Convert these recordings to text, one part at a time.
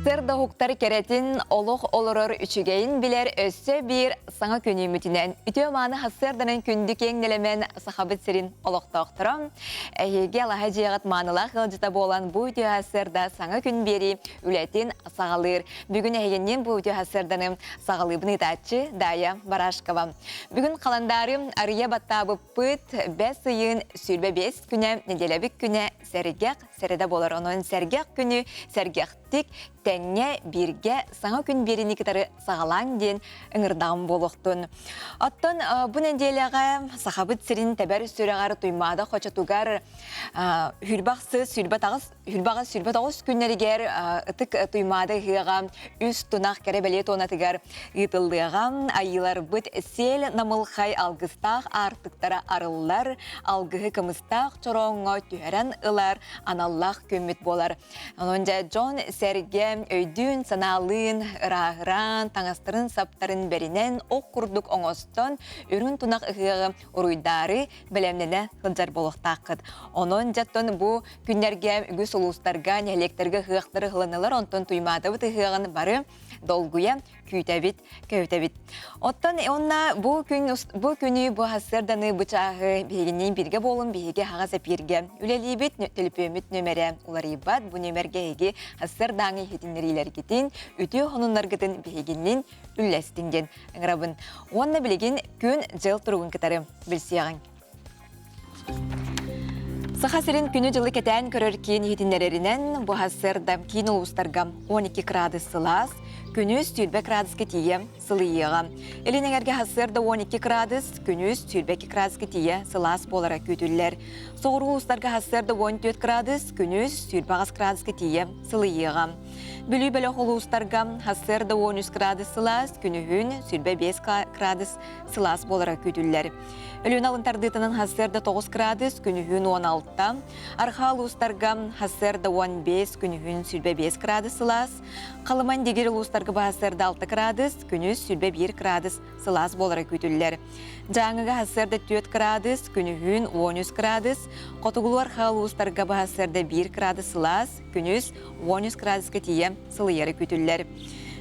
Сырда уһуктар кэрэтин, олох олорор үчүгэйин билэр өссө биир саҥа күнүүмүтүнэн үтүө-мааны сарсыарданан күндү киэҥ нэлэмэн Сахабыт сирин олохтоохторо. Эһиги алаһа дьиэҕит маанылаах ыалдьыта буолан бу үтүө сарсыарда саҥа күн биэрии үлэтин саҕалыыр. Бүгүн эһигинниин бу үтүө сарсыарданы саҕалыыбын ыытааччы Дая Барашкова. Бүгүн халандаары арыйа баттаабыппыт бэс ыйын 25 күнэ, нэдиэлэбит күнэ сэргэх сэрэдэ буолар. Онон сэргэх күнү сэргэхтик, тэҥҥэ, бииргэ саҥа күн биэриини кытары саҕалааҥ диэн ыҥырдаҕым буолуохтун. Оттон бу нэдиэлэҕэ Сахабыт сирин тэбэр сүрэҕэр Туймаада хочотугар хүрбахсы хүрбаҕас 29 күннэригэр ытык Туймаада ыһыаҕа үс тунах кэрэ бэлиэ туонатыгар ыытыллыаҕа. Айыыларбыт сиэл намылхай алгыстаах аартыктара арыллар, алгыһы кымыстаах чорооҥҥо түһэрэн ылар аналлаах күммүт буолар. Онон дьэ дьон сэргэ өйдүүн, санаалыын, ырааһыраан, таҥастарын саптарын бэринэн ох курдук оҥостон үрүҥ тунах ыһыаҕы уруйдаары бэлэмнэнэ сылдьар буолуохтааххыт. Онон дьэттон бу күннэргэ үгүс улуустарга, нэһилиэктэргэ ыһыахтары ыһылыннылар, онтон Туймаадабыт ыһыаҕын бары долгуйа күүтэбит, көһүтэбит. Оттон онна бу күн бу күнү бу сарсыарданы бу чааһы биһигинниин бииргэ буолун биһиги аһаҕас эпииргэ үлэлиибит төлөпүөммүт нүөмэрэ уларыйбат бу нүөмэргэ эһиги сарсыардааҥы иһитиннэриилэргитин үтүө сонуннаргытын биһигинниин үллэстиҥ диэн ыҥырабын. Уонна билигин күн-дьыл туругун кытары билсиэҕиҥ. Саха сирин күнү-дьылы кэтээн көрөр киин иһитиннэрэринэн, бу сарсыарда киин улуустарга 12 градус сылаас, күнүс 20 градуска тиийэ сылыйыаҕа. Илин эҥэргэ сарсыарда 12 градус, күнүс 22 градуска тиийэ сылаас буолара күүтүллэр. Соҕуруу улуустарга сарсыарда 14 градус, күнүс 28 градуска тиийэ сылыйыаҕа. Бүлүү бөлөх улуустарга сарсыарда 13 градус сылаас, күнүһүн 25 градус сылаас буолара күүтүллэр. Өлүөнэ алын тардыытынан сарсыарда 9 градус, күнүһүн 16, арҕаа улуустарга сарсыарда 15, күнүһүн 25 градус сылаас, Халыман Дигир улуустарга сарсыарда 6 градус, күнүс 21 градус сылаас буолара күүтүллэр. Дьааҥыга сарсыарда 4 градус, күнүһүн 13 градус, хотугулуу арҕаа улуустарга сарсыарда 1 градус сылаас, күнүс 13 градуска тиийэ сылыйара күүтүллэр.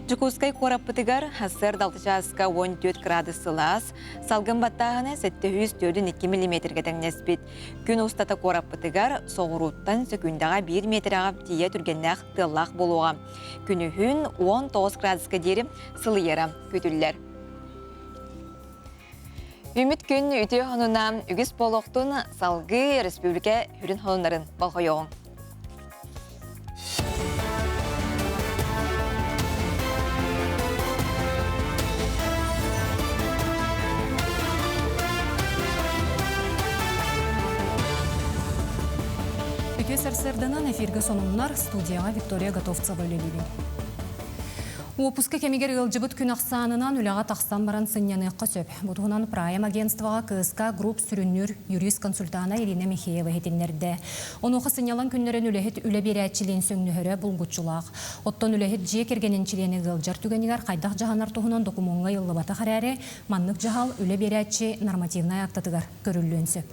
Дьокуускай куораппытыгар сарсыарда 6 чааска 14 градус сылаас, Салгын баттааһына 742 миллиметргэ тэҥнэспит. Күн устата куораппытыгар соҕурууттан сөкүүндэҕэ 1 миэтэрэҕэ тиийэ түргэннээх тыаллаах буолуоҕа. Күнүһүн 19 градуска диэри сылыйара күүтүллэр. Үмүт күн үтүө хонуна үгүс буолуохтун салгыы республика хүрүн хонуннарын болҕойоҕуҥ. Үтүө сарсыарданан эфиргэ сонуннар студияҕа Виктория Готовцева үлэлиибин. Уоппуска кэмигэр ыалдьыбыт күн ахсаанынан үлэҕэ тахсан баран сынньаныахха сөп. Бу туһунан Прайм агентствоҕа КСК Групп сүрүннүүр юрист-консультана Ирина Михеева иһитиннэрдэ. Онуоха сынньалаҥ күннэрин үлэһит үлэ биэрээччилиин сөҥнөһөрө булгуччулаах. Оттон үлэһит дьиэ кэргэнин чилиэнэ ыалдьар түгэнигэр хайдах дьаһанар туһунан докумуоҥҥа ыйыллыбатах эрээри, маннык дьаһал үлэ биэрээччи нормативнай актатыгар көрүллүөн сөп.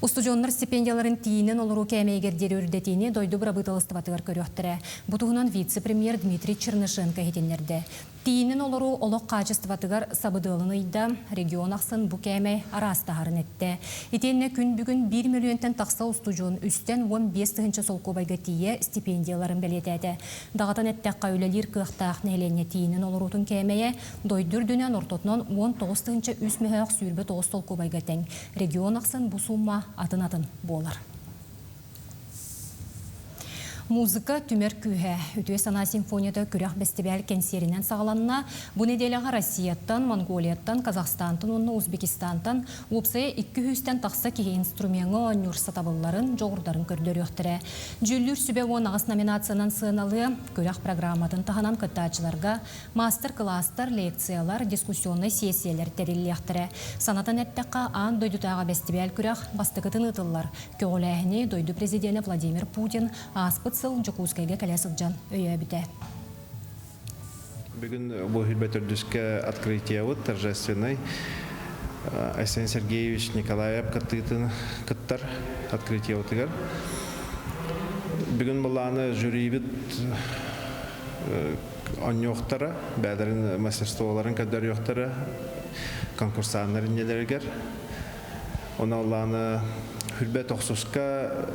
Устудьуоннар стипендияларын тиийинэн олоруу кээмэйигэр диэри үрдэтиини дойду бырабыыталыстыбатыгар көрүөхтэрэ. Бу туһунан вице-премьер Дмитрий Чернышенко иһитиннэрдэ. Тиийинэн олоруу олох хаачыстыбатыгар сабыдыалын ыйда, регион ахсын бу кээмэй араастаһарын эттэ. Итиэннэ күн бүгүн биир мөлүйүөнтэн тахса устудьуон үстэн 15 тыһыынча солкуобайга тиийэ стипендияларын бэлиэтээтэ. Даҕатан эттэххэ, үлэлиир кыахтаах нэһилиэнньэ тиийинэн олоруутун кээмэйэ дойду үрдүнэн ортотунан 19 тыһыынча 3 мөһөөх 29 солкуобайга тэҥ. Регион ахсын бу сумма атын-атын буолар. Музыка түмэр күүһэ. Үтүө санаа симфонията күрэх бэстибээл кэнсиэринэн саҕаланна. Бу нэдиэлэҕэ Россияттан, Монголияттан, Казахстантан уонна Узбекистантан уопсайа 200-тэн тахса киһи инструмеҥҥа оонньуур сатабылларын, дьоҕурдарын көрдөрүөхтэрэ. Дьүүллүүр сүбэ 18 номинациянан сыаналыа. Күрэх программатын таһынан кыттааччыларга Маастар-кылаастар, лекциялар, дискуссионнай сиэссийэлэр тэриллиэхтэрэ. Санатан эттэххэ, аан дойдутааҕы бэстибээл-күрэх бастакытын ыытыллар. Көҕүлээһини дойду президенэ Владимир Путин ааспыт сыл Дьокуускайга кэлэ сылдьан өйөөбүтэ. Бүгүн бу Хүлбэ төрдүскэ открытиебыт торжественный. Айсен Сергеевич Николаев кыттыытын кыттар открытиебытыгар. Бүгүн былааны жюрибит онньуохтара, бэйэлэрин мастерстволарын көрдөрүөхтэрэ конкурсаннар иннилэригэр. Онон улааны хүрбэ тохсуска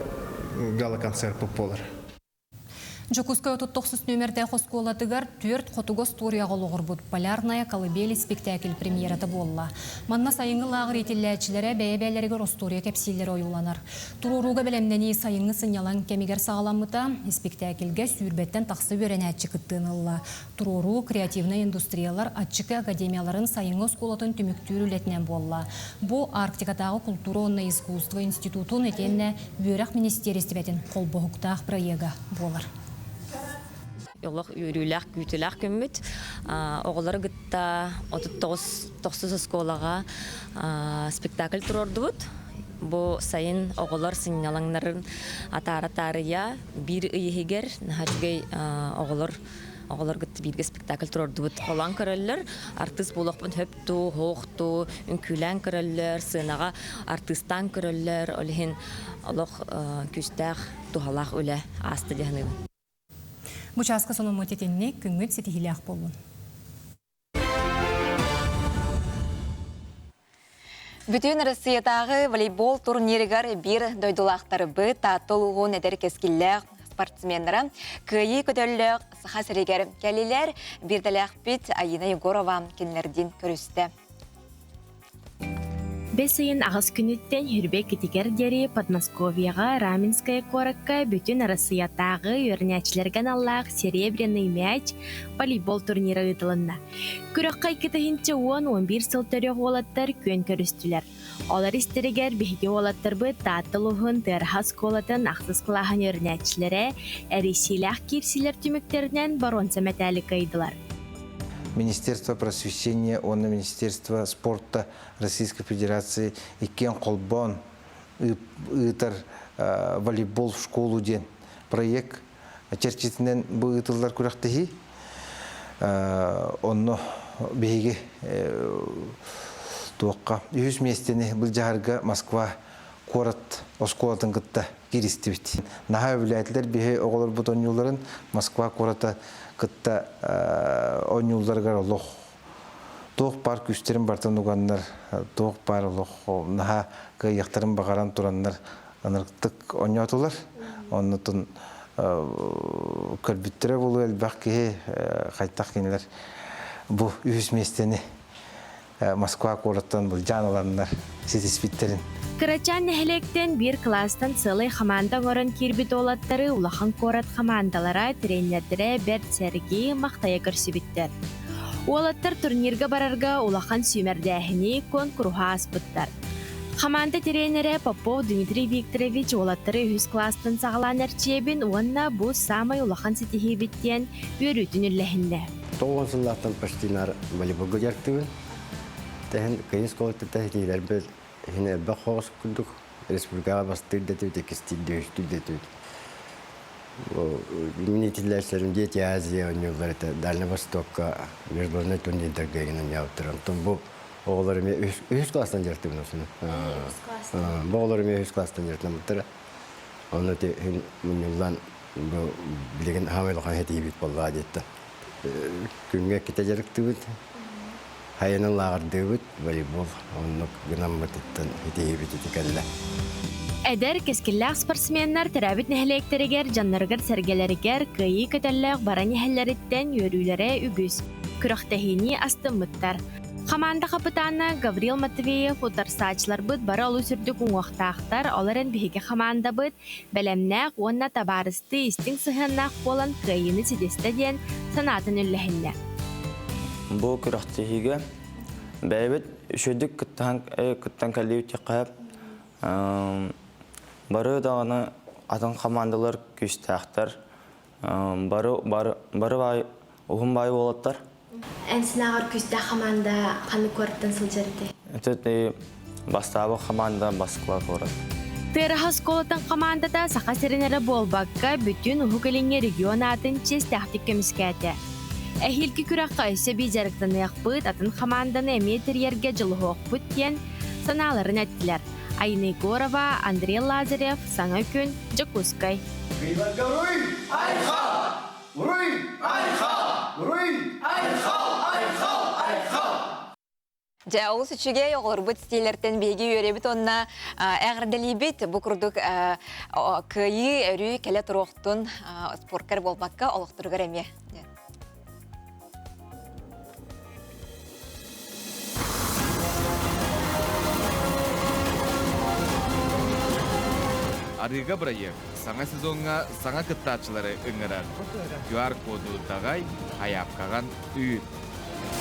гала-концерт буолар. Дьокуускай 39 нүөмэрдээх оскуолатыгар түөрт хотугу остуоруйаҕа олоҕурбут «Полярная колыбель» испиктээкил премьерата буолла. Манна сайыҥҥы лааҕыр иитиллээччилэрэ бэйэ-бэйэлэригэр остуоруйа кэпсииллэрэ ойууланар. Туруорууга бэлэмнэнии сайыҥҥы сынньалаҥ кэмигэр саҕаламмыта. Испиктээкилгэ сүүрбэттэн тахса үөрэнээччи кыттыыны ылла. Туруоруу креативнай индустриялар аччыгый академияларын сайыҥҥы оскуолатын түмүктүүр үлэтинэн буолла. Бу Арктикатааҕы култуура уонна искусство институтун итиэннэ үөрэх министиэристибэтин холбоһуктаах проега буолар. Олох үөрүүлээх, күүтүүлээх күммүт. Оҕолору кытта 39 тохсус оскуолаҕа спектакль туруордубут. Бу сайын оҕолор сынньалаҥнарын атаара таарыйа биир ый иһигэр наһаа үчүгэй оҕолор оҕолор кытта бииргэ спектакль туруордубут. Холоон көрөллөр, артыыс буолуохпун хөп дуу, суох дуу, үҥкүүлээн көрөллөр, сыанаҕа артыыстаан көрөллөр. Ол иһин олох күүстээх, туһалаах үлэ ааста дии саныыбын. Бу чааска сонуммут итинник, күҥҥүт ситиһиилээх буоллун. Бүтүн Россиятааҕы волейбол турнирыгар биир дойдулаахтарбыт Таатта улууһун эдэр кэскиллээх спортсменнара кыайыы көтөллөөх Саха сиригэр кэлилэр. Биирдэлээхпит Айина Егорова кинилэрдиин көрүстэ. Бэс ыйын аҕыс күнүттэн Хүрбэ иккитигэр диэри Подмосковьеҕа Раменская куоракка Бүтүн Арассыыйатааҕы үөрэнээччилэргэ аналлаах «Серебряный мяч» волейбол турнира ыытылынна. Күрэххэ 2010-11 сыл төрүөх уолаттар күөн көрүстүлэр. Олор истэригэр биһиги уолаттарбыт Таатта улууһун Тыараһа оскуолатын ахсыс кылааһын үөрэнээччилэрэ эрийсиилээх киирсиилэр түмүктэринэн боруонса мэтээли кыайдылар. Министерство просвещения уонна Министерство спорта Российской Федерации иккиэн холбоон ыытар волейбол в школу диэн проект чэрчитинэн бу ыытыллар күрэхтэһии. Онно биһиги туохха үһүс миэстэни былдьаһарга Москва куорат оскуолатын кытта кииристибит. Наһаа үбүлээтилэр биһи оҕолорбут оонньууларын Москва куората кытта оонньуулларыгар олох туох баар күүстэрин барытын уганнар, туох баар олох наһаа кыайыахтарын баҕаран тураннар ынырыктык оонньоотулар. Оннутун көрбүттэрэ буолуо элбэх киһи хайтах кинилэр бу үһүс миэстэни Москва куораттан былдьаан ыланнар ситиспиттэрин. Кырачаан нэһилиэктэн биир кылаастан сыалай хамаанда оҥорон киирбит уолаттары улахан куорат хамаандалара, тренердэрэ бэрт сэргии, махтайа көрсүбүттэр. Уолаттар турнирга барарга улахан сүүмэрдээһини, куонкуруһу ааспыттар. Хамаанда тренерэ Попов Дмитрий Викторович уолаттары үһүс кылаастан саҕалаан эрчийэбин уонна бу саамай улахан ситиһиибит диэн үөрүүтүн үллэһиннэ. 90 сыллаахтан почти наар волейболга дьарыктыыбын. Тэһин кыйын школата тэһитиилэрбит иһин элбэх хоҕус курдук республикаҕа бастыыр дэтибит, иккистиир да, үһүстүүр дэтибит. Мин итиллээччилэрим Дети Азии оонньууллар этэ, Дальний Востокка международный турнирдарга игин оонньообуттар. Онтон бу оҕолор эмиэ үһүс класстан дьарыктыыбын осуну. Бу оҕолор эмиэ үһүс класстан дьарыктаммыттара. Онно ити мунньуллан бу билигин хаамай улахан этиибит буоллаҕа диэттэ. Күҥҥэ иккитэ дьарыктыыбыт. Хайанан лааҕырдыыбыт, волейбол оннук гынаммытыттан итиһиибит ити кэллэ. Эдэр, кэскиллээх спортсменнар төрөөбүт нэһилиэктэригэр, дьонноругар-сэргэлэригэр кыайыы көтөллөөх баран иһэллэриттэн үөрүүлэрэ үгүс. Күрэхтэһиини астыммыттар. Хамаанда хапытаана Гаврил Матвеев утарсааччыларбыт бары олус үрдүк уҥуохтаахтар, ол эрэн биһиги хамаандабыт бэлэмнээх уонна табаарыстыы истиҥ сыһыаннаах буолан кыайыыны ситистэ диэн санаатын үллэһиннэ. Бу күрэхтэһиигэ бэйэбит үчүгэйдик кыттан кыттан кэллибит диэххэ бары даҕаны атын хамаандалар күүстээхтэр бары бары бары баай уһун баай уолаттар. Эн сынааҕар күүстээх хамаанда ханнык куораттан сылдьар этэй? Ити бастаабы хамаанда Москва куорат. Тыараһа оскуолатын хамаандата Саха сирин эрэ буолбакка, бүтүн Уһук Илиҥҥи регион аатын чиэстээхтик көмүскээтэ. Эһиилги күрэххэ өссө эбии дьарыктаныахпыт, атын хамаанданы эмиэ тэрийэргэ дьулуһуохпут диэн санааларын эттилэр. Айна Егорова, Андрей Лазарев, Саҥа күн, Дьокуускай. Уруй! Айхал! Уруй! Айхал! Уруй! Айхал! Айхал! Айхал! Дьэ, олус үчүгэй оҕолорбут стилэртэн биһиги үөрэбит уонна эҕэрдэлиибит. Бу курдук кыайыы өрүү кэлэ туруохтун споркар буолбакка олохторугар эмиэ. Арыыга бырайыак саҥа сезоҥҥа саҥа кыттааччылары ыҥырар. QR-коду даҕай, айаапкаҕан ыыт.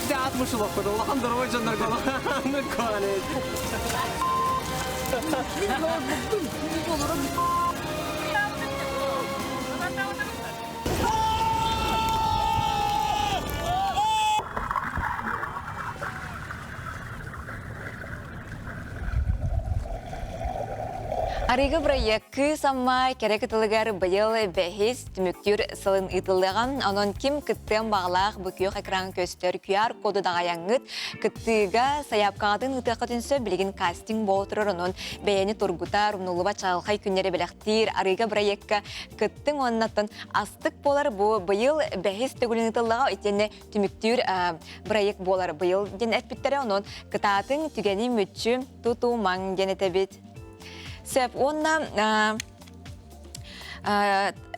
Атмышылаппыт улахан дорогой дьоннорго Арыгы бырайыак Кыыс Амма кэрэ кытылыгар быйыл бэһис түмүктүүр сылын ыытыллыаҕа. Онон ким кыттыан баҕалаах бу күөх экран көстөр QR-коду даҕайаҥҥыт кыттыыга сайаапкаҕытын ыытыаххытын сөп. Билигин кастинг буола турар, онон бэйэни тургутар, умнуллубат чаҕылхай күннэри бэлэхтиир арыыга бырайыакка кыттыҥ уоннаттан астык буолар бу быйыл бэһис төгүлүн ыытыллаҕа итиэннэ түмүктүүр бырайыак буолар быйыл диэн эппиттэрэ. Онон кытаатыҥ, түгэни мүччү тутумаҥ диэн этэбит. Сөп уонна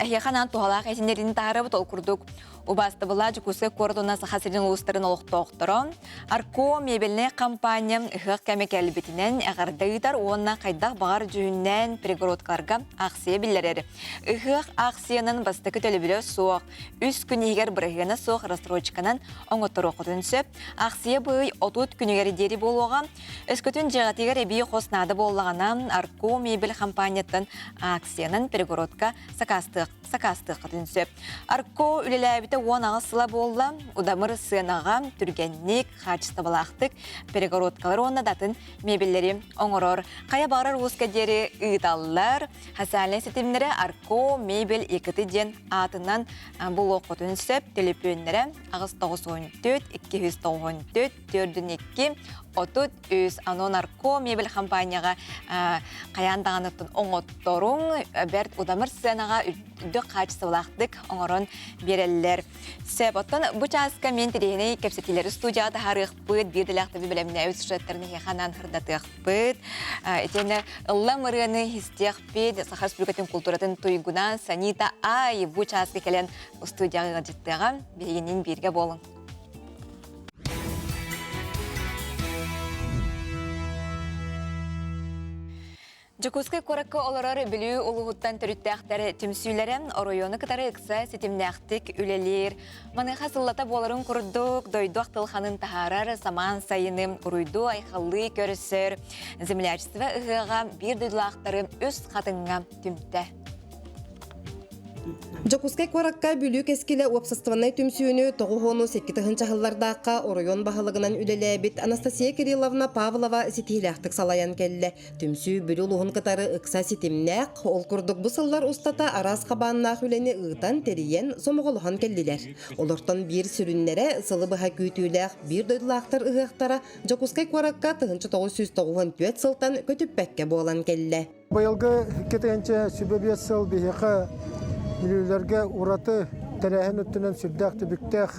эһиэхэ анаан туһалаах этиннэрин таһаарабыт ол курдук убаастабыллаах Дьокуускай куорат уонна Саха сирин улуустарын олохтоохторо Арко мебельнэй компания ыһыах кэмэ кэлбитинэн эҕэрдэ ыытар уонна хайдах баҕар дьүһүннээн перегородкаларга аахсыйа биллэрэр. Ыһыах аахсыйанан бастакы төлөбүрэ суох, үс күн иһигэр бырыһыана суох рассрочканан оҥотторуоххутун сөп. Аахсыйа быый 30 күнүгэр диэри буолуоҕа. Өскөтүн дьиэҕитигэр эбии хос наада буоллаҕына, Арко мебель компанияттан акциянан перегородка сакаастыаххытын сөп. Арко үлэлээбитэ 18 сыла буолла. Удамыр сыанаҕа түргэнник, хаачыстыбалаахтык перегородкалар уонна да атын мебеллэри оҥорор. Хайа баҕарар ууска диэри ыыталлар. Социальнай ситимнэрэ Арко мебель ИКТ диэн аатынан булуоххутун сөп. Төлөпүөннэрэ 894 294 42 33 Анон Арко мебель компанияҕа хайаан даҕаныттан оҥотторуҥ бэрт удамыр сценаҕа үрдүк хаачыстыбалаахтык оҥорон биэрэллэр. Сөп, оттон бу чааска мен тириһинэй кэпсэтиилэри студияҕа таһаарыахпыт, биир дэлээхтэби бэлэмнээбит сюжеттарын эһиэхэ анаан сырдатыахпыт. Итиэннэ ыллам ырыаны истиэхпит, Саха Республикатын култууратын туйгуна Санита Ай бу чааска кэлэн студияҕа ыалдьыттыаҕа. Биһигинин бииргэ буолуҥ. Дьокуускай куоракка олорор Бүлүү улууһуттан төрүттээхтэр түмсүүлэрэ оройуону кытары ыкса ситимнээхтик үлэлиир. Маныаха сыллата буоларын курдук, дойду ахтылханын таһаарар самаан сайыны уруйдуу-айхаллыы көрсөр землячество ыһыаҕа биир дойдулаахтары үс хатыҥҥа түмтэ. Дьокуускай куоракка Бүлүү кэскилэ уопсастыбаннай түмсүүнү 97 тыһыынча сыллардаахха оройуон баһылыгынан үлэлээбит Анастасия Кирилловна Павлова ситиһиилээхтик салайан кэллэ. Түмсүү Бүлүү улууһун кытары ыкса ситимнээх, ол курдук бу сыллар устата араас хабааннаах үлэни ыытан, тэрийэн, сомоҕолоһон кэллилэр. Олортон биир сүрүннэрэ сылы быһа күүтүүлээх биир дойдулаахтар ыһыахтара Дьокуускай куоракка 1994 сылтан көтүппэккэ буолан кэллэ. Быйылгы 2025 сыл биһиэхэ Бүлүүлэргэ ураты тэрээһин өттүнэн сүрдээх түбүктээх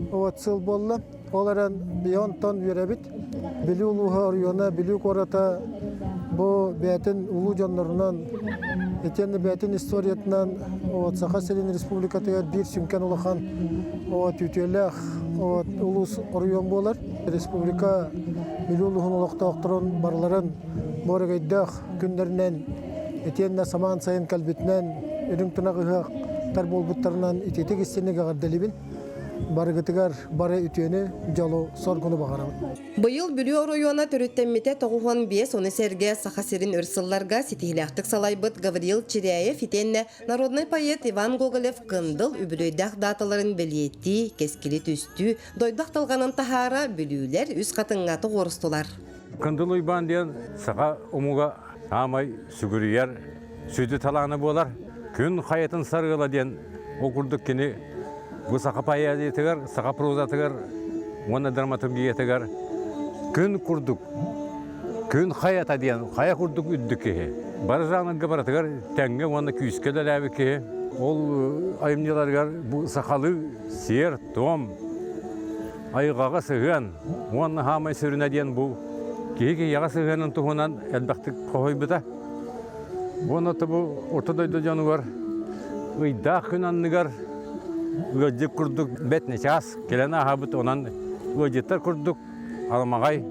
вот сыл буолла. Ол эрэн биһи онтон үөрэбит. Бүлүү улууһа оройуона, Бүлүү куората бу бэйэтин улуу дьоннорунан, итиэннэ бэйэтин историятынан вот, Саха сирин республикатыгар биир сүҥкэн улахан вот, үтүөлээх вот, улуус оройуон буолар. Республика Бүлүү улууһун олохтоохторун барыларын Буорагайдаах күннэринэн итиэннэ самаан сайын кэлбитинэн үрүҥ тунах ыһыахтар буолбуттарынан итиитик истиҥник эҕэрдэлиибин. Барыгытыгар бары үтүөнү, дьолу, соргуну баҕарабын. Быйыл Бүлүү оройуона төрүттэммитэ 95, ону сэргэ Саха сирин өр сылларга ситиһиилээхтик салайбыт Гаврил Чиряев итиэннэ народнай поэт Иван Гоголев Кындыл үбүлүөйдээх дааталарын бэлиэтии, кэскили түстүү, дойду ахтылҕанын таһаара Бүлүүлэр үс хатыҥҥа тоҕуорустулар. Кындыл Уйбаан диэн саха омуга саамай сүгүрүйэр сүдү талаана буолар. Күн хайатын сарыала диэн ол курдук кини бу саха поэзиятыгар, саха прозатыгар уонна драматургиятыгар күн курдук. Күн хайата диэн хайа курдук үрдүк киһи. Бары жанрга барытыгар тэҥҥэ уонна күүскэ үлэлээбит киһи. Ол айымньыларыгар бу сахалыы сиэр-туом, айылҕаҕа сыһыан уонна хаамай сүрүнэ диэн бу киһи киһиэхэ сыһыанын туһунан элбэхтик хоһуйбута. Уонна бу орто дойду дьонугар ыйдаах күн анныгар ыалдьыт курдук бэт нечаас кэлэн ааһабыт, онон ыалдьыттар курдук аламаҕай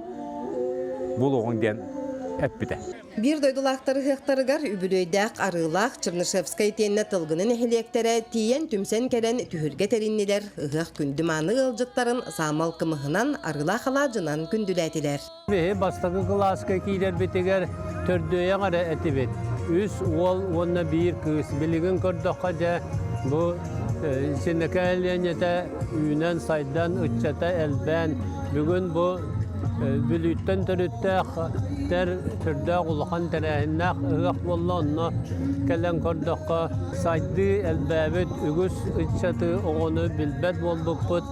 буолуоҕуҥ диэн эппитэ. Биир дойдулаахтар ыһыахтарыгар үбүлүөйдээх Арыылаах, Чернышевскай итиэннэ Тылгыны нэһилиэктэрэ тиийэн түмсэн кэлэн түһүлгэ тэриннилэр, ыһыах күндү мааны ыалдьыттарын саамал кымыһынан, арыылаах алаадьынан күндүлээтилэр. Биһи бастакы кылааска киирэрбитигэр төрдүөйэх эрэ этибит. Үс уол уонна биир кыыс. Билигин көрдөххө дьэ бу Синэкэ Ленята үүнэн-сайдан, ыччата элбээн, бүгүн бу Бүлүүттэн төрүттээх тэр сүрдээх улахан тэрээһиннээх ыһыах буолла. Онно кэлэн көрдөххө, сайдыы элбээбит, үгүс ыччаты, оҕону билбэт буолбуппут.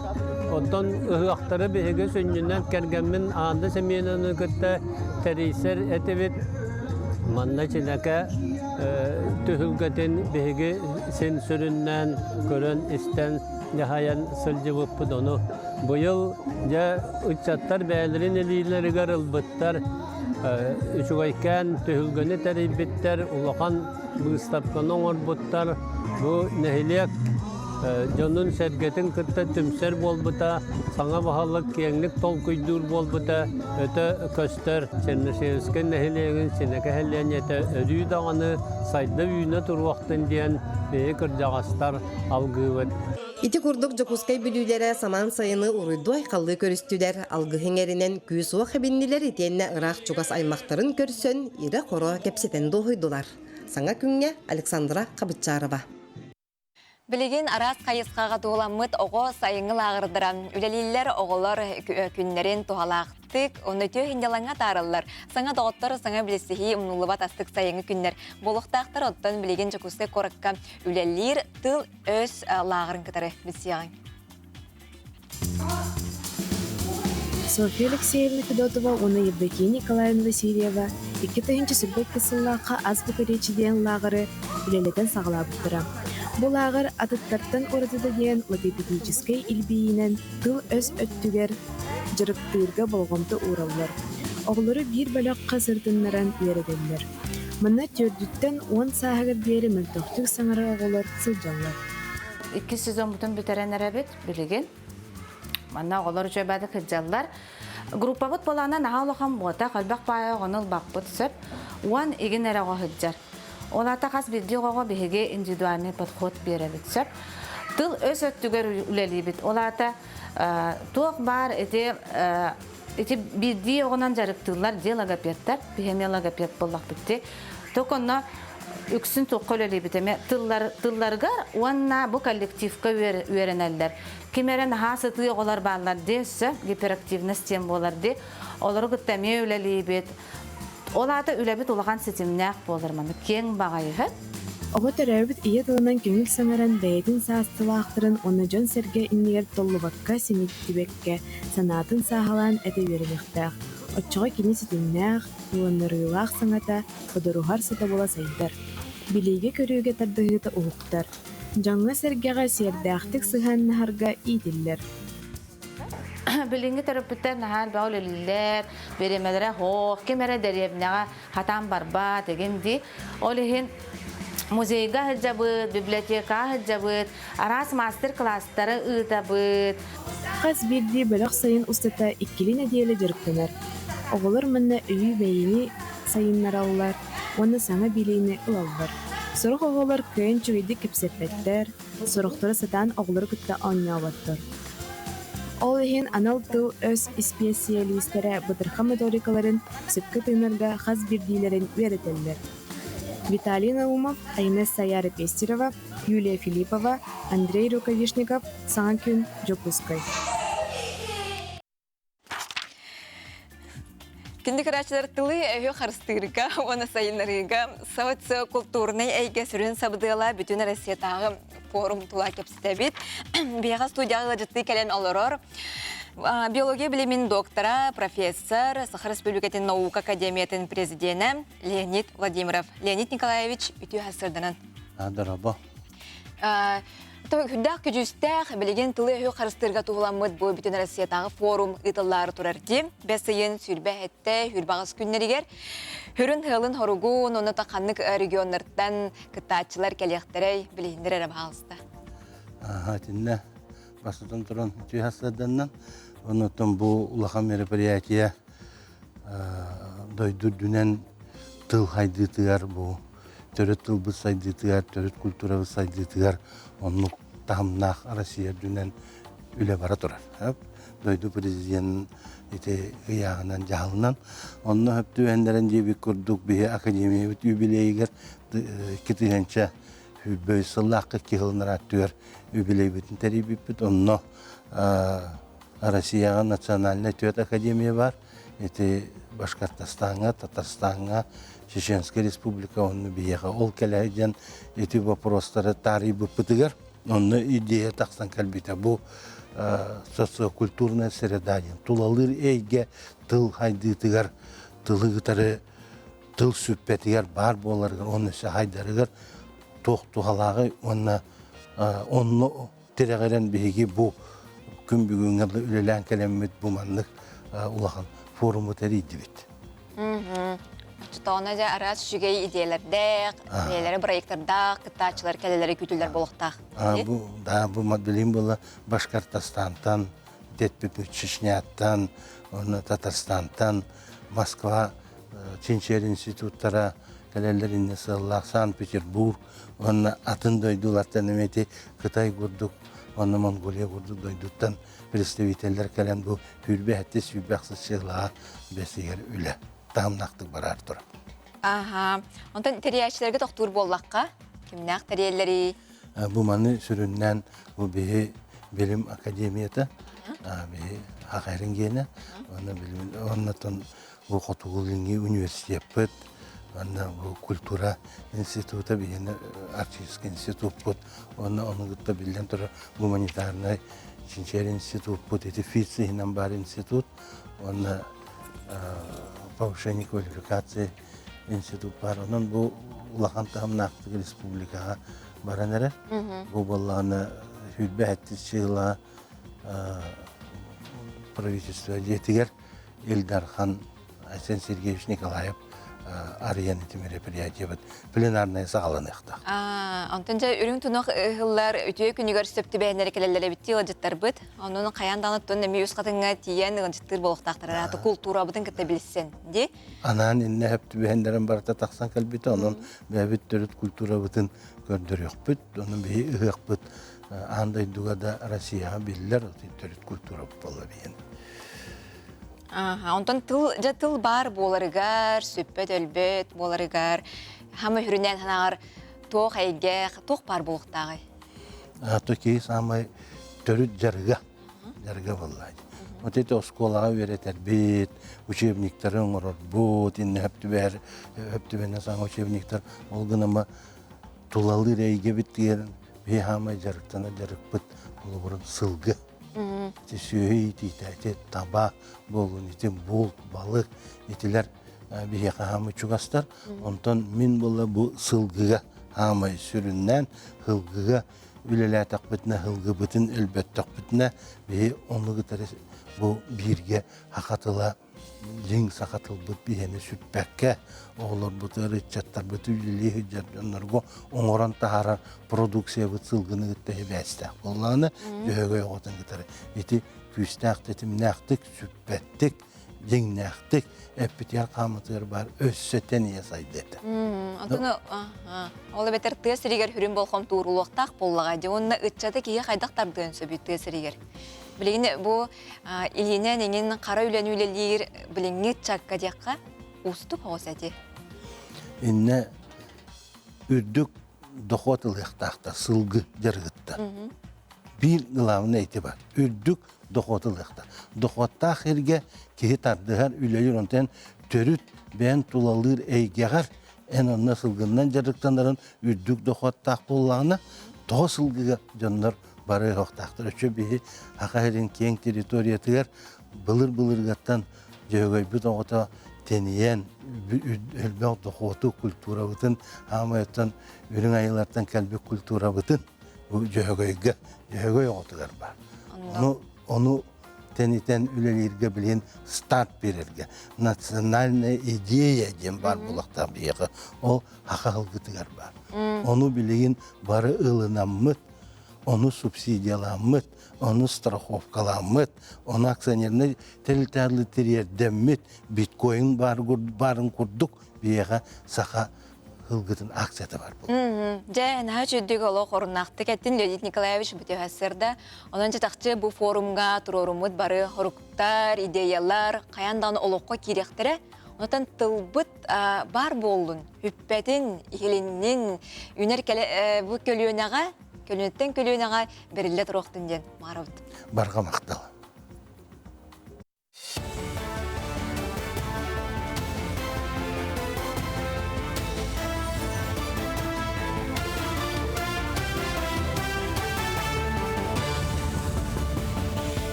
Оттон ыһыахтары биһиги сүнньүнэн кэргэммин Аанда Семеновны кытта тэрийсэр этибит. Манна Чинэкэ түһүлгэтин биһиги син сүрүннээн көрөн-истэн дьаһайан сылдьыбыппыт. Ону быйыл дьэ ыччаттар бэйэлэрин илиилэригэр ылбыттар, үчүгэйкээн түһүлгэни тэрийбиттэр, улахан быыстапканы оҥорбуттар. Бу нэһилиэк дьонун-сэргэтин кытта түмсэр буолбута, саҥа баһылык киэҥник толкуйдуур буолбута өтө көстөр. Чернышевскай нэһилиэгин Синэкэ сэлиэнньэтэ өрүү даҕаны сайда-үүнэ туруохтун диэн биһи кырдьаҕастар алгыыбыт. Ити курдук Дьокуускай бүлүүлэрэ самаан сайыны уруйдуу-айхаллыы көрүстүлэр, алгыһы иҥэринэн күүс-уох эбиннилэр итиэннэ ыраах-чугас аймахтарын көрсөн, ирэ-хоро кэпсэтэн дуоһуйдулар. Саҥа күҥҥэ Александра Хабыччарова. Билигин араас хайысхаҕа туһуламмыт оҕо сайыҥҥы лааҕырдара үлэлииллэр, оҕолор күннэрин туһалаахтык, онно үтүө сынньалаҥҥа атаараллар. Саҥа доҕоттор, саҥа билсиһии, умнуллубат астык сайыҥҥы күннэр буолуохтаахтар. Оттон билигин Дьокуускай куоракка үлэлиир тыл-өс лааҕырын кытары билсиэҕиҥ. Софья Алексеевна Федотова уонна Евдокия Николаевна Васильева 2022 сыллаахха Азбука речи диэн лааҕыры үлэлэтэн саҕалаабыттара. Бу лааҕыр атыттартан уратыта диэн логопедическай илбийиинэн тыл-өс өттүгэр дьарыктыырга болҕомто уураллар. Оҕолору биир бөлөххө сырытыннаран үөрэтэллэр. Манна төрдүттэн 10 сааһыгар диэри мөлтөхтүк саҥарар оҕолор сылдьаллар. Иккис сезоммутун бүтэрэн эрэбит билигин. Манна оҕолор үчүгэйдик сылдьаллар. Группабыт былаана наһаа улахан буотах, элбэх баайа оҕону ылбаппыт сөп. Уон игин эрэ оҕо сылдьар. Ол аата хас биирдии оҕоҕо биһиги индивидуальный подход биэрэбит сөп. Тыл өс өттүгэр үлэлиибит. Ол аата туох баар ити ити биирдии оҕонон дьарыктыыллар дии логопедтар, биһиэми логопед буоллахпыт дии. Только онно үксүн туохха үлэлиибит эмэ тыллар тылларыгар уонна бу коллективка үөрэнэллэр. Ким эрэ наһаа сытыы оҕолор бааллар дии өссө гиперактивность диэн буолар дии. Олору кытта эмиэ үлэлиибит. Ол аата үлэбит улахан ситимнээх буолар маны киэҥ баҕайыһы. Оҕо төрөөбүт ийэ тылынан көҥүл саҥаран бэйэтин саастыылаахтарын уонна дьон-сэргэ иннигэр толлубакка, симиттибэккэ, санаатын сааһылаан этэ үөрэниэхтээх. Оччоҕо кини ситимнээх, ылыннарыылаах саҥата, бодоруһар сатабыла сайдар. Билиигэ-көрүүгэ тардыһыыта уһуктар. Дьоҥҥо-сэргэҕэ сиэрдээхтик сыһыаннаһарга иитиллэр. Билиҥҥи төрөппүттэр наһаа элбэҕи үлэлииллэр, бириэмэлэрэ суох, ким эрэ дэриэбинэҕэ хатаан барбат игин дии. Ол иһин музейга сылдьабыт, библиотекаҕа сылдьабыт, араас мастер-класстары ыытабыт. Хас биирдии бөлөх сайын устата иккилии нэдиэлэ дьарыктанар. Оҕолор манна өйү-мэйиини сайыннараллар уонна саҥа билиини ылаллар. Сорох оҕолор кыайан үчүгэйдик кэпсэппэттэр, сорохторо сатаан оҕолору кытта оонньооботтор. Ол иһин анал тыл-өс исписийэлиистэрэ бытарха методикаларын сөпкө тыынарга хас биирдиилэрин үөрэтэллэр. Виталий Наумов, Айна Саяра Пестерова, Юлия Филиппова, Андрей Рукавишников, Саҥа күн, Дьокуускай. Күндү көрөөччүлэр тылы өһү харыстыырга уонна сайыннарыыга социокультурнай эйгэ сүрүн сабыдыала бүтүн Россиятааҕы форум тула кэпсэтэбит. Биһиэхэ студияҕа ыалдьыттыы кэлэн олорор. Биология билимин доктора, профессор, Саха Республикатын наука академиятын президенэ Леонид Владимиров. Леонид Николаевич, үтүө хасырданан. Дорообо. Хүндээх күдьүүстээх билигин тылы-өһү харыстыырга туһуламмыт бу бүтүн Россиятааҕы форум ыытыллаары турар дии. Бэс ыйын сүүрбэ сэттэ, сүүрбэ күннэригэр Хүрүн ыалын хоругун, онно ханнык регионнартан кыттааччылар кэлиэхтэрэй билиһиннэр эрэ баһаалыста. Итиннэ бастатан туран үтүө хасырданнан, оннуттан бу улахан мероприятие дойду үрдүнэн тыл хайдыытыгар бу төрүт тылбыт сайдыытыгар, төрүт культурабыт сайдыытыгар оннук таһымнаах Россия үрдүнэн үлэ бара турар. Дойду президенин ити ыйааҕынан дьаһалынан онно хөп түбэһиннэрэн диэбит курдук биһи академиябыт юбилейигэр 2000 сүүрбэ сыллаахха киһилынар аттыгар юбилейбытын тэрийбиппит. Онно Россияҕа национальнай түөрт академия бар. Ити Башкортостаҥҥа, Татарстаҥҥа, Чеченская республика онно биһиэхэ ол кэлэ диэн ити вопростары таарыйбыппытыгар онно идея тахсан кэлбитэ. Бу социокультурная среда диэн тулалыыр эйгэ тыл хайдыытыгар тылы кытары тыл сүппэтигэр баар буоларыгар уонна өссө хайдарыгар туох туһалааҕый уонна онно тирэҕирэн биһиги бу күн бүгүҥҥэ үлэлээн кэлэммит бу маннык улахан форуму тэрийдибит. Оччотооно дьэ араас үчүгэй идиэлэрдээх, бэйэлэрэ проектордаах, кыттааччылар кэлэлэри күтүллэр буолуохтаах. Бу да бу билим была Башкортостантан, Детпипит Чечняттан, уонна Татарстантан, Москва чинчийэр институттара кэлэллэр иннэ сыаллаах Санкт-Петербург уонна атын дойдулартан эмиэ ити Кытай курдук уонна Монголия курдук дойдуттан представителлэр кэлэн бу сүүрбэ сэттис сүүрбэ ахсыс сыаллаах бэсигэр үлэ таһымнаахтык бараар турар. Аха. Онтон тэрийээччилэргэ тохтуур буоллахха, кимнээх тэрийэллэрий? Бу маны сүрүннээн бу биһи билим академията, биһи Хахайрын гиэнэ, уонна билим оннотон бу Хотугу Илиҥҥи университеппыт, уонна бу культура института биһиэнэ Арктический институппут, уонна ону кытта биллэн турар гуманитарнай чинчийэр институппут, ити ФИЦ иһинэн баар институт, уонна повышение квалификации институт баар. Онон бу улахан таһымнаахтык республикаҕа баран эрэр. Бу буоллаҕына сүүрбэ сэттис сыла правительство дьиэтигэр Ил Дархан Айсен Сергеевич Николаев арыйан ити мероприятиебыт пленарная саҕаланыахтаах. Онтон дьэ үрүҥ тунах ыһыллар үтүө күнүгэр сөп түбэһиннэри кэлэллэр эбит ыалдьыттарбыт. Онон хайаан даҕаны тон эмиэ үс хатыҥҥа тиийэн ыалдьыттыыр буолуохтаахтар. Аата култуурабытын кытта билсэн дии. Анаан иннэ сөп түбэһиннэрэн барыта тахсан кэлбитэ. Онон бэйэбит төрүт культурабытын көрдөрүөхпүт. Онон биһи ыһыахпыт аан дойдуга да Россияҕа биллэр төрүт культура буолла биһиэн. Ааха, онтон тыл дьэ тыл баар буоларыгар, сүппэт өлбөт буоларыгар, хама үрүнэн ханаҕар туох эйгэ, туох баар буолуохтааҕый? То киһи саамай төрүт дьарыга, дьарыга буолла. Вот эти оскуолаҕа үөрэтэрбит, учебниктары оҥорорбут, иннэ хөптүбэр, хөптүбэнэ саҥа учебниктар, ол гынама тулалыыр эйгэбит диэн биһи хаамай дьарыктана дьарыкпыт холобурун сылгы. Ити сүөһү иитиитэ, ити таба буолун, ити булт, балык, итилэр биһиэхэ хаамай чугастар. Онтон мин буолла бу сылгыга хаамай сүрүннээн сылгыга үлэлээтэхпитинэ, сылгыбытын өлбөттөхпүтүнэ, биһи ону кытары бу бииргэ саха тыла дьиҥ саха тылбыт биһиэни сүппэккэ, оҕолорбутугар, ыччаттарбыт үлэлии сылдьар дьоннорго оҥорон таһаарар продукциябыт сылгыны кытта сибээстээх буоллаҕына, Дьөһөгөй оҕотун кытары ити күүстээх тэтимнээхтик, сүппэттик, дьиҥнээхтик эппитигэр хаамытыгар баар өссө тэнийэ сайдыа этэ. Онтон ол эбэтэр тыа сиригэр хүрүн болҕомто уурулуохтаах буоллаҕа дии уонна ыччаты киһи хайдах тардыан сөбүй тыа сиригэр? Билигин бу илиинэн иҥин хара үлэни үлэлиир билиҥҥи ыччакка диэххэ уустук оҕус эти. Иннэ үрдүк дохуот ылыахтаахтар сылгы дьарыгыттан. Биир главный ити бар. Үрдүк дохуот ылыахтаах. Дохуоттаах сиргэ киһи тардыһар, үлэлиир, онтон төрүт бэйэн тулалыыр эйгэҕэр эн онно сылгыннан дьарыктанарын үрдүк дохуоттаах буоллаҕына, тоҕо сылгыга дьоннор бары ыһыахтаахтар. Өчө биһи Саха сирин киэҥ территориятыгар былыр-былыргаттан Дьөһөгөйбүт оҕото тэнийэн элбэх дохуоту, культурабытын, аамайыттан үрүҥ айылартан кэлбит культурабытын бу Дьөһөгөйгө, Дьөһөгөй оҕотугар баар. Ону, ону тэнитэн үлэлииргэ билигин старт биэрэргэ национальная идея диэн баар буолуохтаах биһиэхэ. Ол саха ылгытыгар баар. Ону билигин бары ылынаммыт, ону субсидияламмыт, ону страховкаламмыт, ону акционернай тэрилтэ тириэрдэммит, биткоин баарын курдук биһиэхэ саха ылгытын акцията бар буолла. Дьэ, наһаа үчүгдүк олох оруннаахтык эттин Леонид Николаевич бүтүһэссэрдэ. Онон чатахчы бу форумга туруоруммут бары хоруктар, идеялар хайаан даҕаны олоххо киириэхтэрэ. Онтон тылбыт бар буоллун, үппэтин, иһилиннин, үнэр кэлэ бу көлүөнэҕэ, көлүөнэттэн көлүөнэҕэ бэриллэ туруохтун диэн маарабыт. Барҕа махтал.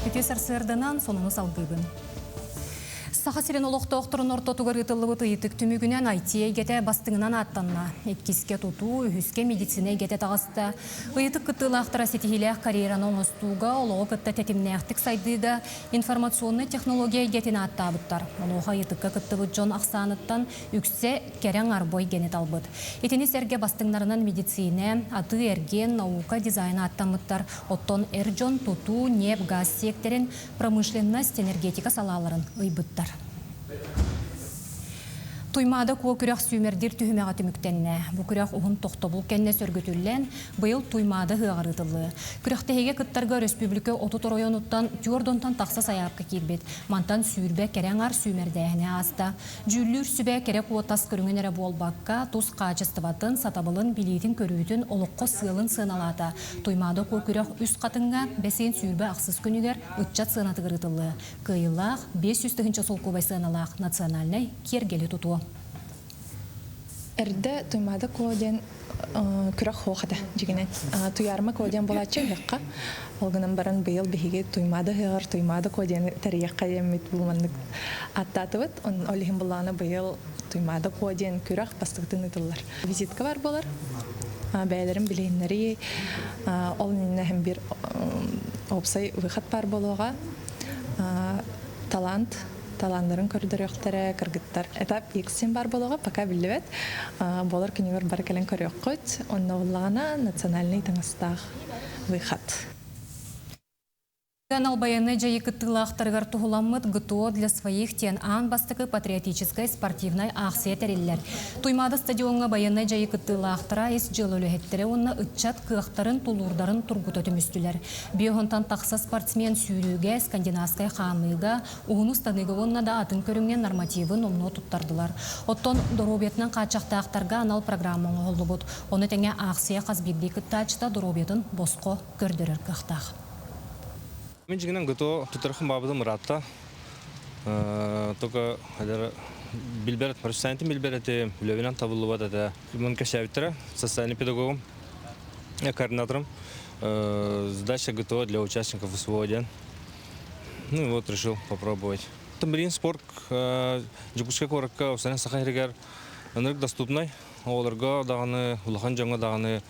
Үтүө сарсыарданан сонуну салгыыбын. Саха сирин олохтоохторун ортотугар ыытыллыбыт ыйытык түмүгүнэн IT эйгэтэ бастыҥынан ааттанна. Иккискэ тутуу, үһүскэ медицина эйгэтэ таҕыста. Ыйытык кыттыылаахтара ситиһиилээх карьераны оҥостууга, олоҕу кытта тэтимнээхтик сайдыыга информационнай технология эйгэтин ааттаабыттар. Онуоха ыйытыкка кыттыбыт дьон ахсааныттан үксэ кэрэҥ арбой гэни талбыт. Итини сэргэ бастыҥнарынан медицинэ, атыы-эргиэн, наука, дизайн ааттаммыттар. Оттон эр дьон тутуу, ньиэп-газ сиэктэрин, промышленность, энергетика салааларын ыйбыттар. Туймаада куо күрэх сүүмэрдиир түһүмэҕэ түмүктэннэ. Бу күрэх уһун тохтобул кэннэ сөргүтүллэн, быйыл Туймаада ыһыаҕар ыытыллыа. Күрэхтэһиигэ кыттарга өрөспүүбүлүкэ 30 оройуонуттан түөрт тахса сайаапка киирбит. Мантан сүүрбэ кэрэ аҥар сүүмэрдээһини ааста. Дьүүллүүр сүбэ кэрэ куо тас көрүҥүн эрэ буолбакка, тус хаачыстыбатын, сатабылын, билиитин-көрүүтүн, олоххо сыалын сыаналаата. Туймаада куо күрэх үс хатыҥҥа, бэсиэн сүүрбэ ахсыс күнүгэр ыччат сыанатыгар ыытыллыа. Кыайыылаах 500 тыһыынча солкуобай сыаналаах национальнай киэргэли тутуо. Эрдэ Туймаада Куо диэн күрэх суох этэ дьигинэн. Туйаарма Куо диэн буолааччы ыһыахха. Ол гынан баран быйыл биһиги Туймаада ыһыаҕар Туймаада Куо диэн тэрийиэххэ диэммит бу маннык ааттаатыбыт. Ол иһин буллаҕына быйыл Туймаада Куо диэн күрэх бастакытын ыытыллар. Визитка бар буолар. Бэйэлэрин билиһиннэрии ол иннинэ иһин биир уопсай выход баар буолуоҕа. Талант талааннарын көрдөрүөхтэрэ кыргыттар. Этап X бар буолуоҕа, пока биллибэт. Буолар күнүгэр бары кэлэн көрүөххүт. Онно буллаҕына национальный таҥастаах выход. Анал байыаннай дьайыы кыттыылаахтарыгар туһуламмыт ГТО для своих диэн аан бастакы патриотическай спортивнай аахсыйа тэриллэр. Туймаада стадиоҥҥа байыаннай дьайыы кыттыылаахтара ис дьыала үлэһиттэрэ уонна ыччат кыахтарын, тулуурдарын тургута түмүстүлэр. Биоһунтан тахса спортсмен сүүрүүгэ, скандинавскай хаамыыга, уһун ыстаныыга уонна да атын көрүҥҥэ нормативы номнуо туттардылар. Оттон доруобуйатынан хааччахтаахтарга анал программа оҥоһуллубут. Ону тэҥэ аахсыйа хас биирдии кыттааччыта доруобуйатын босхо көрдөрөр кыахтаах. Мин дьиҥинэн ГТО тутархым баабытым ыраатта. Только билбэт, профессиональный билбэт этим, үлэбинэн табыллыбат этэ. Мун кэсээбиттэрэ, социальный педагогум, координаторым. Сдача ГТО для участников СВО диэн. Ну и вот решил попробовать. Блин, спорт Дьокуускай куоракка Усанен Саха сиригэр ынырык доступный. Оҕолорго даҕаны, улахан дьоҥҥо даҕаны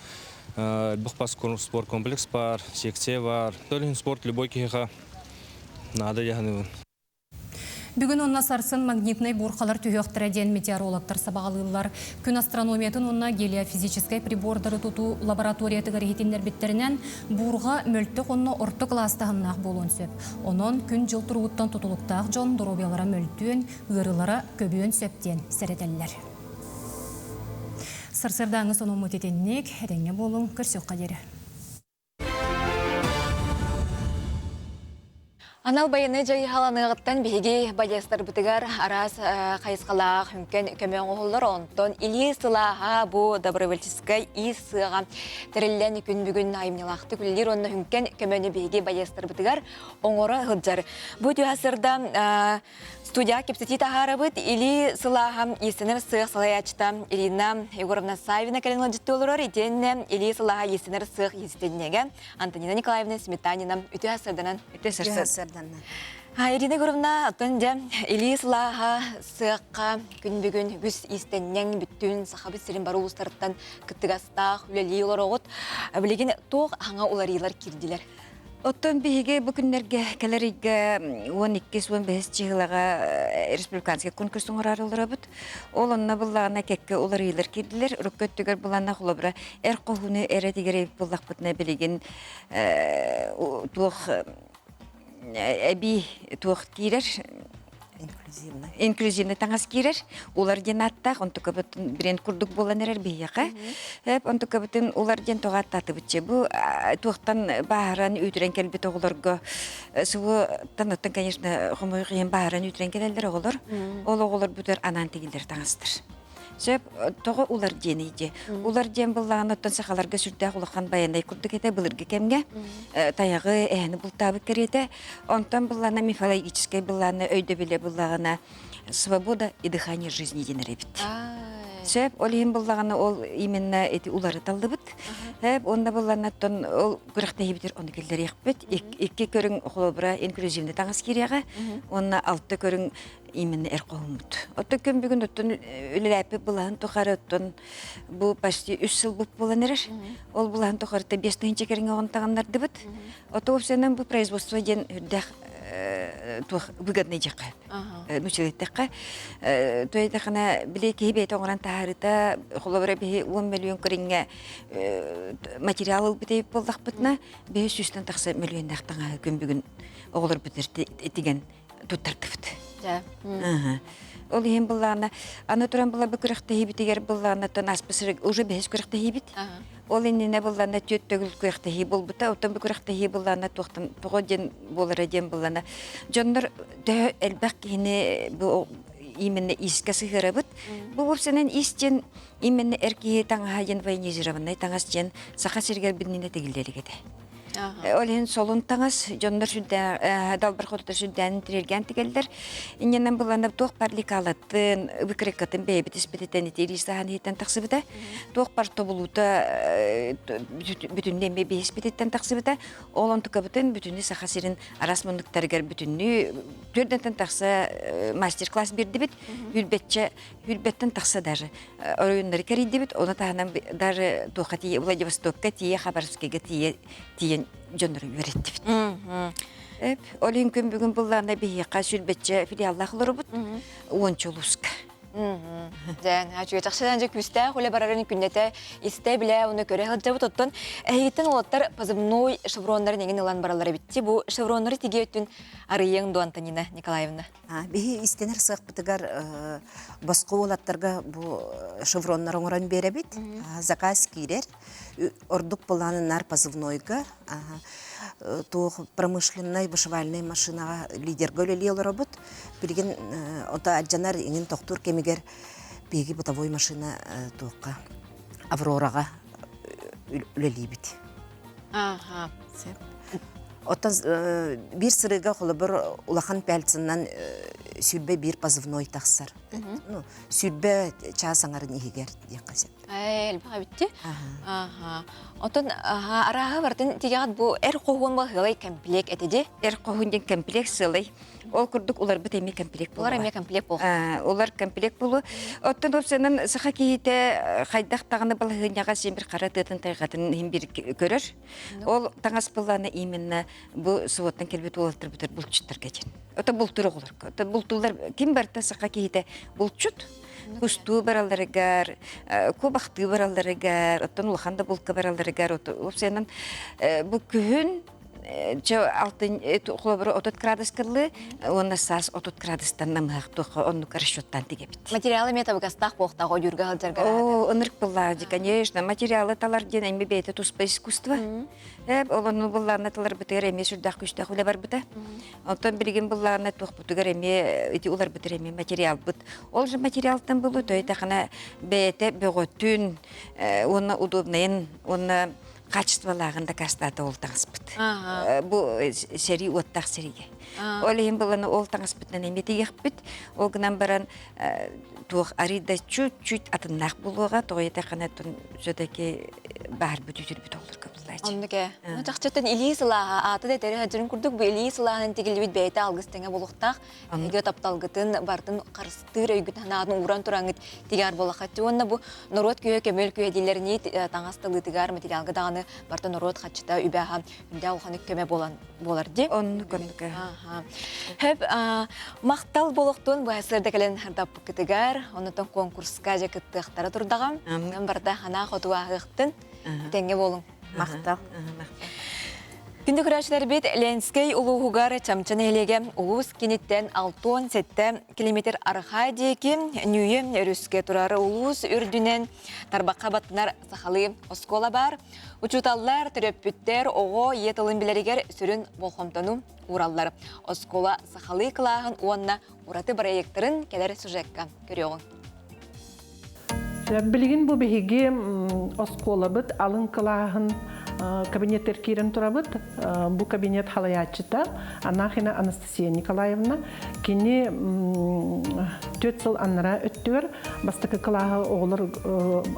элбэх спорт комплекс бар, секция бар. Ол иһин спорт любой киһиэхэ наада дии саныыбын. Бүгүн уонна сарсын магнитнай буурхалар түһүөхтэрэ диэн метеорологтар сабаҕалыыллар. Күн астрономиятын уонна гелиофизическай прибордары тутуу лабораториятыгар иһитиннэрбиттэринэн, буурҕа мөлтөх уонна орто кылаас таһымнаах буолуон сөп. Онон күн-дьыл туругуттан тутулуктаах дьон доруобуйалара мөлтүөн, ыарыылара көбүөн сөп диэн сэрэтэллэр. Сарсыардааҥҥы сонуммут итинник, этэҥҥэ буолуҥ, көрсүөххэ диэри. Анал байыаннай дьайыһаланыаҕыттан биһиги байыастарбытыгар араас хайысхалаах хүҥкэн көмө оҥоһуллар. Онтон илии сылааһа бу добровольческай иис сыаҕа тэриллэн күн бүгүн айымньылаахтык үлэлиир уонна хүҥкэн көмөнү биһиги байыастарбытыгар оҥоро сылдьар. Бу түһэ сырда Студия кэпсэтии таһаарабыт Или сылааһа иистэнэр сыах салайааччыта Ирина Егоровна Савина кэлэн ыалдьыттыы олорор. Итиэннэ Или сылааһа иистэнэр сыах иистэнньэгэ Антонина Николаевна Сметанина үтүө сарданан. Үтүө сарданан. Ирина Егоровна, оттон дьэ Или сылааһа сыахха күн бүгүн үгүс иистэнньэҥ бүттүүн Сахабыт сирин бары улуустарыттан кыттыгастаах үлэлии олороҕут. Билигин туох хаҥа уларыылар киирдилэр? Оттон биһиги бу күннэргэ кэлэр ыйга 12-15 чыһылаҕа республиканский конкурс оҥорор олоробут. Ол онно буллаҕына кэккэ уларыйыылар киирдилэр. Урукку өттүгэр буланна холобура эр хоһууну эрэ тигэр буллахпытына билигин туох эбии туох киирэр Инклюзивный. Инклюзивный таҥас киирэр. Улар диэн ааттаах, онтукабытын бренд курдук буолан эрэр биһиэхэ. Эп онтукабытын улар диэн тоҕо ааттаатыбытчы. Бу туохтан бааһыран үүтүрэн кэлбит оҕолорго субуттан оттон, конечно, хомойуох иһин бааһыран үүтүрэн кэлэллэр оҕолор. Ол оҕолор бутар анаан тигиллэр таҥастар. Сөп, тоҕо улар диэний дии. Улар диэн быллаҕына оттон сахаларга сүрдээх улахан байанай курдук этэ былыргы кэмҥэ. Тайаҕы, эһэни бултаабыт кэриэтэ. Онтон быллаана мифологическай быллаана өйдөбүлэ быллаҕына свобода и дыхание жизни диэн эбит. Сөп, ол иһин быллаҕына ол именно эти улары таллыбыт. Сөп, онно быллаана оттон ол күрэхтэһиибитир ону киллэриэхпит. Икки көрүҥ холобура инклюзивный таҥас киириэҕэ. Уонна алта көрүҥ именно эр хоһуммут. Оттон күн бүгүн оттон үлэлээппит былаһын тухары оттон бу почти үс сыл буолан эрэр. Ол былаһын тухары 5000 кэриҥэ оҕон таҕыннардыбыт. Ото уопсайынан бу производство диэн үрдэх туох выгодный дьэххэ. Нучилиттэххэ туойдахына били киһи бэйэтэ оҥорон таһаарыта холобура биһи 10 миллион кэриҥэ материал ылбыт эбит буоллахпытына биһи сүүстэн тахса миллионнаах таҥаһы күн бүгүн оҕолорбут тигэн туттардыбыт. Ол иһин былаана, аны туран была бу күрэхтэһиибитигэр былаанаттан аспысырык уже бэһис күрэхтэһиибит. Ол иннинэ былаана түөрт төгүл күрэхтэһии буолбута. Оттон бу күрэхтэһии былаана туохтан тоҕо диэн буолара диэн былаана. Дьоннор төһө элбэх киһини бу именно иискэ сыһыарабыт. Бу уопсанан ис диэн именно эр киһи таҥаһа диэн военизированный таҥас диэн саха сиригэр билинэ тигиллэрик этэ. Ол иһин солун таҥас дьоннор сүрдээх далбар хотуттар сүрдээн тириргээн тигэллэр. Инньэнэн быланап туох бар лекалатын, выкройкатын бэйэбит испититтэн ити илиисаһан иһиттэн тахсыбыта. Туох бар тобулуута бүтүннүү эмиэ биһиспититтэн тахсыбыта. Ол онтукабытын бүтүннүү Саха сирин араас муннуктарыгар бүтүннүү төрдөнтөн тахса мастер-класс биэрдибит. Хүрбэтчэ Хүрбэттэн тахса даже оройуоннары кэрийдибит, ону таһынан даже туохха тиийэ Владивостокка тиийэ, Хабаровскайга тиийэ тиийэн дьоннору үөрэттибит. Эп, ол иһин күн бүгүн быллаана биһиэхэ сүрбэччэ филиаллаах олоробут, уонча улууска. Дьэн, үчүгэй чахчыдан дьэ күүстээх үлэ барарын күннэтэ истэ билэ, уну көрө сылдьабыт. Оттон эһигиттэн уолаттар позывной шевроннарын эҥин ылан бараллар эбитти. Бу шевроннары тигии өттүн арыйыаҥ дуо, Антонина Николаевна? Биһи истэнэр сыахпытыгар босхо уолаттарга бу шевроннар оҥорон биэрэбит. Заказ киирэр. Ордук былаанынар позывнойга туох промышленнай вышивальнай машинаҕа лидергэ үлэлии олоробут. Билигин ото алдьанар иҥин тохтуур кэмигэр биһиги бытовой машина туохха Аврораҕа үлэлиибит. Ааха. Оттон биир сырыыга холобур улахан пяльцынан 21 позывной тахсар. Ну, 20 чаас аҥарын иһигэр диэххэ сөп. Элбэх эбитти. Аха. Оттон арааһы барытын тигэҕит бу эр хоһуун ба сыалай комплект этэ ди. Эр хоһуун диэн комплект сыалай. Ол курдук уларбыт эмиэ комплект буолуо. Улар эмиэ комплект буолуо. Улар комплект буолуо. Оттон уопсайынан саха киһитэ хайдах даҕаны балаһыанньаҕа син бир хара тыатын тайҕатын иһин бир көрөр. Ол таҥас былаана именно бу субуоттан кэлбит уолаттарбытыгар булчуттарга диэн. Ото бултуур оҕолорго. Ото бултуулар ким барыта саха киһитэ булчут. Кустуу баралларыгар, кубахтыы баралларыгар, оттон улахан да булка баралларыгар, уопсайынан бу күһүн. Чэ алтын холобура 30 градус кыллы, уонна саас 30 градустан намыһах туохха оннук расчеттан тигебит. Материалы эмиэ табыгастаах буолуохтаах ойуурга сылдьарга. Оо, ынырык быллаа конечно, материалы талар диэн эми бэйэтэ туспа искусство. Ол ону быллаана таларбытыгар эмиэ сүрдээх күүстээх үлэ барбыта. Онтон билигин быллаана туохпутугар эмиэ ити уларбытыр эмиэ материалбыт. Ол же материалтан булу төйтахана бэйэтэ бөҕөтүн уонна удобнайын уонна качестволааҕын дакаастаата ол таҥаспыт. Бу сэрии уоттаах сэриигэ. Ол иһин быланы ол таҥаспытынан эмиэ тигиэхпит. Ол гынан баран туох арый да чуть-чуть атыннаах буолуоҕа, тоҕо диэтэххинэ все-таки баарбыт үтүрбүт оҕолорго буллааччы. Оннук ээ. Ну чахчыттан илии сылааһа ааты да этэри сылдьарын курдук бу илии сылааһынан тигиллибит бэйэтэ алгыс тэҥэ буолуохтаах. Эһиги тапталгытын бартын харыстыыр өйгүт санаатын ууран тураҥҥыт тигэр буолаххат. Уонна бу норуот күүһэ көмөл күүһэ дииллэринии таҥас талыытыгар материалга даҕаны барта норуот хаччыта үбэ-аһа үрдээх улаханнык көмө буолан буолар дии. Оннук оннук. Хөп махтал буолуохтун бу сырда кэлэн хардаппыккытыгар, оннотон конкурска дьэ кыттыахтара турдаҕым. Онон барда ханаа хоту ааһыахтын. Тэҥҥэ буолуҥ. Махтал. Күндү көрөөччүлэрбит Ленскэй улууһугар Чамча нэһилиэгэ улуус киниттэн 67 километр арҕаа диэки Ньүүйэ өрүскэ турар улуус үрдүнэн тарбахха баттанар сахалыы оскуола баар. Учууталлар, төрөппүттэр оҕо ийэ тылын билэригэр сүрүн болҕомтону уураллар. Оскуола сахалыы кылааһын уонна ураты бырайыактарын кэлэр сюжекка көрүөҕүҥ. Билигин бу биһиги оскуолабыт алын кылааһын кабинеттер киирэн турабыт. Бу кабинет халайааччыта Анахина Анастасия Николаевна. Кини 4 сыл аннара өттүгэр бастакы кылааһы оҕолор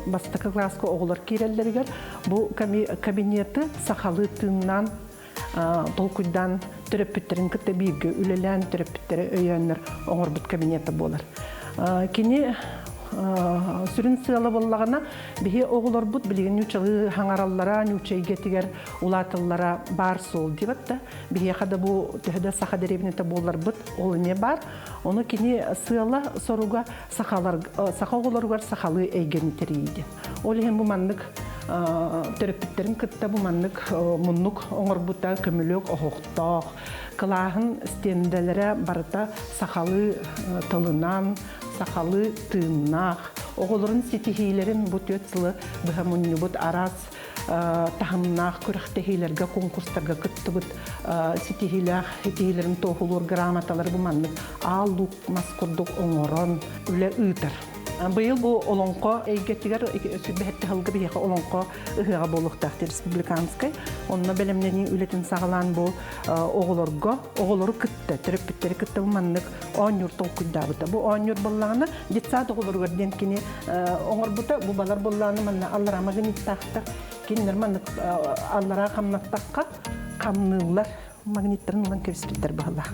бастакы кылааска оҕолор киирэллэригэр бу кабинеты сахалыы тыыннаан толкуйдаан төрөппүттэрин кытта бииргэ үлэлээн төрөппүттэрэ өйөөннөр оҥорбут кабинета буолар. Кини сүрүн сыала буоллаҕына биһи оҕолорбут билигин ньуучалыы хаҥараллара, ньууча эйгэтигэр улааталлара баар суол диэбэт да биһиэхэ да бу төһө да саха дэриэбинэтэ буолларбыт ол эмиэ баар. Ону кини сыала соруга сахалар саха оҕолоругар сахалыы эйгэни тэрийиигэ. Ол иһин бу маннык төрөппүттэрин кытта бу маннык муннук оҥорбута көмүлүөк оһохтоох, кылааһын стендэлэрэ барыта сахалыы тылынан, сахалыы тыыннаах, оҕолорун ситиһиилэрин бу түөрт сылы быһа мунньубут араас таһымнаах күрэхтэһиилэргэ, конкурстарга кыттыбыт ситиһиилээх ситиһиилэрин туоһулуур грамоталары бу маннык аал луук мас курдук оҥорон үлэ ыытар. Быйыл бу олоҥхо эйгэтигэр сүрбэһэтти сылга биһиэхэ олоҥхо ыһыаҕа буолуохтаах республиканскай. Онно бэлэмнэнии үлэтин саҕалаан бу оҕолорго, оҕолору кытта, төрөппүттэри кытта бу маннык оонньуур толкуйдаабыта. Бу оонньуур буоллаҕына детсад оҕолоругар диэн кини оҥорбута. Бу балар буоллаҕына манна аллараа магниттаахтар. Кинилэр маннык аллараа хамнаттахха хамныыллар магниттарын ылан кэбиспиттэр баһылаах.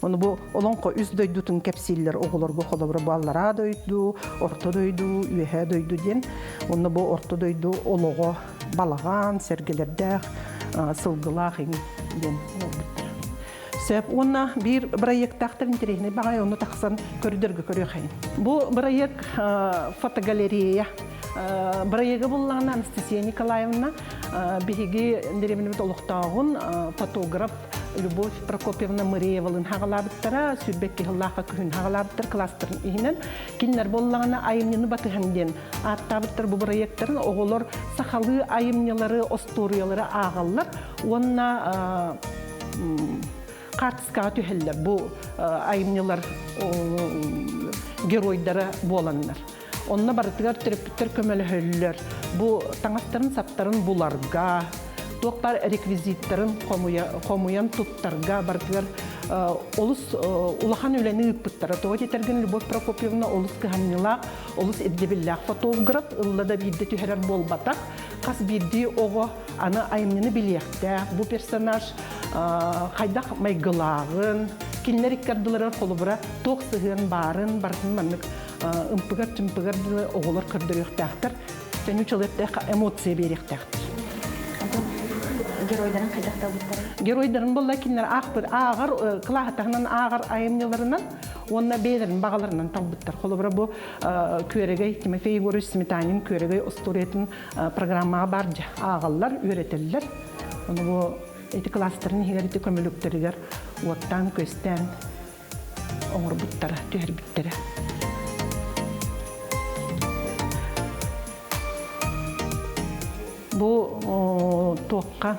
Ону бу олоҥхо үс дойдутун кэпсииллэр оҕолорго холобура бу аллараа дойду, орто дойду, үөһээ дойду диэн. Онно бу орто дойду олоҕо балаҕан, сэргэлэрдээх, сылгылаах иҥ диэн олорбуттар. Сөп. Уонна биир бырайыактаахтар интэриэһинэй баҕайы ону тахсан көрдөргө көрүөхайын. Бу бырайыак фотогалерея. Бырайыагы буллаҕына Анастасия Николаевна биһиги дэриэбинэбит олохтооҕун фотограф Любовь Прокопьевна Мыреевалын хаҕалаабыттара, сүүрбэкки сыллаахха күһүн хаҕалаабыттар кластерын иһинэн. Кинилэр буоллаҕына айымньыны батыһан диэн ааттаабыттар бу бырайыактарын оҕолор сахалыы айымньылары, остуоруйалары ааҕаллар уонна хаартыскаҕа түһэллэр бу айымньылар геройдара буоланнар. Онно барытыгар төрөппүттэр көмөлөһөллөр. Бу таҥастарын-саптарын буларга, туох баар реквизиттарын хомуйан туттарга барытыгар олус улахан үлэни ыыппыттара. Тоҕо диэтэргин Любовь Прокопьевна олус кыһамньылаах, олус ирдэбиллээх фотограф, ылла да биирдэ түһэрэр буолбатах. Хас биирдии оҕо аны айымньыны билиэхтээх. Бу персонаж хайдах майгылааҕын, кинилэр икки ардыларыгар холобура туох сыһыан баарын барытын маннык ымпыгар-чымпыгар дылы оҕолор көрдөрүөхтээхтэр, төнү эмоция биэриэхтээхтэр. Геройдарын хайдах талбыттара? Геройдарын буолла кинилэр аахпыт ааҕар кылааһатаһынан ааҕар айымньыларынан уонна бэйэлэрин баҕаларынан талбыттар. Холобура бу Күөрэгэй Тимофей Егорович Сметанин Күөрэгэй остуоруйатын программаҕа бар ааҕаллар, үөрэтэллэр. Ону бу Ити кылаастарын иһигэр ити көмөлүктэригэр уоттаан-көстөөн оҥорбуттара, түһэрбиттэрэ. Бу туохха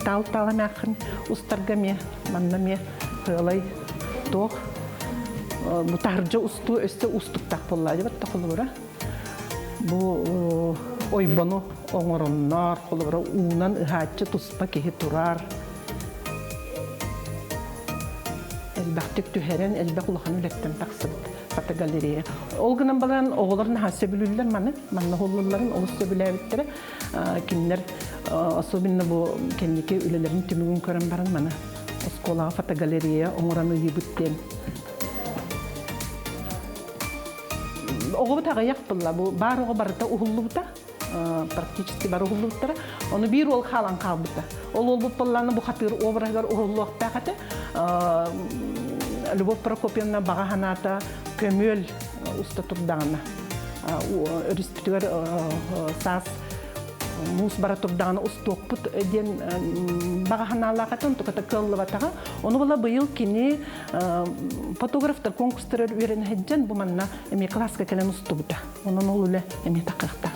таал-таал эмээххин устарга эмиэ манна эмиэ сыалай туох бу таһырдьа устуу өссө уустуктаах буолла дебат холобура бу ойбону оҥороннор холобура уунан ыһааччы туспа киһи турар элбэхтик түһэрэн элбэх улахан үлэттэн тахсыбыт фотогалерея. Ол гынан баран оҕолор наһаа сөбүлүүллэр маны, манна уһуллалларын олус сөбүлээбиттэрэ. Кинилэр особенно бу кэнники үлэлэрин түмүгүн көрөн баран маны оскуолаҕа фотогалерея оҥорон ыйыбыт диэн. Оҕобут аҕыйах буолла, бу баар оҕо барыта уһуллубута. Практически бары уһуллубуттара. Ону биир уол хаалан хаалбыта. Ол уолбут буоллаҕына бу хатыыр обраһыгар уһуллуохтаах этэ. Любовь Прокопьевна баҕа санаата көмүөл уста турдаҕына өрүспүтүгэр саас муус бара турдаҕына устуохпут диэн баҕа санаалаах этэ, онтуката кыаллыбатаҕа. Ону була быйыл кини фотографтар конкурстарыгар үөрэнэ сылдьан бу манна эмиэ кылааска кэлэн устубута. Онон ол үлэ эмиэ тахыахтаах,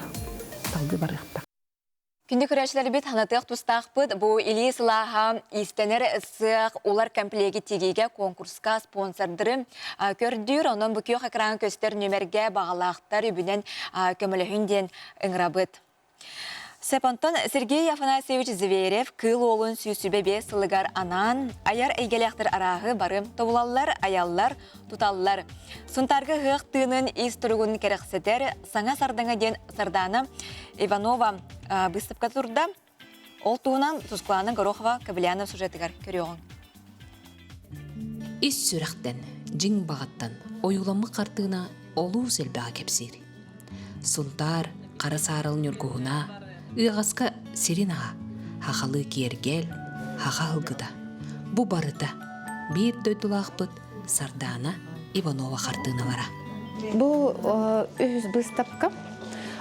салгыы барыахтаах. Күндү көрөөччүлэрбит ханатыах тустаахпыт бу илии сылааһа иистэнэр сыах улар комплеги тигиигэ конкурска спонсордары көрдүүр. Онон бу күөх экран көстөр нүмергэ баҕалаахтар үбүнэн көмөлөһүн диэн ыҥырабыт. Сөп онтон Сергей Афанасьевич Зверев Кыыл Уолун 125 сылыгар анаан айар эйгэлээхтэр арааһы бары тобулаллар, айаллар, туталлар. Сунтаарга ыһыах тыынын ис туругун кэрэхсэтэр Саҥа сардаҥа диэн Сардаана Иванова быыстапка турда. Ол туһунан Тускулаана Горохова Кобылянов сюжетыгар көрүөҕүҥ. Ис сүрэхтэн, дьиҥ баҕаттан ойууламмыт хартыына олус элбэҕи кэпсиир. Сунтаар хара саарал ньургуһуна, ыаҕаска сирин аһа, хахалыы киэргэл, хаха ылгыта. Бу барыта биир дойдулаахпыт Сардаана Иванова хартыыналара. Бу үһүс быыстапка.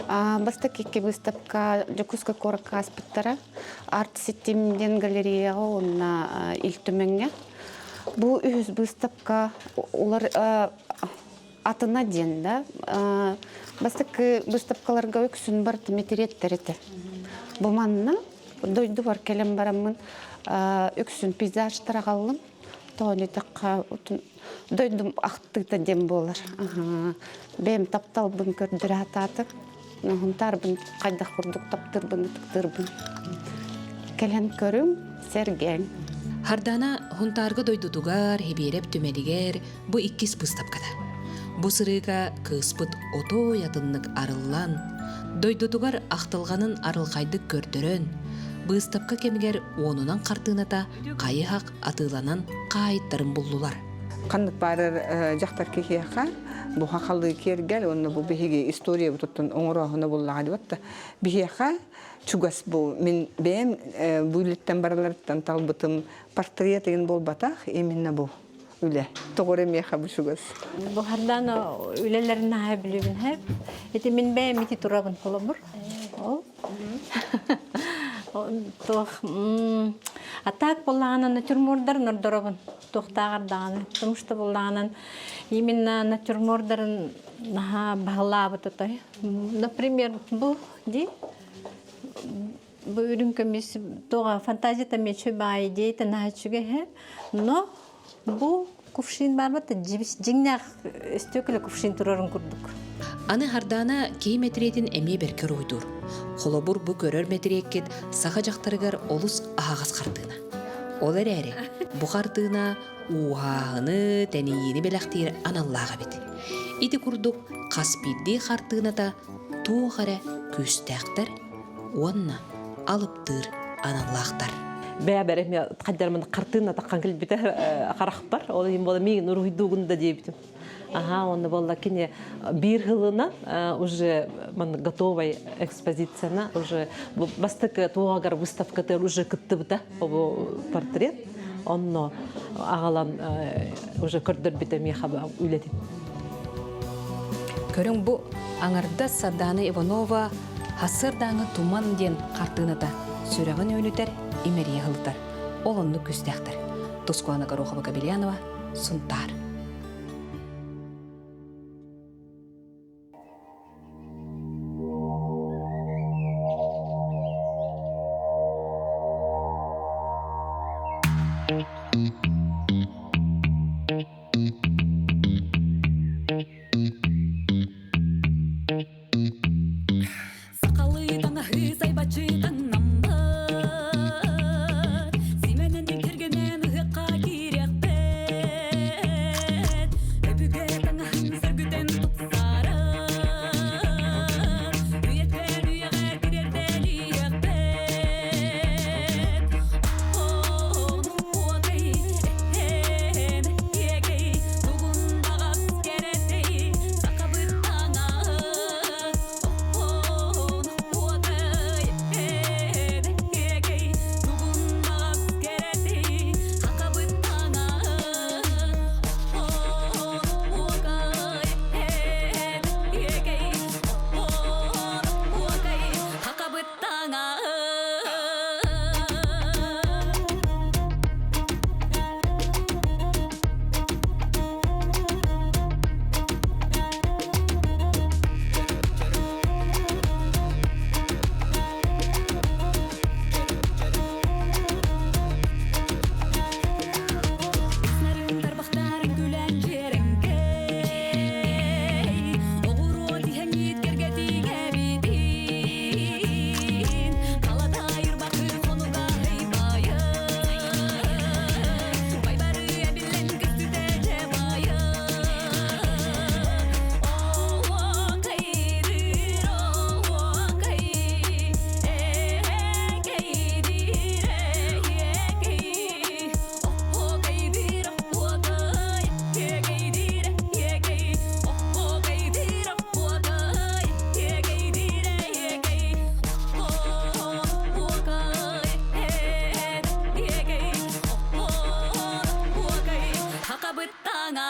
Бастакы икки быыстапка Дьокуускай куоракка ааспыттара. Арт-ситим диэн галереяҕа уонна Ил Түмэҥҥэ. Бу үһүс быыстапка улар атына диэн да бастакы быыстапкаларга үксүн барыта мэтириэттэр этэ. Бу манна дойдубар кэлэн бараммын үксүн пейзажтар аҕаллым. Тоҕо диэтэххэ дойдум ахтыыта диэн буолар. Бэйэм тапталбын көрдөрө сатаатым. Хунтаарбын хайдах курдук таптыырбын, ытыктыырбын. Кэлэн көрүҥ, сэргээҥ. Хардана Хунтаарга дойдутугар, Хибиэрэп түмэлигэр бу иккис быыстапката. Бу сырыыга кыыспыт отой атыннык арыллан, дойдутугар ахтылҕанын арылхайдык көрдөрөн, быыстапка кэмигэр уонунан хартыыната хайы-хах атыыланан хаайыттарын буллулар. Ханнык баарар дьахтар киһиэхэ бу хахалыы киэргэл уонна бу биһиги историябытыттан оҥорооһуна буллаҕа дибат биһиэхэ чугас бу мин бэйэм бу үлэттэн барыларыттан талбытым портрет игин буолбатах именно бу үлэ тоҕо эрэ миэхэ бу чугас Бу Хардана үлэлэрин наһаа билибин хэп. Ити мин бэйэм ити турабын холобур. Ол туох а так буоллаҕына натюрмордарын ордоробун туохтааҕар даҕаны потому что буоллаҕынан именно натюрмордарын наһаа баһылаабыт отой например бу ди бу үрүҥ көмүс туоҕа фантазията мечи баай идеята наһаа үчүгэй но Бу кувшин баарбат дьиҥнээх өстүөкүлэ кувшин турарын курдук. Аны Хардаана киһи мэтириэтин эмиэ бэркэ уруһуйдуур. Холобур, бу көрөр мэтириэккит саха дьахтарыгар олус аһаҕас хартыына. Ол эрээри, бу хартыына ууһааһыны, тэнийиини бэлэхтиир аналлаах эбит. Ити курдук хас биирдии хартыыната туох эрэ күүстээхтэр уонна алыптыыр аналлаахтар. Бэйэбэр эмиэ хайдармын хартыына таххан кэлбитэ харахпар. Ол иһин буола миигин уруһуйдуугун да диэбитим. Аха, онно буолла кини биир сылынан уже готовая экспозицияна уже бастакы туоҕагар выставкатыгар уже кыттыбыта обу портрет. Онно аҕалан уже көрдөрбүтэ миэхэ үлэтин. Көрүҥ бу аҥардас Сардаана Иванова Хассыардааҥы туман диэн хартыыната сүрэҕин үөнүтэр имэрийэ сылытар. Ол оннук күүстээхтэр. Тускуана Горохова-Кобельянова, Сунтаар. Сахалыы таҥаһы сайбаччы таҥнаммыт, Симэнэн кэргэнэн ыһыахха киириэхпит. Өбүгэ таҥаһын сөргүтэн тупсаран, Үйэттэн үйэҕэ тириэрдэлиэхпит. Оһуокай, эһээн, иэгэй, тугун баҕас кэрэтэй, сахабыт таҥаһа. Тарбахтарын күлэн дьиэрэҥкэй, Оҕуруо тиһэҥҥит кэргэтиҥ эбитин, Халадаайыр бакыр хонуга һыйбайын, Байбары эбиллэн көстүтэ дьэ байын. Хакабыттаңа.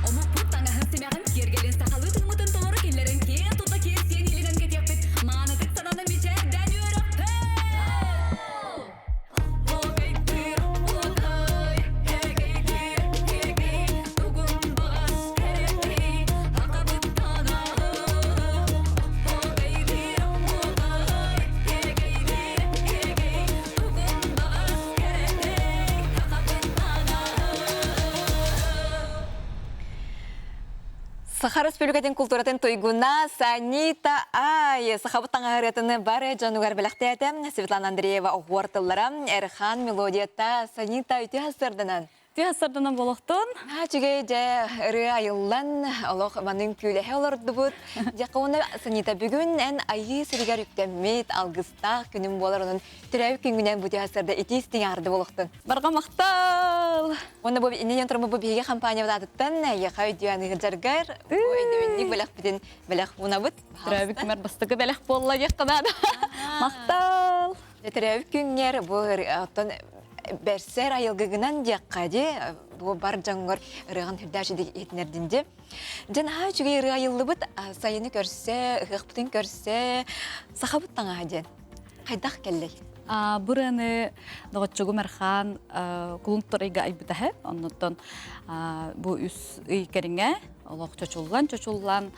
Омукпут таҥаһын симэҕин киэргэлин сахалыы тыыммытын толору киллэрэн киэн тута киэр сиэн илинэн кэтиэхпит маанытык сананан мичээрдээн үөрөхпүт! Саха Республикатын култууратын туйгуна Санита Ай сахабыт таҥаһырыатыны бары дьонугар бэлэхтээтэ. Светлана Андреева оһуор тыллара, Эрхан мелодията Санита үтүө хасырданан. Үтүө хасырданан болохтун. Үчүгэй дьэ ырыа айыллан олох манын күүлэһэ олордубут. Дьэ уонна Санита бүгүн эн айыы сиригэр үктэммит алгыстаах күнүм буолар онон төрөөбүт күҥҥүнэн бу үтүө итии истиҥ арды болохтун. Барҕа махтал! Уонна бу иннинэн турму бу биһиги компания аатыттан эйиэхэ өйдүөн ыһырдьаргар бу өйдөбүнньүк бэлэхпитин бэлэх уунабыт. Төрөөбүт күмэр бастакы бэлэх буолла диэххэ наада. Махтал! Төрөөбүт күҥҥэр бу оттон бэрсэр айылгыгынан диэххэ ди бу бар дьоҥҥор ырыаҕын үрдээш иһитинэрдин ди. Дьэ наһаа үчүгэй ырыа айыллыбыт сайыны көрсө, ыһыахпытын көрсө сахабыт таҥаһа диэн. Хайдах кэллэй? Бу ырыаны доҕоччугум Эрхаан кулун тутар ыйга айбыта Оннуттан бу үс ый кэриҥэ олох чочуллан-чочуллан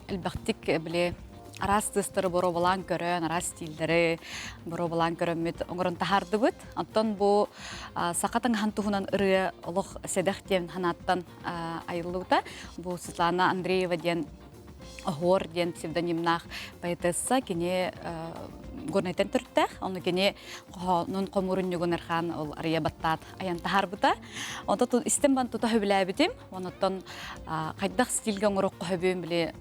элбэхтик били араас тыастары боруобалаан көрөн, араас стиллэри боруобалаан көрөммүт оҥорон таһаардыбыт. Оттон бу саха таҥаһын туһунан ырыа олох сэдэх диэн санааттан айыллыбыта. Бу Светлана Андреева диэн Оһуор диэн псевдонимнаах поэтесса кини Горнайтан төрүттээх. Ону кини хоһоонун хомуурунньугун Эрхаан ол арыйа баттаат айан таһаарбыта. Онто истэн бан тута хөбүлээбитим. Онуттан хайдах стильгэ оҥороххо хөбүм били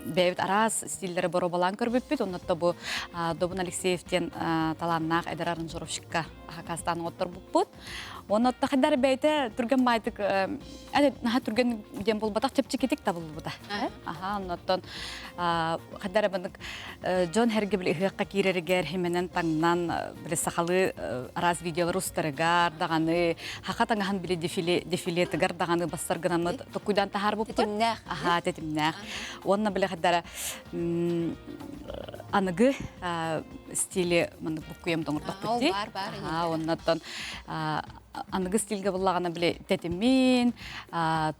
бэйэбит араас стиллэри боруобалаан көрбүппүт. Оннотто бу Добун Алексеев диэн талааннаах эдэр аранжировщикка хакастаан оҥотторбуппут. Онно хайдар бэйэтэ түргэн баайтык наһаа түргэн диэн буолбатах чэпчэкитик табыллыбыта. Аха, онноттон хайдар банык дьон хэргэ били ыһыахха киирэригэр хименен таҥнан били сахалыы араас видеолар устарыгар даҕаны хаха таҥаһын били дефиле дефилетыгар даҕаны бассар гынаммыт токуйдан таһаарбыппыт. Тэтимнээх. Аха, тэтимнээх. Уонна били хайдара аныгы стили маннык буккуйам тоҥордохпут дии. Бар бар. Аха, оннотон аныгы стильгэ буллаҕына били тэтимин,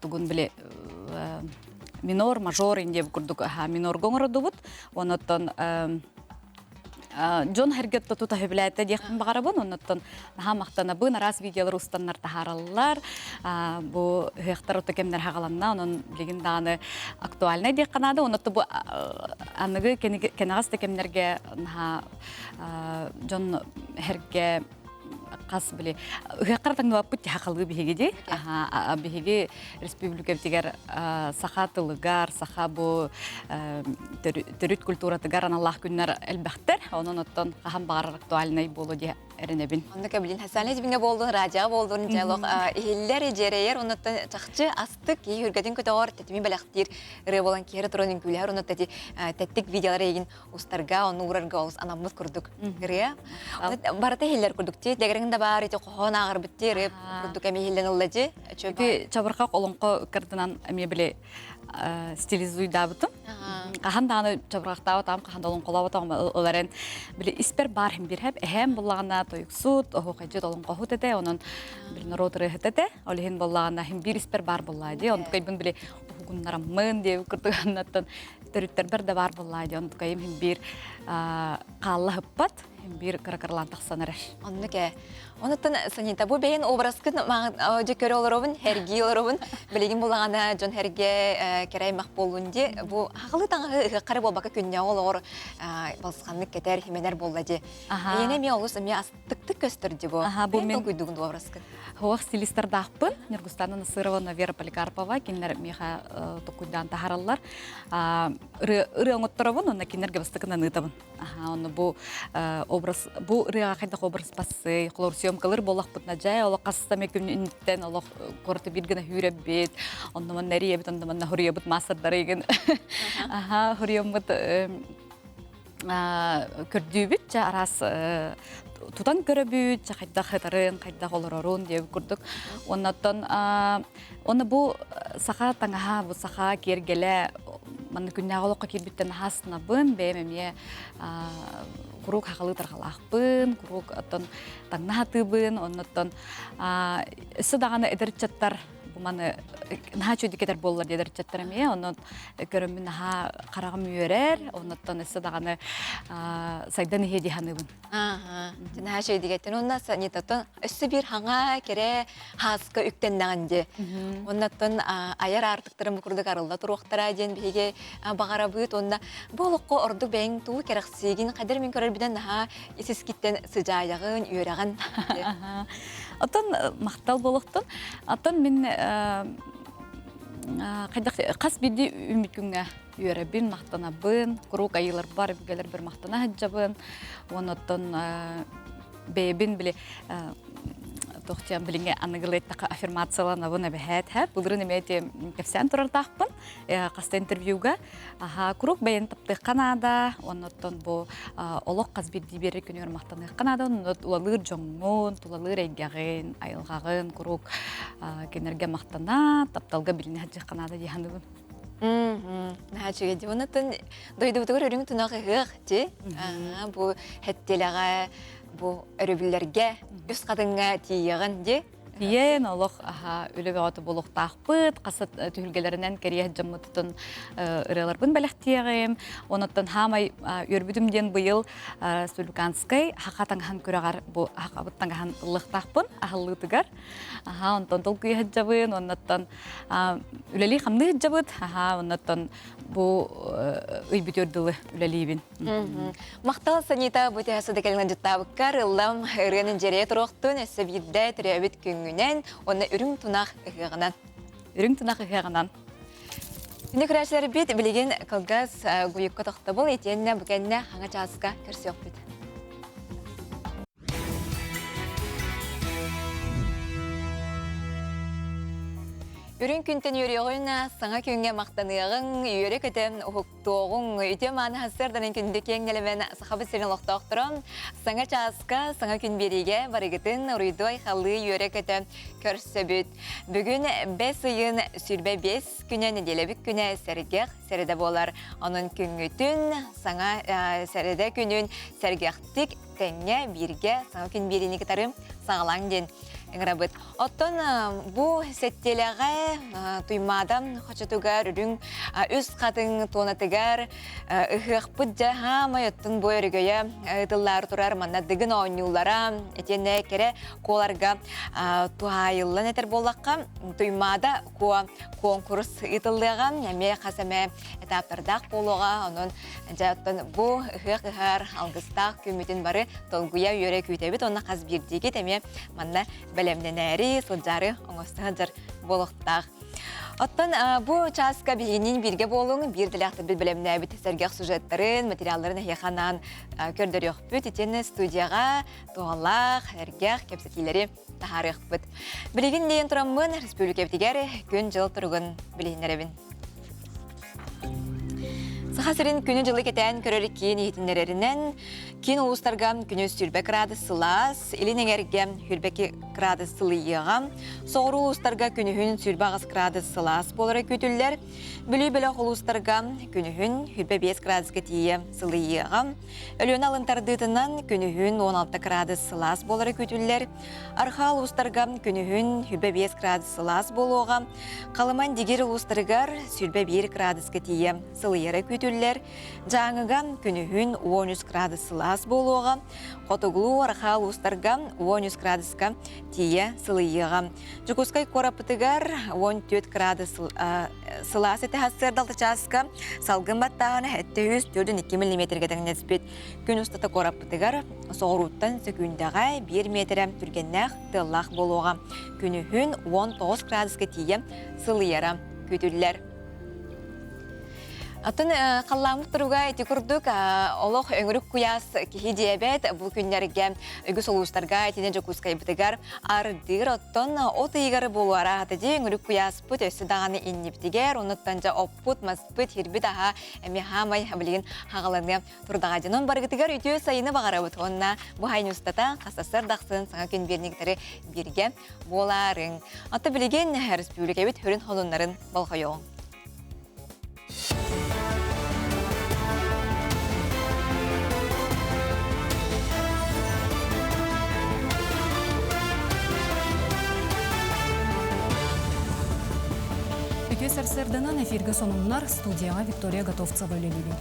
тугун били минор, мажор инде курдук минорга оҥородубут. Оннотон дьон хэргэ тута сөбүлээтэ диэхпин баҕарабын. Оннуттан наһаа махтанабын. Араас видеолар устаннар таһаараллар. Бу ыһыахтар ото кэмнэр хаҕаланна. Онон билигин даҕаны актуальнай диэххэ наада. Оннуттан бу аныгы кэнэҕэс да кэмнэргэ наһаа дьон хэргэ хас били ыһыаххар таҥныбаппыт хахалыы биһиги ди биһиги республикабытыгар саха тылыгар саха бу төрүт культуратыгар аналлаах күннэр элбэхтэр онон оттон хаһан баҕарар актуальнай буолуо диye эрэнэбин Онно кэбилин Хасанец биҥэ буолдун, радио буолдун, диалог иһиллэр, дьиэрэйэр, оннуттан чахчы астык, киһи үргэтин көтөҕөр, тэтими бэлэхтиир ырыа буолан киһи туран үҥкүүлэһэр, оннуттан тэттик видеолар эйигин устарга, онну уурарга олус анаммыт курдук ырыа. Барыта иһиллэр курдук ти, дэгэрин да баар ити хоһоон ааҕарбыт ти ырыа курдук эми иһиллэн ылла дьи. Ити чабырҕах олоҥхо кырдынан эмиэ били стилизуйдаабытым. Хаһан даҕаны чабырҕахтаабатаҕым, хаһан да олоҥхолооботоҕум ыларен били испэр баар хим бир хэп эһэм буллаҕына тойуксут, оһуохайдьыт олоҥхоһут этэ, онон били норуот ырыаһыт этэ. Ол иһин буоллаҕына хим биир испэр баар буоллаа дии. Онтукайбын били уһугуннараммын диэбит курдук аннаттан төрүттэрбэр да баар буоллаа дии. Онтукайым хим биир хаалла ыппат, хим биир кыра-кыралаан тахсан эрэр. Оннук ээ. Онуттан Санита, бу бэйэн образкын дьэ көрө олоробун, хэргии олоробун. Билигин булаҕана дьон хэргэ кэрэ аймах буоллун ди. Бу хахалы таҥаһы ыһыаххары буолбакка күннээҕи олоҕор балысханнык кэтэр, хименэр буолла ди. Эйиэнэ эмиэ олус эмиэ астыктык көстөр ди бу. Аха, бу мин толкуйдугун образкын. Хуах стилистардаахпын. Нюргустана Насырова, Вера Поликарпова кинилэр миэхэ токуйдаан таһараллар. Ырыа оҥотторобун, онно кинилэргэ бастакынан ыытабын. Аха, онно бу образ, бу ырыаҕа хайдах образ бассый, холор съемкалыр буоллахпытына дьэ, олох хаста эмэ күнүнтэн олох куораты биир гына хүүрэббит, онно манна эрийэбит, онно манна хуруйабыт маастардары Аха, хуруйаммыт көрдүүбүт, чэ араас тутан көрөбүт, чэ хайдах хытарын, хайдах олорорун диэбит курдук. Оннотон онно бу саха таҥаһа, бу саха киэргэлэ манна күннээҕи олоххо киирбиттэн аһаснабын, бэйэм эмиэ куруук хахалыы тарҕалаахпын, куруук оттон таҥна хатыыбын, оннуттан өссө даҕаны эдэр ыччаттар бу маны наһаа үчүгэйдик этэр буоллар диэдэр ыччаттар эмиэ онон көрөммүн наһаа хараҕым үөрэр, оннуттан өссө даҕаны сайдан иһиэ дии саныыбын. Ааха, наһаа үчүгэйдик эттин. Уонна Санитаттан өссө биир хаҥа кэрэ хааска үктэннэҕин дии. Оннаттан айар аартыктарын бу курдук арылла туруохтара диэн биһиги баҕарабыт. Уонна бу олоххо ордук бэйэҥ тугу кэрэхсиигин, хайдах мин көрөрбүнэн наһаа ис-искиттэн сыдьаайаҕын, үөрэҕин. Оттон махтал буолуохтун. Оттон мин хайдах хас биирдии үүммүт күҥҥэ үөрэбин, махтанабын, куруук айыыларбар, өбүгэлэрбэр махтана сылдьабын. Уонна оттон бэйэбин били туох диэн билиҥҥи аныгылыы эттэххэ аффирмацияланабын эбэһээт һэ былырыын эмиэ ити кэпсээн турардаахпын хаста интервьюга аха куруук бэйэни таптыахха наада оннуттан бу олох хас биирдии биэрэр күнүгэр махтаныахха наада онно тулалыыр дьоҥҥун тулалыыр эйгэҕин айылҕаҕын куруук кинилэргэ махтана тапталга билинэ сылдьыахха наада дии саныыбын Наһаа үчүгэй дии. Оннуттан дойдубутугар үрүҥ тунах ыһыах дии. Бу хэттилэҕэ, бу өрөбүллэргэ үс хатыҥҥа тиийэҕин дии. Тиийэн олох аха үлэ бөҕөтө буолуохтаахпыт. Хас түһүлгэлэринэн кэрийэ дьоммутутун ырыаларбын бэлэхтиэҕим. Онуттан хаамай үөрбүтүм диэн быйыл республиканскай хаха таҥаһын күрэҕэр бу хахабыт таҥаһын ыллыахтаахпын аһыллыытыгар. Аха онтон толкуйа сылдьабын, оннуттан үлэлии-хамныы сылдьабыт. Аха оннуттан бу ый бүтүөр дылы үлэлиибин. Махтал Санита бу тэһэ сыда кэлин дьыттаабыккар ыллам ырыанын дьэрээ туруохтун өссө биирдэ төрөөбүт күҥҥүнэн уонна үрүҥ тунах ыһыаҕынан. Үрүҥ тунах ыһыаҕынан. Күндү көрөөччүлэрбит билигин кылгас гуйукка тохтобул итиэннэ бу кэннэ хаҥа чааска көрсүөхпүт. Үрүҥ күнтэн үөрүөҕүн, саҥа күҥҥэ махтаныаҕыҥ, үөрэ-көтө уһуктуоҕуҥ. Үтүө мааны сарсыарданан күндү киэҥ нэлэмэн Сахабыт сирин олохтоохторо саҥа чааска, саҥа күн биэриигэ барыгытын уруйдуу-айхаллыы үөрэ-көтө көрсөбүт. Бүгүн бэс ыйын 25 күнэ нэдиэлэбит күнэ сэргэх сэрэдэ буолар. Онон күҥҥүтүн саҥа сэрэдэ күнүн сэргэхтик тэҥҥэ бииргэ саҥа күн биэриини кытары саҕалааҥ диэн ыҥырабыт. Оттон бу сэттиэлэҕэ Туймаада хочотугар үрүҥ үс хатыҥ туонатыгар ыһыахпыт дьэ хаамай оттон бу өрөгөйө ыытыллаары турар манна дыгын оонньуулара итиэннэ кэрэ куоларга туһаайыллан этэр буоллахха Туймаада куо куонкурус ыытыллыаҕа эмиэ хас эмэ этаптардаах буолуоҕа онон Дьэ, оттон бу ыһыах ыһар алгыстаах күммүтүн бары долгуйа үөрэ күүтэбит уонна хас биирдиигит эмиэ манна бэлэмнэнээри, сылдьаары оҥосто сылдьар буолуохтаах. Оттон бу чааска биһигинниин бииргэ буолуҥ, биир дэлээхтэрбит бэлэмнээбит сэргэх сюжеттарын, материалларын эһиэхэ анаан көрдөрүөхпүт. Итиэннэ студияҕа туһалаах, эргэх кэпсэтиилэри таһаарыахпыт. Билигин диэн тураммын республикабытыгар күн-дьыл туругун билиһиннэрэбин. Саха сирин күнү-дьылы кэтээн көрөр киин иһитиннэрэринэн, киин улуустарга күнүс 20 градус сылаас, илин эҥэргэ 22 градус сылыйыаҕа, соҕуруу улуустарга күнүһүн 28 градус сылаас буолара күүтүллэр, Бүлүү бөлөх улуустарга күнүһүн 25 градуска тиийэ сылыйыаҕа, Өлүөнэ алын тардыытынан күнүһүн 16 градус сылаас буолара күүтүллэр. Архаа улуустарга күнүһүн 25 градус сылаас буолуоҕа. Халыман Дигир улуустарыгар 21 градуска тиийэ сылыйара күүтүллэр. Дьааҥыга күнүһүн 13 градус сылаас буолуоҕа. Хотугулуу архаа улуустарга 13 градуска тиийэ сылыйыаҕа. Дьокуускай куораппытыгар 14 градус сылаас этэ сарсыарда алта чааска салгын баттааһына 742 миллиметргэ тэҥнэспит. Күн устата куораппытыгар соҕурууттан сөкүүндэҕэ 1 миэтэрэ түргэннээх тыаллаах буолуоҕа. Күнүһүн 19 градуска тиийэ сылыйара күүтүллэр. Атын халлааммыт туруга ити курдук олох өҥүрүк куйаас киһи диэбэт бу күннэргэ үгүс улуустарга итинэ Дьокуускайбытыгар ардыыр оттон от ыйыгар буолуара хата дии өҥүрүк куйааспыт өссө даҕаны иннибитигэр онуттан дьэ оппут маспыт хирбит аһа эмиэ хаамай билигин хаҕаланыа турдаҕа дьонун барыгытыгар үтүө сайыны баҕарабыт уонна бу хайын устата хасасар дахсын саҥа күн биэрниктери бииргэ буолаарыҥ. Ата билигин республикабыт хөрүн холуннарын болҕойоҕуҥ. Үтүө сарсыарданан эфиргэ сонуннар студияҕа Виктория Готовцева үлэлиибин.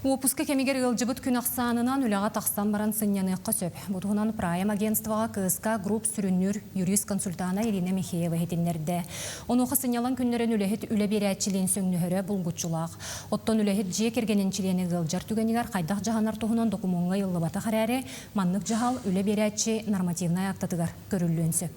Уоппуска кэмигэр ыалдьыбыт күн ахсаанынан үлэҕэ тахсан баран сынньаныахха сөп. Бу туһунан Прайм агентствоҕа КСК Групп сүрүннүүр юрист-консультана Ирина Михеева иһитиннэрдэ. Онуоха сынньалаҥ күннэрин үлэһит үлэ биэрээччилиин сөҥнөһөрө булгуччулаах. Оттон үлэһит дьиэ кэргэнин чилиэнэ ыалдьар түгэнигэр хайдах дьаһанар туһунан докумуоҥҥа ыйыллыбатах эрээри, маннык дьаһал үлэ биэрээччи нормативнай актатыгар көрүллүөн сөп.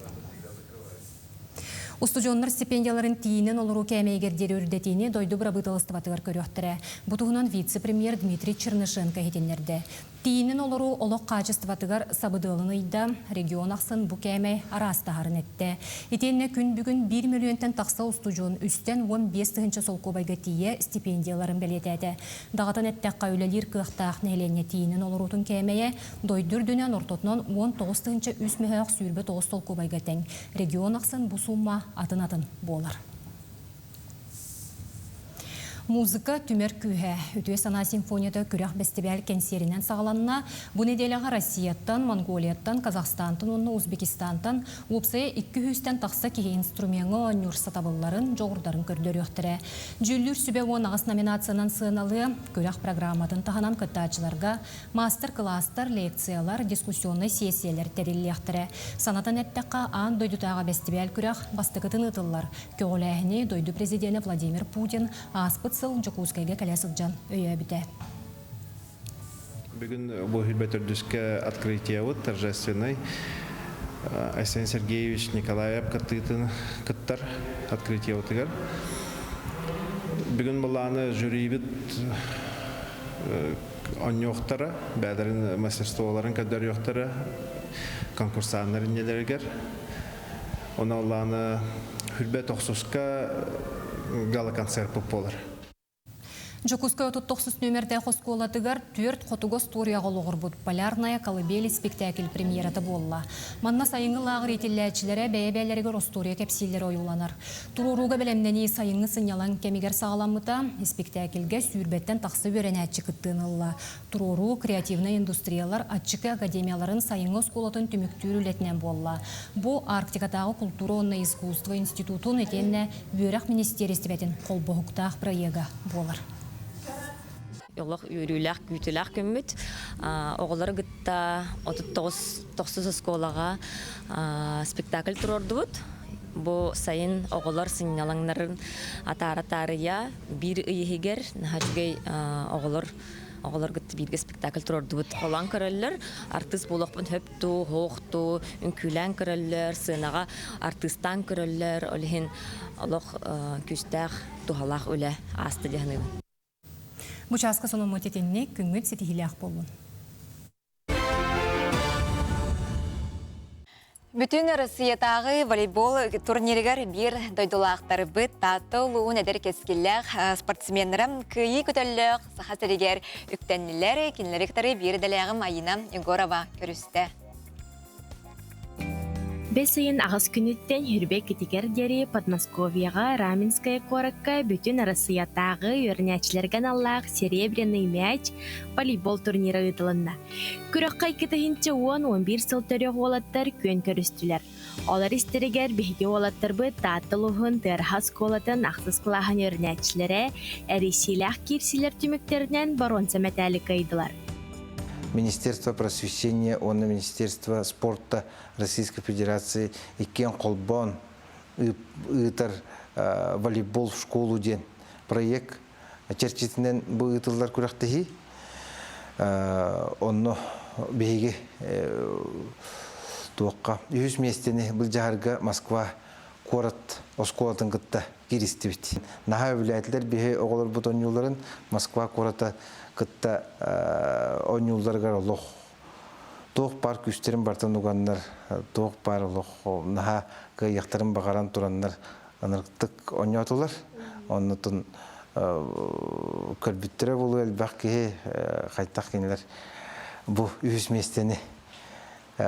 Устудьуоннар стипендияларын тиийинэн олоруу кээмэйигэр диэри үрдэтиини дойду бырабыыталыстыбатыгар көрүөхтэрэ. Бу туһунан вице-премьер Дмитрий Чернышенко иһитиннэрдэ. Тиийинэн олоруу олох хаачыстыбатыгар сабыдыалын ыйда, регион ахсын бу кээмэй араастаһарын эттэ. Итиэннэ күн бүгүн биир мөлүйүөнтэн тахса устудьуон үстэн 15 тыһыынча солкуобайга тиийэ стипендияларын бэлиэтээтэ. Даҕатан эттэххэ, үлэлиир кыахтаах нэһилиэнньэ тиийинэн олоруутун кээмэйэ дойду үрдүнэн ортотунан 19 тыһыынча 3 мөһөөх 29 солкуобайга тэҥ. Регион ахсын бу сумма атын-атын буолар. Музыка түмэр күүһэ. Үтүө санаа симфонията күрэх бэстибээл кэнсиэринэн саҕаланна. Бу нэдиэлэҕэ Россияттан, Монголияттан, Казахстантан уонна Узбекистантан уопсайа 200-тэн тахса киһи инструмеҥҥа оонньуур сатабылларын, дьоҕурдарын көрдөрүөхтэрэ. Дьүүллүүр сүбэ 18 номинациянан сыаналыа. Күрэх программатын таһынан кыттааччыларга Маастар-кылаастар, лекциялар, дискуссионнай сиэссийэлэр тэриллиэхтэрэ. Санатан эттэххэ, аан дойдутааҕы бэстибээл күрэх бастакытын ыытыллар. Көҕүлээһини дойду президенэ Владимир Путин ааспыт сыл Дьокуускайга кэлэ сылдьан өйөөбүтэ. Бүгүн бу Хүлбэ төрдүскэ открытиебыт торжественный Айсен Сергеевич Николаев кыттыытын кыттар открытиебытыгар. Бүгүн былааны жюрибит онньуохтара, бэйэлэрин мастерстволарын көрдөрүөхтэрэ конкурсаннар иннилэригэр. Онон олааны хүрбэ тохсуска гала-концерт буолар. Дьокуускай 39 нүөмэрдээх оскуолатыгар түөрт хотугу остуоруйаҕа олоҕурбут «Полярная колыбель» испиктээкил премьерата буолла. Манна сайыҥҥы лааҕыр иитиллээччилэрэ бэйэ-бэйэлэригэр остуоруйа кэпсииллэрэ ойууланар. Туруорууга бэлэмнэнии сайыҥҥы сынньалаҥ кэмигэр саҕаламмыта. Испиктээкилгэ сүүрбэттэн тахса үөрэнээччи кыттыыны ылла. Туруоруу креативнай индустриялар аччыгый академияларын сайыҥҥы оскуолатын түмүктүүр үлэтинэн буолла. Бу Арктикатааҕы култуура уонна искусство институтун итиэннэ үөрэх министиэристибэтин холбоһуктаах проега буолар. Олох үөрүүлээх, күүтүүлээх күммүт. Оҕолору кытта 39 тохсус оскуолаҕа спектакль туруордубут. Бу сайын оҕолор сынньалаҥнарын атаара-таарыйа биир ый иһигэр наһаа үчүгэй оҕолор оҕолор кытта бииргэ спектакль туруордубут. Холоон көрөллөр, артыыс буолуохпун хөп дуу, хоох дуу, үҥкүүлээн көрөллөр, сыанаҕа артыыстаан көрөллөр. Ол иһин олох күүстээх, туһалаах үлэ ааста дии саныыбын. Бу чааска сонуммут итинник күҥҥүт ситиһиилээх буоллун. Бүтүн Россиятааҕы волейбол турнирыгар биир дойдулаахтарбыт Таатта улууһун эдэр кэскиллээх спортсменнара кыайыы көтөллөөх Саха сиригэр үктэннилэр. Кинилэри кытары биир идэлээҕим Айина Егорова көрүстэ. Бэс ыйын аҕыс күнүттэн Хүрбэ иккитигэр диэри Подмосковьеҕа Раменское куоракка Бүтүн Арассыыйатааҕы үөрэнээччилэргэ аналлаах «Серебряный мяч» волейбол турнира ыытылынна. Күрэххэ 2010-11 сыл төрүөх уолаттар күөн көрүстүлэр. Олор истэригэр биһиги уолаттарбыт Таатта улууһун Тыараһа оскуолатын ахсыс кылааһын үөрэнээччилэрэ эрийсиилээх киирсиилэр түмүктэринэн боруонса мэтээли кыайдылар. Министерство просвещения уонна Министерство спорта Российской Федерации иккиэн холбоон ыытар волейбол в школу диэн проект чэрчитинэн бу ыытыллар күрэхтэһии. Онно биһиги туохха үһүс миэстэни былдьаһарга Москва куорат оскуолатын кытта кииристибит. Наһаа үбүлээтилэр биһи оҕолорбут оонньууларын Москва куората кытта оонньуулларыгар олох туох баар күүстэрин барытын уганнар, туох баар олох наһаа кыайыахтарын баҕаран тураннар ынырыктык оонньоотулар. Оннутун көрбүттэрэ буолуо элбэх киһи хайтах кинилэр бу үһүс миэстэни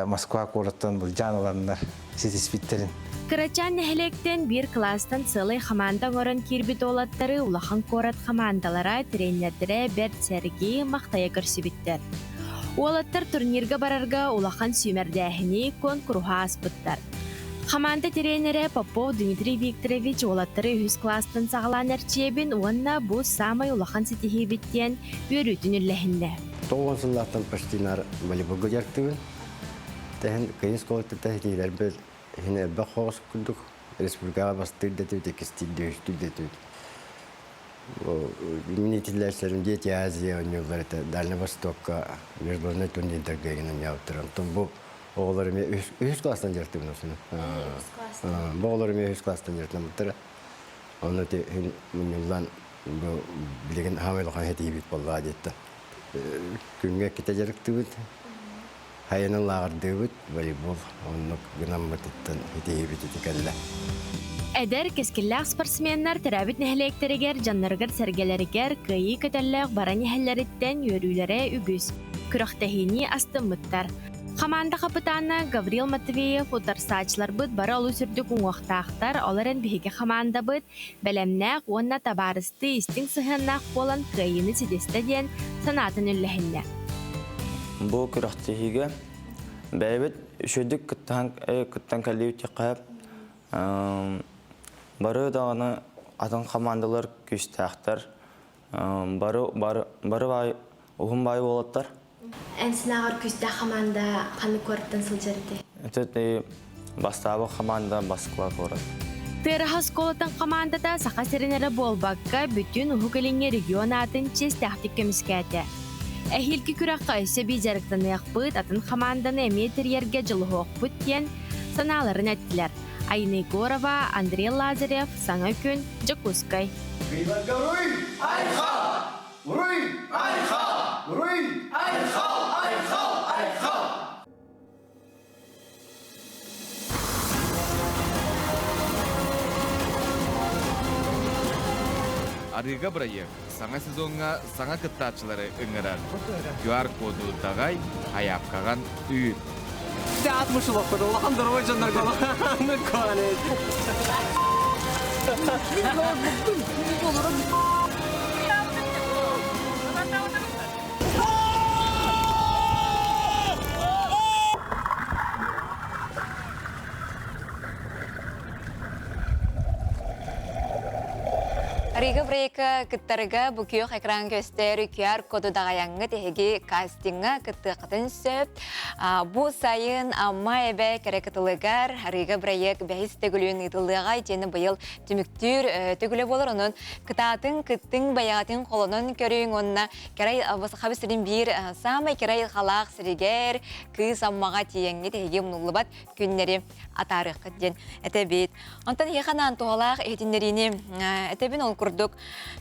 Москва куораттан былдьаан ыланнар ситиспиттэрин. Кырачаан нэһилиэктэн биир кылаастан сыалай хамаанда оҥорон киирбит уолаттары улахан куорат хамаандалара, тренердэрэ бэрт сэргии, махтайа көрсүбүттэр. Уолаттар турнирга барарга улахан сүүмэрдээһини, куонкуруһу ааспыттар. Хамаанда тренерэ Попов Дмитрий Викторович уолаттары үһүс кылаастан саҕалаан эрчийэбин уонна бу саамай улахан ситиһиибит диэн үөрүүтүн үллэһиннэ. 90 сыллаахтан почти наар волейболга дьарыктыыбын. Тэһин кыйын школата тэһитиилэрбит иһин элбэх хоҕус курдук республикаҕа бастыыр дэтибит, иккистиир да, үһүстүүр дэтибит. Мин итиллээччилэрим Дети Азии оонньууллар этэ, Дальний Востокка международный турнирдарга игин оонньообуттар. Онтон бу оҕолор эмиэ үһүс класстан дьарыктыыбын осуну. Бу оҕолор эмиэ үһүс класстан дьарыктаммыттара. Онно ити мунньуллан бу билигин хаамай улахан этиибит буоллаҕа диэттэ. Күҥҥэ иккитэ дьарыктыыбыт. Хайанан лааҕырдыыбыт, волейбол оннук гынаммытыттан итиһиибит ити кэллэ. Эдэр, кэскиллээх спортсменнар төрөөбүт нэһилиэктэригэр, дьонноругар-сэргэлэригэр кыайыы көтөллөөх баран иһэллэриттэн үөрүүлэрэ үгүс. Күрэхтэһиини астыммыттар. Хамаанда хапытаана Гаврил Матвеев утарсааччыларбыт бары олус үрдүк уҥуохтаахтар, ол эрэн биһиги хамаандабыт бэлэмнээх уонна табаарыстыы истиҥ сыһыаннаах буолан кыайыыны ситистэ диэн санаатын үллэһиннэ. Бу күрэхтэһиигэ бэйэбит үчүгэйдик кыттан кыттан кэллибит диэххэ бары даҕаны атын хамаандалар күүстээхтэр бары бары бары баай уһун баай буолаттар. Эн сынааҕар күүстээх хамаанда ханнык куораттан сылдьар этэй? Это бастаабы хамаанда Москва куорат. Тыараһа оскуолатын хамаандата Саха сирин эрэ буолбакка, бүтүн Уһук Илиҥҥи регион аатын чиэстээхтик көмүскээтэ. Эһиилги күрэххэ өссө эбии дьарыктаныахпыт, атын хамаанданы эмиэ тэрийэргэ дьулуһуохпут диэн санааларын эттилэр. Айна Егорова, Андрей Лазарев, Саҥа күн, Дьокуускай. Кыйларга уруй! Айхал! Уруй! Айхал! Уруй! Айхал! Айхал! Айхал! Арыыга бырайыак саҥа сезоҥҥа саҥа кыттааччылары ыҥырар. QR-коду даҕай, айаапкаҕан үүт. Атмышылаппыт, улахан дорогой дьоннорго Рига Брейка кыттарыга бу күөх экран көстөр QR-коду даҕайаҥҥыт эһиги кастиҥҥа кыттыаххытын сөп. Бу сайын Амма эбэ кэрэ кытылыгар Рига бырайыак бэһис төгүлүн ыытыллыаҕа итиэннэ быйыл түмүктүүр төгүлэ буолар. Онон кытаатыҥ, кыттыҥ, байаҕатын холонон көрүҥ уонна кэрэ Сахабыт сирин биир саамай кэрэ айылҕалаах сиригэр Кыыс Аммаҕа тиийэҥҥит эһиги умнуллубат күннэри атаарыаххыт диэн этэбит. Онтон эһиэхэ анаан туһалаах иһитиннэриини этэбин ол курдук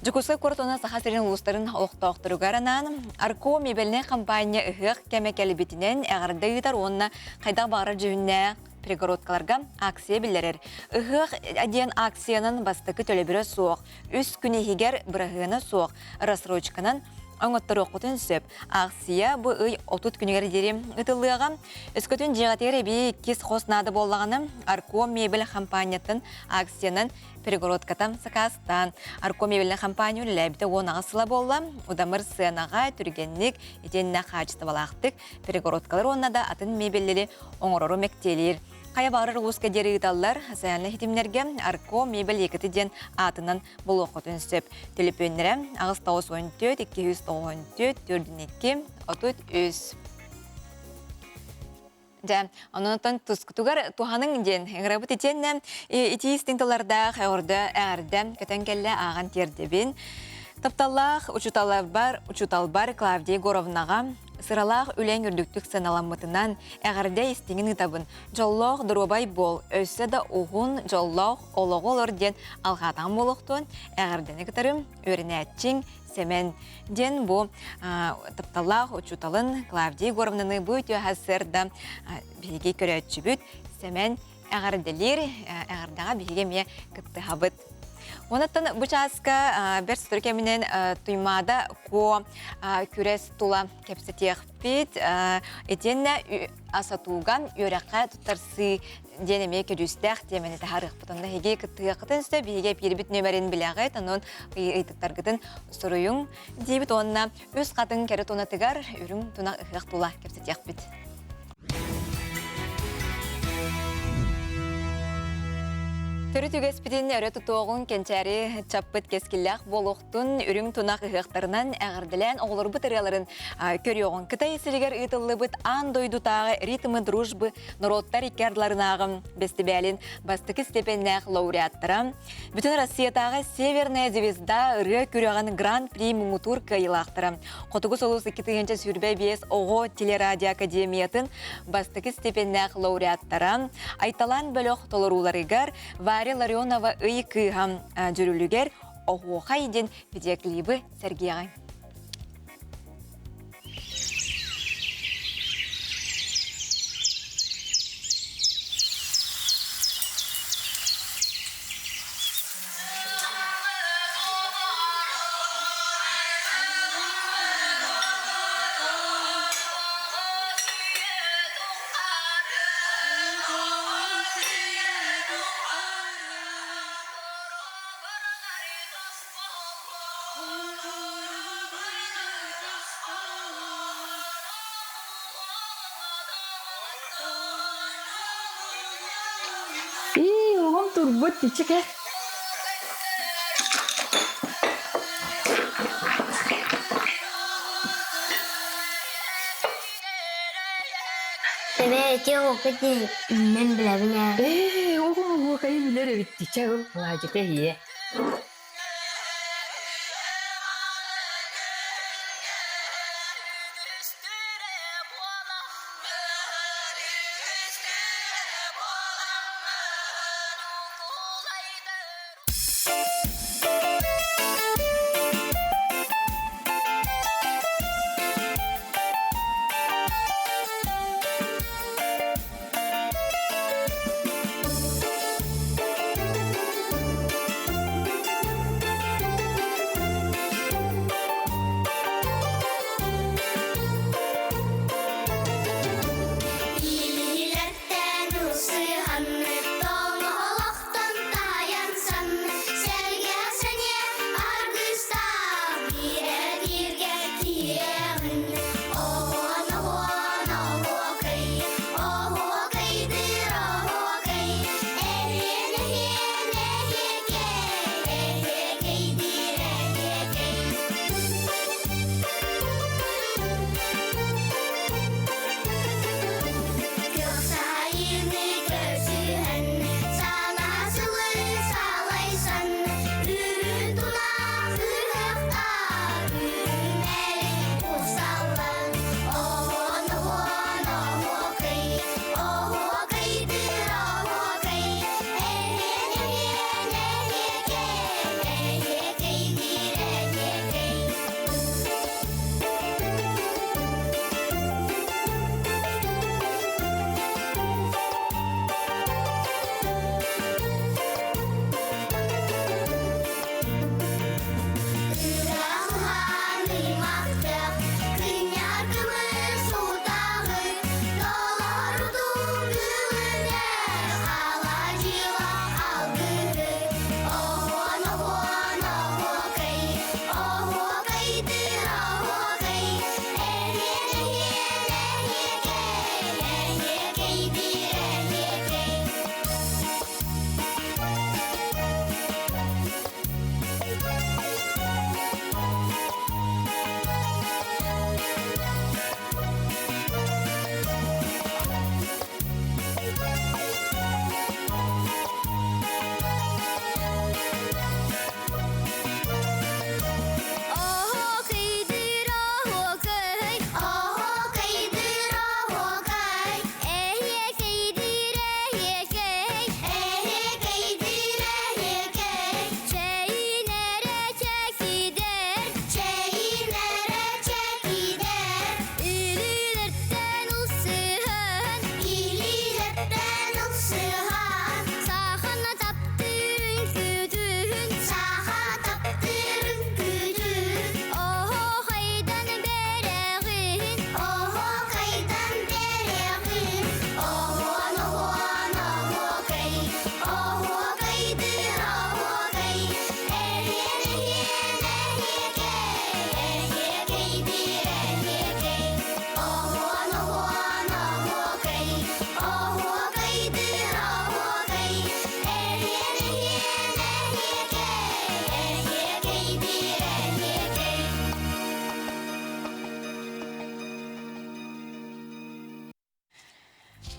Дьокуускай куорат уонна Саха сирин улуустарын олохтоохторугар анаан Арко мебельнай компания ыһыах кэмэ кэлбитинэн эҕэрдэ ыытар уонна хайдах баҕарар дьүһүннээх перегородкаларга акция биллэрэр. Ыһыах диэн акциянан бастакы төлөбүрэ суох, үс күн иһигэр быраһыана суох, рассрочканан оҥотторуоххутун сөп. Аахсыйа бу ый 30 күнүгэр диэри ыытыллыаҕа. Өскөтүн дьиэҕитигэр эбии иккис хос наада буоллаҕына, Арком мебель хампаанньатын акциянан перегородката сакаастаан. Арком мебельнай хампаанньа үлэлээбитэ 18 сыла буолла. Удамыр сыанаҕа түргэнник, итиэннэ хаачыстыбалаахтык перегородкалар уонна да атын мебеллэри оҥорору мэктиэлиир. Хайа баҕарар улууска диэри ыыталлар социальнай ситимнэргэ Арко мебель Якуты диэн аатынан булуоххутун сөп. Төлөпүөннэрэ 894 294 42 33. Дьэ, онон тускутугар туһаныҥ диэн ыҥырабыт итиэннэ итии истиҥ тыллардаах эҕэрдэ эҕэрдэ көтөн кэллэ ааҕан тиэрдэбин. Тапталлаах учууталларбар, учууталбар Клавдия Егоровнаҕа сыралаах үлэҥ үрдүктүк сыаналаммытынан эҕэрдэ истиҥин ыытабын. Дьоллоох доруобай буол, өссө да уһун, дьоллоох олоҕу олор диэн алҕаатаҕым буолуохтун, эҕэрдэни кытары үөрэнээччиҥ Сэмэн диэн бу тапталлаах учууталын Клавдия Егоровнаны бу үтүө сарсыарда биһиги көрөөччүбүт Сэмэн эҕэрдэлиир, эҕэрдэҕэ биһиги эмиэ кыттыһабыт. Онуттан бу чааска бэрт сотору кэминэн Туймаада Куо күрэс тула кэпсэтиэхпит. Итиэннэ асатууга үөрэххэ туттарсыы диэн эмиэ көдьүүстээх тиэмэни таһаарыахпыт. Онно эһиги кыттыһыаххытын сөп, биһиги эпиирбит нүөмэрин билэҕит, онон ыйытыктаргытын суруйуҥ диибит уонна үс хатыҥ кэрэ тунатыгар үрүҥ тунах ыһыах тула кэпсэтиэхпит. Төрүт үгэспитин өрө тутуоҕуҥ кэнчээри чаппыт кэскиллээх буолуохтун үрүҥ тунах ыһыахтарынан эҕэрдэлээн оҕолорбут ырыаларын көрүөҕүҥ. Кытай сиригэр ыытыллыбыт аан дойдутааҕы «Ритмы дружбы» норуоттар икки ардыларынааҕы бэстибээлин бастакы степеннээх лауреаттара, Бүтүн Россиятааҕы «Северная звезда» ырыа күрэҕин Гран-при муҥутуур кыайыылаахтара, Хотугу сулус 2025 оҕо телерадиоакадемиятын бастакы степеннээх лауреаттара Айталаан бөлөх толорууларыгар Варя Ларионова Ый кыыһа дьүрүлүгэр Оһуохай диэн видеоклибы сэргиэҕиҥ. Ии, оҕом турбут ичигэ. Эбээ, ити оҕо диэн мен билэбин ээ. Ээ, оҕом оһуокайы билэр эбит дичэ ыл, алаадьыта иһиэ.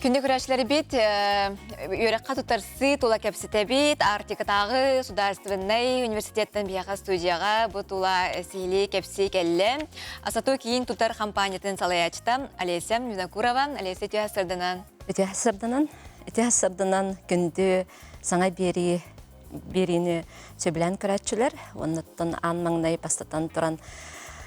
Күндү көрөөччүлэрбит, үөрэххэ тутарсыы тула кэпсэтэбит. Арктикатааҕы судаарыстыбаннай университеттан биһиэхэ студияҕа бу тула сиһилии кэпсии кэллэ. Асату киин тутар хампаанньатын салайааччыта Олеся Винокурова. Олеся үтүө сырданан. Үтүө сырданан, үтүө сырданан күндү саҥа биэрии биэриини сөбүлээн көрөөччүлэр уоннаттан аан маҥнай бастатан туран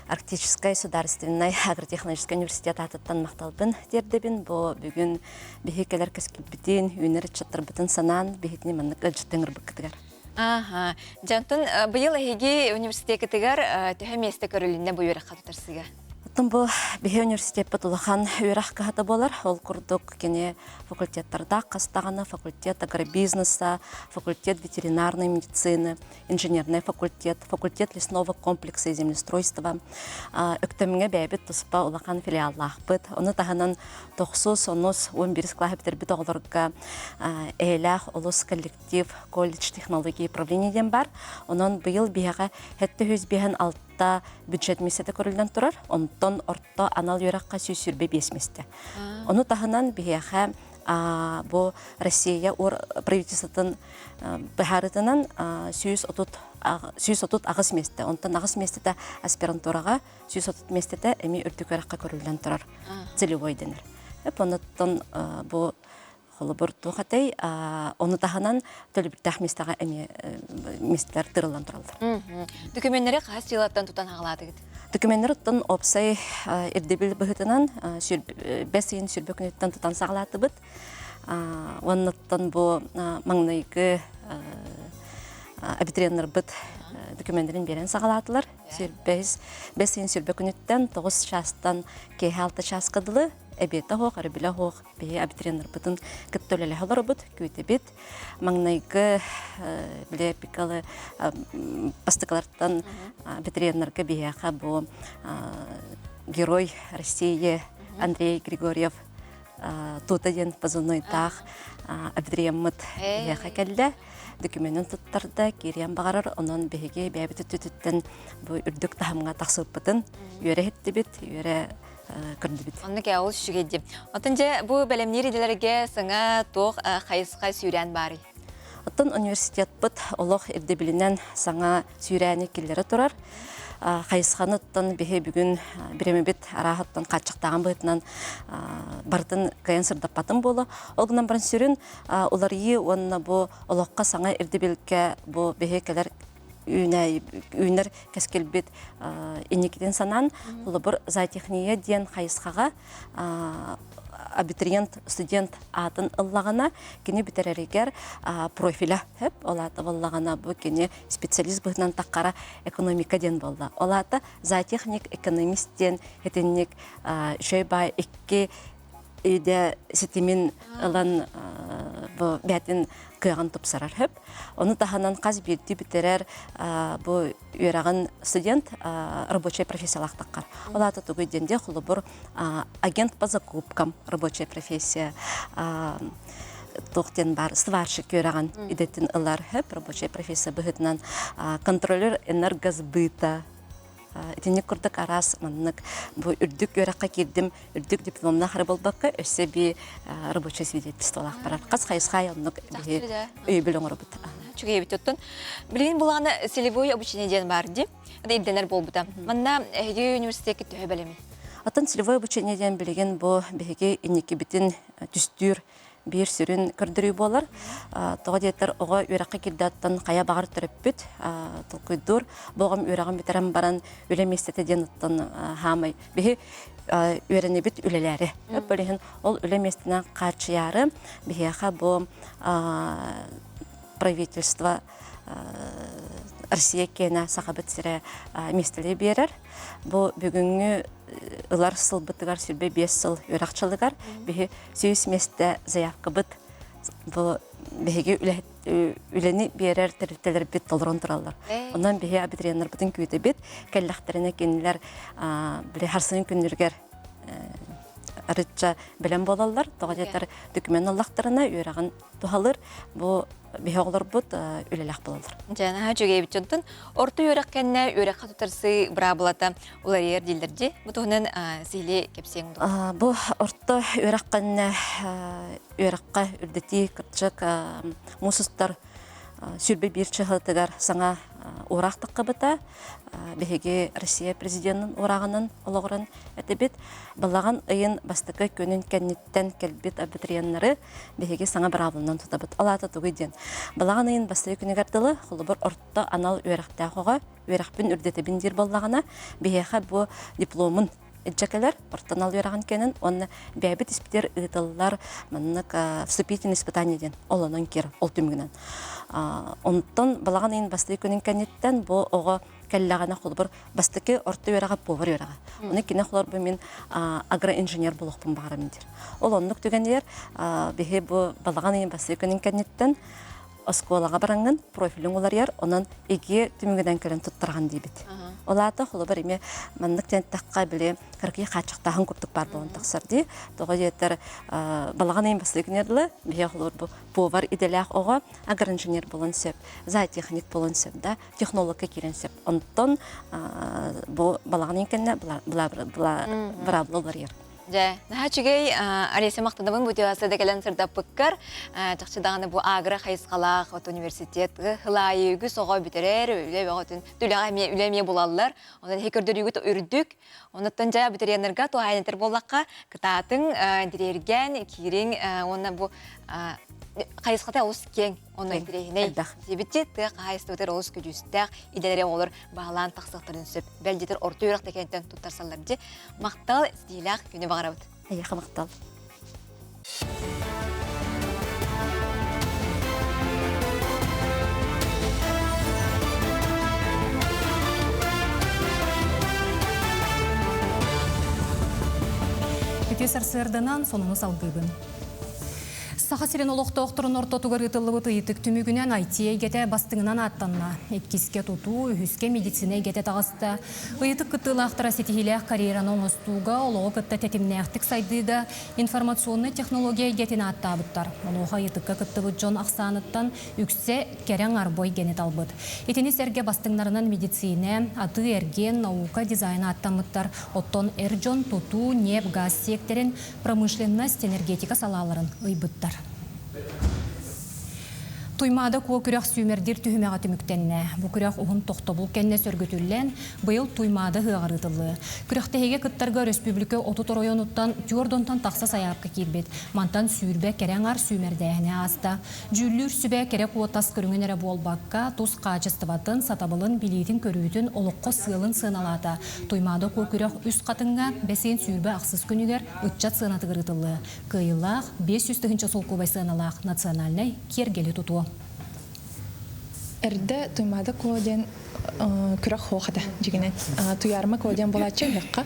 Арктическай судаарственнай агротехнологическай университет аатыттан махталбын тиэрдэбин. Бу бүгүн биһи кэлэр кэскилбитин, үүнэр ыччаттарбытын санаан биһитини маннык ыалдьыттан ыҥырбыккытыгар. Аха. Дьонтон быйыл эһиги университеккытыгар төһө миэстэ көрүлүннэ бу үөрэххэ тутарсыга? Оттон бу биһи университеппит улахан үөрэх кыһата буолар. Ол курдук кини факультеттардаах хас даҕаны факультет агробизнеса, факультет ветеринарной медицины, инженерный факультет, факультет лесного комплекса и землеустройства. Өктөмҥө бэйэбит туспа улахан филиаллаахпыт. Ону таһынан тохсус, онус, 11 кылааһы бүтэрбит оҕолорго эйэлээх олус коллектив, колледж технологии управления диэн бар. Онон быйыл биһиэхэ 756 бюджет миэстэтэ көрүллэн турар, онтон орто анал үөрэххэ 125 миэстэ. Ону таһынан биһиэхэ бу Россия правительствотын быһаарытынан 138 миэстэ, онтон аҕыс миэстэтэ аспирантураҕа, 130 миэстэтэ эмиэ үрдүк үөрэххэ көрүллэн турар целевой дэнэр. Онуттан бу Холобур, туох этэй, ону таһынан төлөбүрдээх миэстэҕэ эмиэ миэстэлэр тырыллан тураллар. Докуменнары хаһыс сыалаттан тутан хаҕалаатыгыт? Докуменнары оттон уопсай ирдэбил быһыытынан бэс ыйын сүрбэ күнүттэн тутан саҕалаатыбыт. Уоннаттан бу маҥнайгы абитуриеннарбыт докуменнарын биэрэн саҕалаатылар. Сүрбэс бэс ыйын сүрбэ күнүттэн 9 чаастан киэһэ 6 чааска дылы эбиэтэ оһох, өрөбүлэ оһох биһи абитуриеннарбытын кытта үлэлэһэ олоробут, күүтэбит. Маҥнайгы били пикалы бастакылартан абитуриеннарга биһиэхэ бу Герой России Андрей Григорьев Тута диэн позывнойдаах абитуриеммыт биһиэхэ кэллэ. Докуменын туттарда, киириэн баҕарар, онон биһиги бэйэбит өттүтүттэн бу үрдүк таһымҥа тахсыбыппытын үөрэ иһиттибит, үөрэ көрдүбүт. Оннук ээ, олус үчүгэй дии. Оттон дьэ бу бэлэмниир идэлэргэ саҥа туох хайысха сүүрээн баарый? Оттон университетпыт олох ирдэбилинэн саҥа сүүрээни киллэрэ турар. Хайысханы оттон биһи бүгүн бириэмэбит арааһыттан хааччахтааҕын быһыытынан барытын кыайан сырдаппатым буолуо. Ол гынан баран сүрүн уларыйыы уонна бу олоххо саҥа ирдэбилгэ бу биһи кэлэр үүнэр кэскилбит инникитин санаан, холобур, зоотехния диэн хайысхаҕа абитуриент, студент аатын ыллаҕына, кини бүтэрэригэр профиля хөп, ол аата буоллаҕына бу кини специалист быһыытынан таххара экономика диэн буолла. Ол аата зоотехник, экономист диэн итинник үчүгэй баай икки идэ ситимин ылан бу бэйэтин кыаҕын тупсарар хөп. Ону таһынан хас биирдии бүтэрэр бу үөрэҕин студент рабочая профессиялаахтаххар. Ол аата тугуй диэн диэ холобур агент по закупкам рабочая профессия туох диэн баар сварщик үөрэҕин идэтин ылар хөп рабочая профессия быһыытынан контролер энергосбыта Итинник курдук араас маннык бу үрдүк үөрэххэ киирдим, үрдүк дипломнаах эрэ буолбакка, өссө би рабочай свидетельстволаах барар. Хас хайысха оннук биһи өйөбүл оҥоробут. Үчүгэй эбит оттон. Билигин булаана целевой обучение диэн баар дии. Ирдэнэр буолбута. Манна эһиги университеккит төһө бэлэмий? Оттон целевой обучение диэн билигин бу биһиги инникибитин түстүүр биир сүрүн көрдөрүү буолар. Тоҕо диэтэр оҕо үөрэххэ киирдэттэн хайа баҕар төрөппүт толкуйдуур. Бу оҕом үөрэҕин бүтэрэн баран үлэ миэстэтэ диэн оттон хаамай биһи үөрэнэбит үлэлээри. Ол иһин ол үлэ миэстэнэн хааччыйаары биһиэхэ бу правительство Россия киэнэ Сахабыт сирэ миэстэлэри биэрэр. Бу бүгүҥҥү ылар сылбытыгар 25 сыл үөрэх дьылыгар биһи 100 миэстэ заявкабыт бу биһиги үлэни биэрэр тэрилтэлэрбит толорон тураллар. Онон биһи абитуриеннарбытын күүтэбит. Кэллэхтэринэ кинилэр били харсыһын күннэригэр. арычча бэлэм буолаллар. Тоҕо диэтэр документ ыллахтарына үөрэҕин туһалыыр. Бу биһи оҕолорбут үлэлээх буолаллар. Дьэ, наһаа үчүгэй эбит дьонтон. Орто үөрэх кэннэ үөрэххэ тутарсыы быраабылата уларыйар дииллэр дии. Бу туһунан сиһилии кэпсиэҥ дуо? Бу орто үөрэх кэннэ үөрэххэ үрдэтии кырдьык муус устар 21 чыһылытыгар саҥа уураах таххыбыта. Биһиги Россия президенин уурааҕынан олоҕуран этибит. Балаҕан ыйын бастакы күнүн кэнниттэн кэлбит абитуриеннары биһиги саҥа быраабыланан тутабыт. Ол аата тугуй диэн. Балаҕан ыйын бастакы күнүгэр дылы холобур орто анал үөрэхтээх оҕо үөрэхпин үрдэтэбин диир буоллаҕына, биһиэхэ бу дипломун илдьэ кэлэр, орто анал үөрэҕин кэнин уонна бэйэбит испитигэр ыытыллар маннык вступительное испытание диэн ол онон киир ол түмүгүнэн. Онтон балаҕан ыйын бастакы күнүн кэнниттэн бу оҕо кэллэҕинэ холобур бастакы орто үөрэҕэ повар үөрэҕэ. Ону кини холобур мин агроинженер буолуохпун баҕарабын диир. Ол оннук түгэнигэр биһи бу балаҕан ыйын бастакы күнүн кэнниттэн оскуолаҕа бараҥҥын профилиҥ уларыйар, онон ИГИ түмүгүнэн кэлэн туттараҕын диибит. Ол аата холобур эмиэ маннык тэнтэххэ били кыракый хааччахтааһын курдук баар буолан тахсар дии. Тоҕо диэтэр балаҕан ыйын бастакы күнүгэр дылы биһиэхэ холобур бу повар идэлээх оҕо агроинженер буолуон сөп, зоотехник буолуон сөп да, технологка киирэн сөп. Онтон бу балаҕан ыйын кэннэ быраабыла уларыйар. Дьэ, наһаа үчүгэй Олеся махтанабын бу да кэлэн сырдаппыккар. Чахчы даҕаны бу агро хайысхалаах от университет хылаайы үгүс оҕо бүтэрэр, үлэ бөҕөтүн үлэҕэ эмиэ үлэ эмиэ булаллар. Онон эһи көрдөрүүгүт үрдүк. Онуттан дьэ абитуриеннарга туһаайан этэр буоллахха, кытаатыҥ, интириэһиргээн, киириҥ уонна бу хайысхата олус киэҥ. Онно интэриэһинэй. Диэбитти тыа хаһаайыстыбатыгар олус көдьүүстээх идэлэри оҕолор баһылаан тахсыахтарын сөп. Бэл диэтэр орто үөрэх тэкэнтэн туттарсаллар дьи. Махтал, ситиһиилээх күнү баҕарабыт. Эйиэхэ махтал. Үтүө сарсыарданан сонуну салгыыбын. Саха сирин олохтоохторун ортотугар ыытыллыбыт ыйытык түмүгүнэн IT эйгэтэ бастыҥынан ааттанна. Иккискэ тутуу, үһүскэ медицина эйгэтэ таҕыста. Ыйытык кыттыылаахтара ситиһиилээх карьераны оҥостууга, олоҕу кытта тэтимнээхтик сайдыыга информационнай технология эйгэтин ааттаабыттар. Онуоха ыйытыкка кыттыбыт дьон ахсааныттан үксэ кэрэҥ арбой гэни талбыт. Итини сэргэ бастыҥнарынан медицинэ, атыы-эргиэн, наука, дизайн ааттаммыттар. Оттон эр дьон тутуу, ньиэп-газ сиэктэрин, промышленность, энергетика салааларын ыйбыттар. Туймаада куо күрэх сүүмэрдиир түһүмэҕэ түмүктэннэ. Бу күрэх уһун тохтобул кэннэ сөргүтүллэн, быйыл Туймаада ыһыаҕар ыытыллыа. Күрэхтэһиигэ кыттарга өрөспүүбүлүкэ 30 оройуонуттан түөрт тахса сайаапка киирбит. Мантан сүүрбэ кэрэ аҥар сүүмэрдээһини ааста. Дьүүллүүр сүбэ кэрэ куотас көрүҥүн эрэ буолбакка, тус хаачыстыбатын, сатабылын, билиитин-көрүүтүн, олоххо сыалын сыаналаата. Туймаада Куо күрэх үс хатыҥҥа, бэсиэн 28 күнүгэр ыччат сыанатыгар ыытыллыа. Кыайыылаах 500 тыһыынча солкуобай сыаналаах национальнай киэргэли тутуо. Эрдэ Туймаада Куо диэн күрэх суох этэ дьигинэн. Туйаарма Куо диэн буолааччы ыһыахха.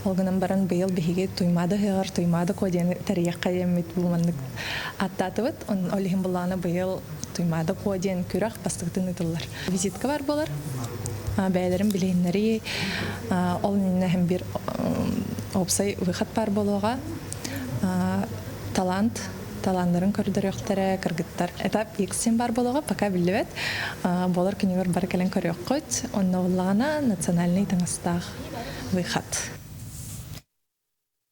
Ол гынан баран быйыл биһиги Туймаада ыһыаҕар Туймаада Куо диэн тэрийиэххэ диэммит бу маннык ааттаатыбыт. Ол иһин былаана быйыл Туймаада Куо диэн күрэх бастакытын ыытыллар. Визитка бар буолар. Бэйэлэрин билиһиннэрии ол иннинэ иһин биир уопсай выход баар буолуоҕа. Талант талааннарын көрдөрүөхтэрэ, кыргыттар. Этап X диэн баар буолуоҕа, пока биллибэт. Буолар күнүгэр бары кэлэн көрүөххүт. Онно буоллаҕына национальнай таҥастаах выход.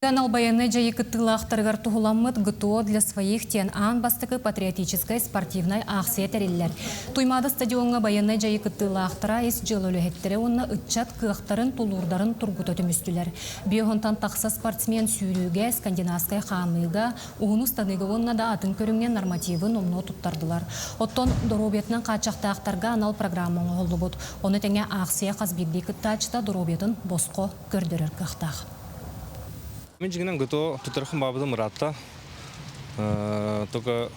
Анал байыаннай дьайыы кыттыылаахтарыгар туһуламмыт ГТО для своих диэн аан бастакы патриотическай спортивнай аахсыйа тэриллэр. Туймаада стадиоҥҥа байыаннай дьайыы кыттыылаахтара ис дьыала үлэһиттэрэ уонна ыччат кыахтарын, тулуурдарын тургута түмүстүлэр. Биоһунтан тахса спортсмен сүүрүүгэ, скандинавскай хаамыыга, уһун ыстаныыга уонна да атын көрүҥҥэ нормативы номнуо туттардылар. Оттон доруобуйатынан хааччахтаахтарга анал программа оҥоһуллубут. Ону тэҥэ аахсыйа хас биирдии кыттааччыта доруобуйатын босхо көрдөрөр кыахтаах. Мин дьиҥинэн ГТО туттарахым баабытым ыраатта. Только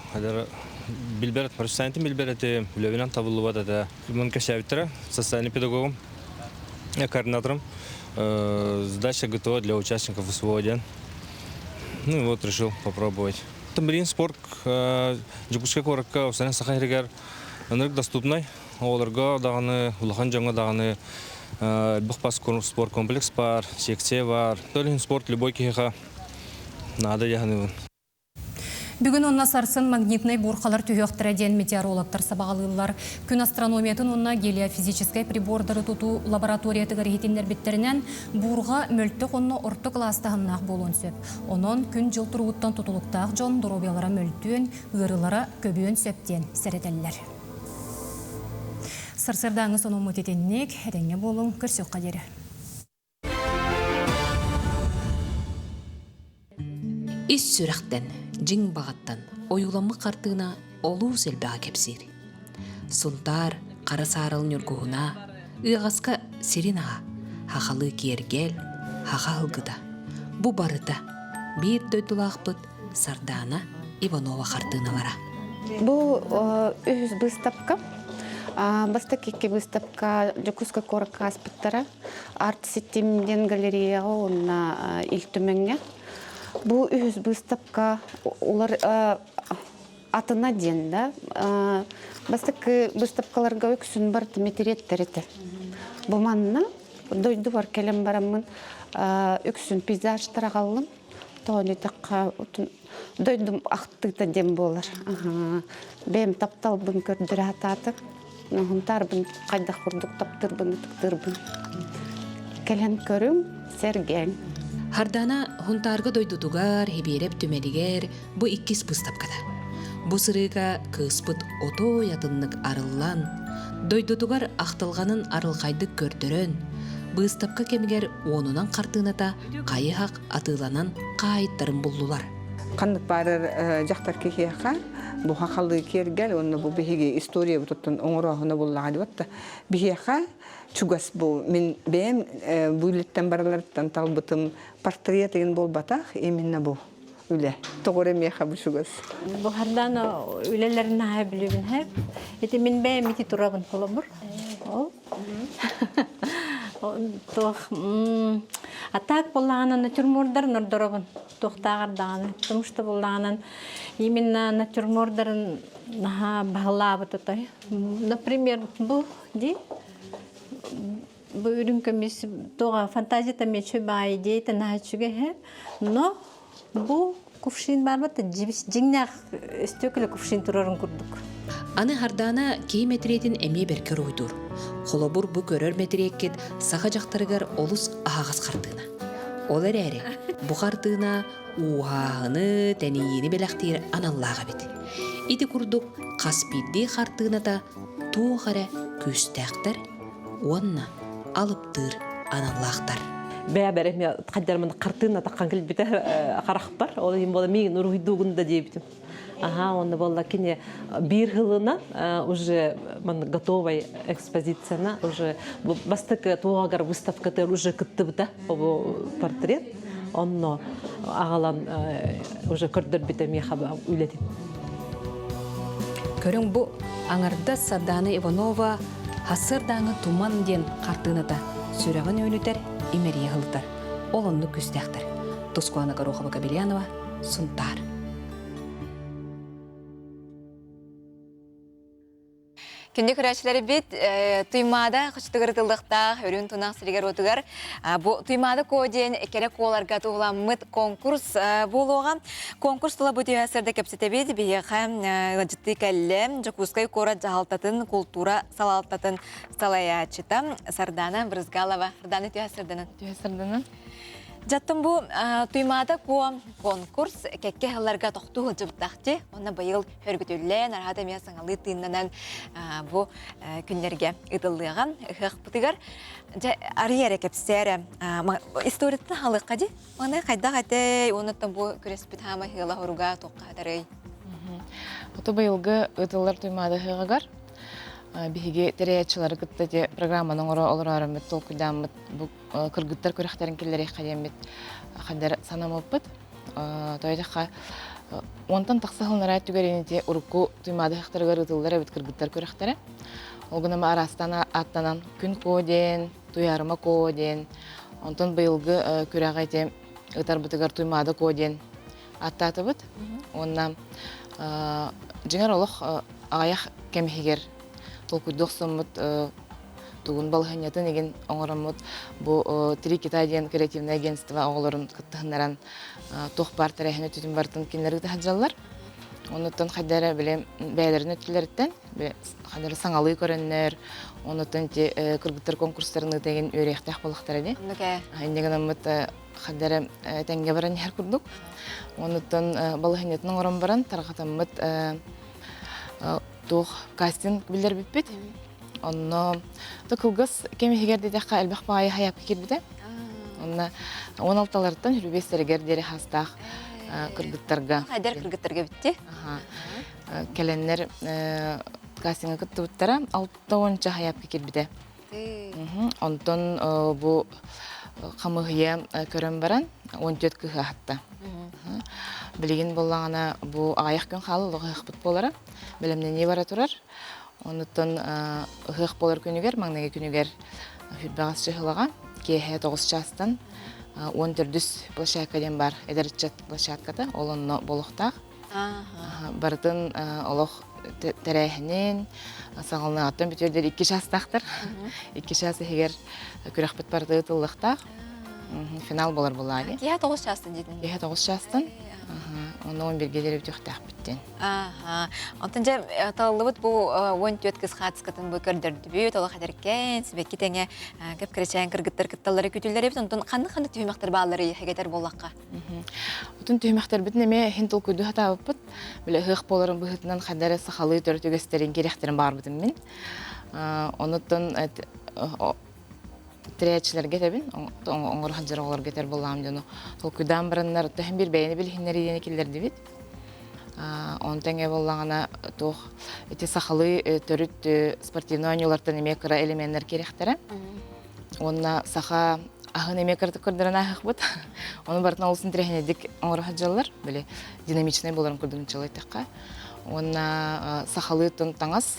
билбэр, профессиональтын билбэр этим, үлэбинэн табыллыбат этэ. Мун кэсээбиттэрэ, социальный педагогум, координаторым. Сдача ГТО для участников СВО диэн. Ну и вот решил попробовать. Блин, спорт Дьокуускай куоракка Усанен Саха сиригэр ынырык доступнай. Оҕолорго даҕаны, улахан дьоҥҥо даҕаны элбэх спорт комплекс бар, секция бар. Ол иһин спорт любой киһиэхэ наада дьаһаныбын. Бүгүн уонна сарсын магнитнай буурхалар түһүөхтэрэ диэн метеорологтар сабаҕалыыллар. Күн астрономиятын уонна гелиофизическэй прибордары тутуу лабораториятыгар иһитиннэрбиттэринэн, буурҕа мөлтөх уонна орто кылаас таһымнаах буолуон сөп. Онон күн-дьыл туругуттан тутулуктаах дьон доруобуйалара мөлтүөн, ыарыылара көбүөн сөп диэн сэрэтэллэр. Сарсыардааҥҥы сонуммут итинник, этэҥҥэ буолуҥ, көрсүөххэ диэри. Ис сүрэхтэн, дьиҥ баҕаттан ойууламмыт хартыына олус элбэҕи кэпсиир. Сунтаар хара саарыл ньургуһуна, ыаҕаска сирин аһа, хахалыы киэргэл, хаха аһылгыта. Бу барыта биир дойдулаахпыт Сардаана Иванова хартыыналара. Бу үһүс быыстапка. Бастакы икки быыстапка Дьокуускай куоракка ааспыттара. Арт-ситим диэн галереяҕа уонна Ил Түмэҥҥэ. Бу үһүс быыстапка улар атына диэн да бастакы быыстапкаларга үксүн барыта мэтириэттэр этэ. Бу манна дойдубар кэлэн бараммын үксүн пейзажтар аҕаллым. Тоҕо диэтэххэ дойдум ахтыыта диэн буолар. Бэйэм тапталбын көрдөрө сатаатым. Хунтаарбын хайдах курдук таптыырбын, ытыктыырбын. Кэлэн көрүҥ, сэргээҥ. Хардана Хунтаарга дойдутугар, Хибиэрэп түмэлигэр бу иккис быыстапката. Бу сырыыга кыыспыт отой атыннык арыллан, дойдутугар ахтылҕанын арылхайдык көрдөрөн, быыстапка кэмигэр уонунан хартыыната хайы-хах атыыланан хаайыттарын буллулар. Ханнык баарар дьахтар киһиэхэ бу хахалыы киэргэл уонна бу биһиги историябытыттан оҥорооһуна буллаҕа дибат биһиэхэ чугас бу мин бэйэм бу үлэттэн барыларыттан талбытым портрет игин буолбатах именно бу үлэ тоҕо эрэ миэхэ бу чугас Бу хардаан үлэлэрин наһаа билибин хэп. Ити мин бэйэм ити турабын холобур. Ол Туох а так буоллаҕына натюрмордарын ордоробун туохтааҕар даҕаны потому что буоллаҕынан именно натюрмордарын наһаа баһылаабыт отой например бу дии бу үрүҥ көмүс туоҕа фантазията мечи баай идеята наһаа үчүгэй но Бу кувшин баарбат дьиҥнээх өстүөкүлэ кувшин турарын курдук. Аны Хардаана киһи мэтириэтин эмиэ бэркэ уруһуйдуур. Холобур, бу көрөр мэтириэккит саха дьахтарыгар олус аһаҕас хартыына. Ол эрээри, бу хартыына ууһааһыны, тэнийиини бэлэхтиир аналлаах эбит. Ити курдук хас биирдии хартыыната туох эрэ күүстээхтэр уонна алыптыыр аналлаахтар. Бэйэбэр эмиэ хайдармын хартыына таххан кэлбитэ харахпар. Ол иһин буола миигин уруһуйдуугун да диэбитим. Аха, онно буолла кини биир сылынан уже готовая экспозицияна уже бастакы туоҕагар выставкатыгар уже кыттыбыта обу портрет. Онно аҕалан уже көрдөрбүтэ миэхэ үлэтин. Көрүҥ бу аҥардас Сардаана Иванова Хассыардааҥы туман диэн хартыыната сүрэҕин үөнүтэр, имэрийэ ыһылытар. Ол оннук күүстээхтэр. Тускуана Горохова-Кобельянова, Сунтаар. Күндү көрөөччүлэрбит Туймаада хочотугар ытыллыахтаах өрүн тунах сиригэр-уотугар бу Туймаада Куо диэн кэрэ куоларга туһуламмыт конкурс буолуоҕа. Конкурс тула бу түһэ сырда кэпсэтэбит. Биһиэхэ ыалдьыттыы кэллэ Дьокуускай куорат дьаһалтатын култуура салалтатын салайааччыта Сардана Брызгалова. Сардана түһэ сырданан. Түһэ сырданан. Дьаттын бу Туймаада Куо конкурс кэккэ сылларга тохтуу сылдьыбыттахти. Онно быйыл хөргүтүллэн, араһата эмиэ саҥалыы тыыннанан бу күннэргэ ыытыллыаҕа ыһыахпытыгар. Дьэ, арыйа эрэ кэпсээрэ. Историятын халыахха дии. Маны хайдах этэй, онуттан бу күрэспит хаама ыһыала хоруга туохха хатарый? Ото быйылгы ыытыллар Туймаада ыһыаҕыгар биһиги тэрийээччилэри кытта ити программаны оҥоро олороороммут толкуйдааммыт бу кыргыттар күрэхтэрин киллэриэххэ диэммит хандар санаммыппыт. Тоойдохха уонтан тахса сылнараа түгэрин ити урукку Туймаада ыһыахтарыгар ыытыллар эбит кыргыттар күрэхтэрэ. Ол гынан араастан ааттанан Күн Куо диэн, Туйаарыма Куо диэн, онтон быйылгы күрэҕи ити ыытарбытыгар Туймаада Куо диэн ааттаатыбыт. Уонна дьиҥэр олох аҕыйах кэм иһигэр толкуйдуу охсоммут. тугун балаһыанньатын игин оҥороммут бу Три Кита диэн креативное агентство оҕолорун кыттыһыннаран туох баар тэрээһин өттүтүн барытын кинилэр ыыта сылдьаллар. Онуттан хайда эрэ били бэйэлэрин өттүлэриттэн хайда эрэ саҥалыы көрөннөр, онуттан ити кыргыттар конкурстарын ыыта игин үөрүйэхтээх буоллахтара дии. Инньэ гынаммыт хайда эрэ тэҥҥэ баран иһэр курдук. Онуттан балаһыанньатын оҥорон баран тарҕатаммыт туох кастинг биллэрбиппит. Онно то кылгас кэм иһигэр диэтэххэ элбэх баҕайы хайаапка киирбитэ. Онно 16-ларыттан хүрүбүөстэригэр диэри хастаах кыргыттарга. Эдэр кыргыттарга битти. Кэлэннэр кастиҥҥа кыттыбыттара. 60 хайаапка киирбитэ. Онтон бу хамыыһыйа көрөн баран 14 кыһы аһатта. Билигин буоллаҕына бу аҕыйах күн хаалла олох ыһыахпыт буолара. Бэлэмнэнии бара турар. Онуттан ыһыах буолар күнүгэр, маҥнайгы күнүгэр Хүрбэҕэс чыһылаҕа киэһэ 9 чаастан 14 площадка диэн баар эдэр ыччат площадката, ол онно буолуохтаах. Барытын олох тэрээһинин саҕаланыаҕыттан бүтүөр диэри 2 чаастаахтар. 2 чаас иһигэр күрэхпит барыта ыытыллыахтаах. Финал буолар буолаа Киэһэ 9 чаастан диэтин. Киэһэ 9 чаастан. Онно 11-ге диэри бүтүөхтээхпит диэн. Ааха. Онтон дьэ талыллыбыт бу 14 кыс хаатыскатын бу көрдөрдүбүт, олох эдэркээн, сибэкки тэҥэ кэп-кэрэчээн кыргыттар кытталлары күтүллэр эбит. Онтон ханнык-ханнык түһүмэхтэр баалларый хэгэтэр буоллахха? Отун түһүмэхтэрбитин эмиэ иһин толкуйдуу сатаабыппыт. Бile ыһыах буоларын быһыытынан ханна эрэ сахалыы төрүт үгэстэрин кириэхтэрин баарбытым мин. Онуттан тэрийээччилэргэ этэбин, оҥоро сылдьар оҕолорго этэр буоллаҕым дьону толкуйдаан бараннар, төһөн биир бэйэни билиһиннэрии диэни киллэрдибит. Онтон тэҥэ буоллаҕына туох ити сахалыы төрүт спортивнай оонньуулартан эмиэ кыра элеменнэр киириэхтэрэ. Уонна саха аһын эмиэ кыратык көрдөрөн ааһыахпыт. Ону барытын олус интэриэһинэйдик оҥоро сылдьаллар. Били динамичнай буоларын курдук нуччалыы Уонна сахалыы таҥас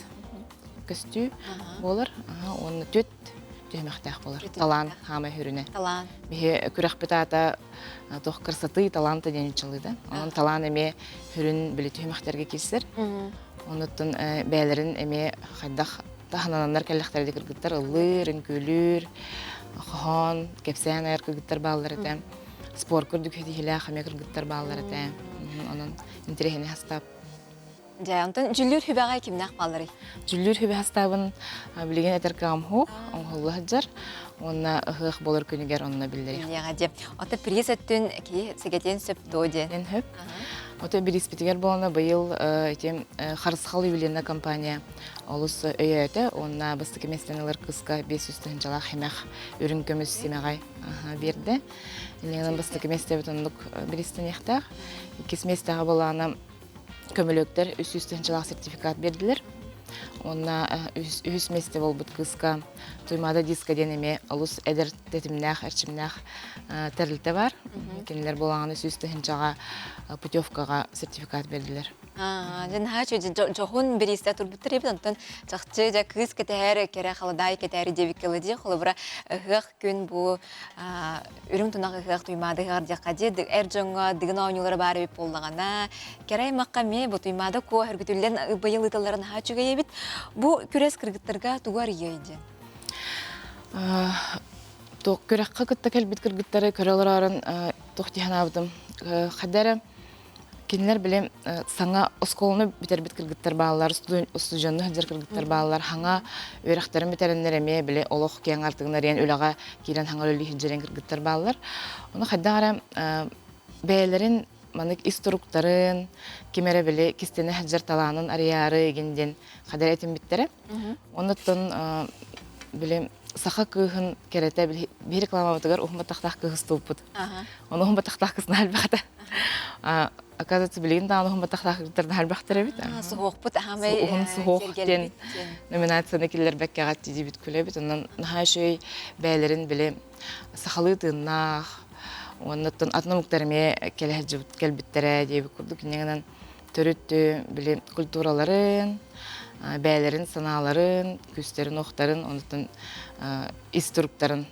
көстүү буолар. Уонна түөт түһүмэхтээх буолар. Талаан хаамай хүрүнэ. Талаан. Биһи күрэхпит аата туох красоты и таланта диэн нуччалыыда. Онон талаан эмиэ хүрүн били түһүмэхтэргэ киирсэр. Онуттан бэйэлэрин эмиэ хайдах таһынананнар кэллэхтэрэ кыргыттар ыллыыр, үҥкүүлүүр, хоһоон, кэпсээн айар кыргыттар бааллар этэ. Спорт курдук ситиһиилээх эмиэ кыргыттар бааллар этэ. Онон интэриэһинэй хастаап. Дьэ, онтон дьүллүүр сүбэҕэ кимнээх баалларый? Дьүллүүр сүбэ хастаабын билигин этэр кыаҕым суох, оҥоһулла сылдьар. Уонна ыһыах буолар күнүгэр онно биллэриэх. Биллиэҕэ дии. Ото приз өттүн киһи сэгэтиэн сөп дуо диэн? Сөп. Ото бирииспитигэр буолана быйыл ити Харысхал ювелирная компания олус өйөөтө уонна бастакы миэстэни ылар кыыска 500 тыһыынчалаах симэх үрүҥ көмүс симэҕи биэрдэ. Иннинэн бастакы миэстэбит оннук бириистэниэхтээх. Иккис миэстэҕэ былаана көмөлөктөр 300 тыһыынчалаах сертификат биэрдилэр. Уонна үһүс миэстэ буолбут кыыска Туймаада диско диэн эмиэ олус эдэр тэтимнээх, эрчимнээх тэрилтэ бар. Кинилэр буолаҕына 100 тыһыынчаҕа путевкаҕа сертификат биэрдилэр. Дьэ наһаа үчүгэй дьоһун бириистэ турбуттар эбит онтон чахчы дьэ кыыс кэтэһэр кэрэ халадаай кэтээри диэбиккэ дылы дии холобура ыһыах күн бу үрүҥ тунах ыһыах туймаада ыһыаҕар диэххэ дии эр дьоҥҥо дыгын оонньуулара баар эбит буоллаҕына кэрэ аймахха эмиэ бу туймаада куо өргүтүллэн быйыл ыыталлара наһаа үчүгэй эбит бу күрэс кыргыттарга тугу арыйыай диэн Туох күрэххэ кытта кэлбит кыргыттары көрө олорорун туох дии санаабытым хайда эрэ Кинилэр били саҥа оскуоланы бүтэрбит кыргыттар бааллар, устудьуоннуу сылдьар кыргыттар бааллар, хаҥа үөрэхтэрин бүтэрэннэр эмиэ били олох киэҥ артыгын арыйан үлэҕэ киирэн хаҥа үлэлии сылдьар кыргыттар бааллар. Ону хайдах эрэ бэйэлэрин маннык ис туруктарын, ким эрэ били кистэнэ сылдьар талаанын арыйаары игин диэн хадара этиммиттэрэ. Оннуттан били саха кыыһын кэрэтэ биһи рекламабытыгар уһун баттахтаах кыыс устубуппут. Ону уһун баттахтаах кыз наһаа элбэхтэ. Оказывается, билигин даҕаны уһун баттахтаах кыргыттар наһаа элбэхтэр эбит. Суһуохпут аһамай Уһун суһуох диэн номинацияны киллэрбэккэҕэ тиийбит күлэбит. Онон наһаа үчүгэй бэйэлэрин били сахалыы тыыннаах уонна атын омуктар эмиэ кэлэ сылдьыбыт кэлбиттэрэ диэбит курдук инньэ төрүт били культураларын, бэйэлэрин санааларын, күүстэрин-уохтарын, онтон ис туруктарын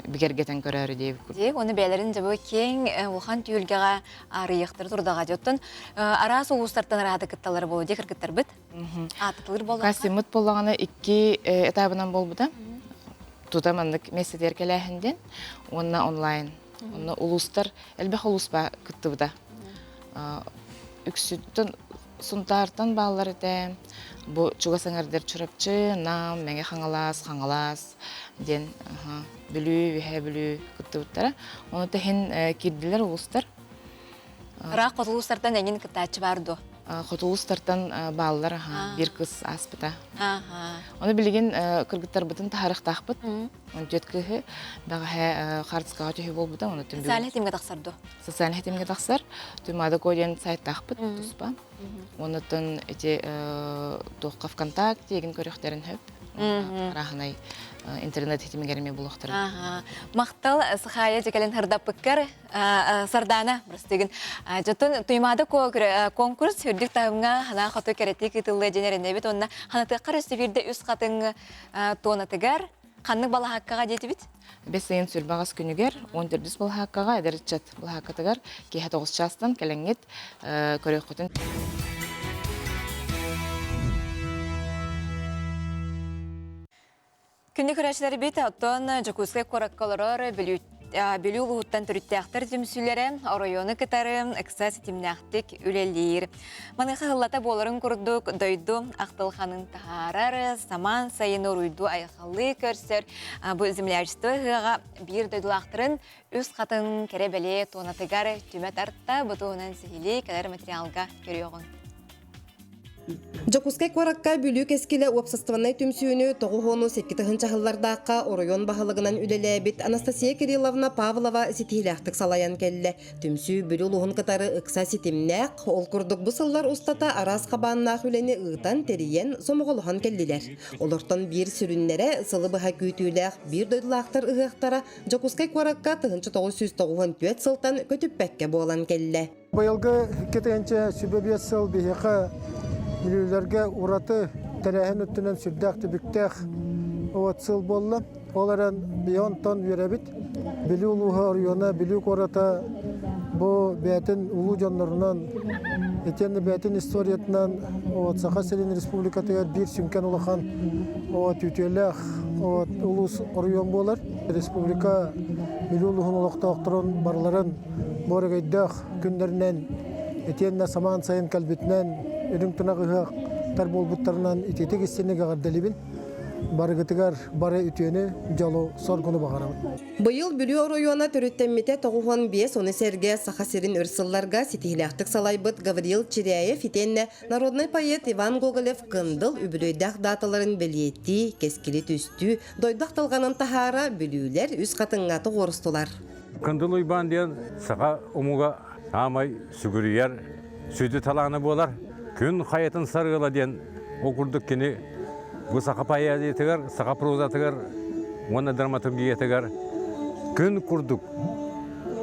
бигэргэтэн көрөөрү диэбит курдук. Дии, уонна бэйэлэрин дьэ бу киэҥ улахан түһүлгэҕэ арыйыахтары турдаҕа дии. Оттон араас улуустартан араата кытталлара буолуо дии кыргыттарбыт. Аатытылыр буоллаҕына. Кастиҥмыт буоллаҕына икки этабынан буолбута. Тута маннык миэстэтигэр кэлээһин диэн уонна онлайн. Онно улуустар элбэх улуус кыттыбыта. Үксүттэн Сунтаартан бааллар этэ. Бу чугас эҥэрдэр Чурапчы, Нам, Мэҥэ Хаҥалас, Хаҥалас диэн Бүлүү, Үөһээ Бүлүү кыттыбыттара. Ону тэһин киирдилэр улуустар. Ыраах хоту улуустартан эҥин кыттааччы баар дуо? Хоту улуустартан бааллар, биир кыс ааспыта. Ону билигин кыргыттарбытын таһаарыахтаахпыт. Дьөт кыыһы бэҕэһээ хаартыскаҕа түһүү буолбута. Оны Социальный тимгэ тахсар дуо? Социальный тимгэ тахсар. Туймаада Ко диэн сайттаахпыт туспа. Оннуттан ити туохха ВКонтакте егин көрүөхтэрин хөп. Арааһынай интернет хитимигэр эмиэ булуохтарын. Махтал Сахая дьэкэлин хардаппыккар Сардаана бырастыгын. Дьотун Туймаада конкурс үрдүк таһымҥа хана хоту кэрэтик ыытыллыа диэн эрэнэбит уонна ханатыаххар өссө биирдэ үс хатыҥ туонатыгар ханнык балаһааккаҕа диэтибит? Бэс ыйын сүрбэҕэс күнүгэр 14 балаһааккаҕа эдэр ыччат балаһааккатыгар киэһэ 9 чаастан кэлэҥҥит көрүөххүтүн. Күндү көрөөччүлэрбит, оттон Дьокуускай куоракка олорор Бүлүү улууһуттан төрүттээхтэр түмсүүлэрэ оройуону кытары ыкса ситимнээхтик үлэлиир. Маныаха сыллата буоларын курдук дойду ахтылханын таһаарар, самаан сайыны уруйдуу айхаллыы көрсөр бу землячество ыһыаҕа биир дойдулаахтарын үс хатын кэрэ-бэлиэ туонатыгар түмэ тарта бу туһунан сиһилии кэлэр материалга көрүөҕүҥ. Дьокуускай куоракка Бүлүү кэскилэ уопсастыбаннай түмсүүнү 97 тыһыынча сыллардаахха оройуон баһылыгынан үлэлээбит Анастасия Кирилловна Павлова ситиһиилээхтик салайан кэллэ. Түмсүү Бүлүү улууһун кытары ыкса ситимнээх, ол курдук бу сыллар устата араас хабааннаах үлэни ыытан, тэрийэн, сомоҕолоһон кэллилэр. Олортон биир сүрүннэрэ сылы быһа күүтүүлээх биир дойдулаахтар ыһыахтара Дьокуускай куоракка 1994 сылтан көтүппэккэ буолан кэллэ. Быйылгы 2025 сыл биһиэхэ бүлүүлэргэ ураты тэрээһин өттүнэн сүрдээх түбүктээх вот сыл буолла. Ол эрэн биһи онтон үөрэбит. Бүлүү улууһа оройуона, Бүлүү куората бу бэйэтин улуу дьоннорунан, итиэннэ бэйэтин историятынан вот Саха сирин республикатыгар биир сүҥкэн улахан вот үтүөлээх вот улуус оройуон буолар. Республика Бүлүү улууһун олохтоохторун барыларын Буорагайдаах күннэринэн итиэннэ самаан сайын кэлбитинэн үрүҥ тунах ыһыахтар буолбуттарынан итиитик истиҥник эҕэрдэлиибин. Барыгытыгар бары үтүөнү, дьолу, соргуну баҕарабын. Быйыл Бүлүү оройуона төрүттэммитэ 95, ону сэргэ Саха сирин өр сылларга ситиһиилээхтик салайбыт Гаврил Чиряев итиэннэ народнай поэт Иван Гоголев Кындыл үбүлүөйдээх дааталарын бэлиэтии, кэскили түстүү, дойду ахтылҕанын таһаара Бүлүүлэр үс хатыҥҥа тоҕуорустулар. Кындыл Уйбаан диэн саха омуга саамай сүгүрүйэр сүдү талаана буолар. Күн хайатын сарыала диэн ол курдук кини бу саха поэзиятыгар, саха прозатыгар уонна драматургиятыгар күн курдук,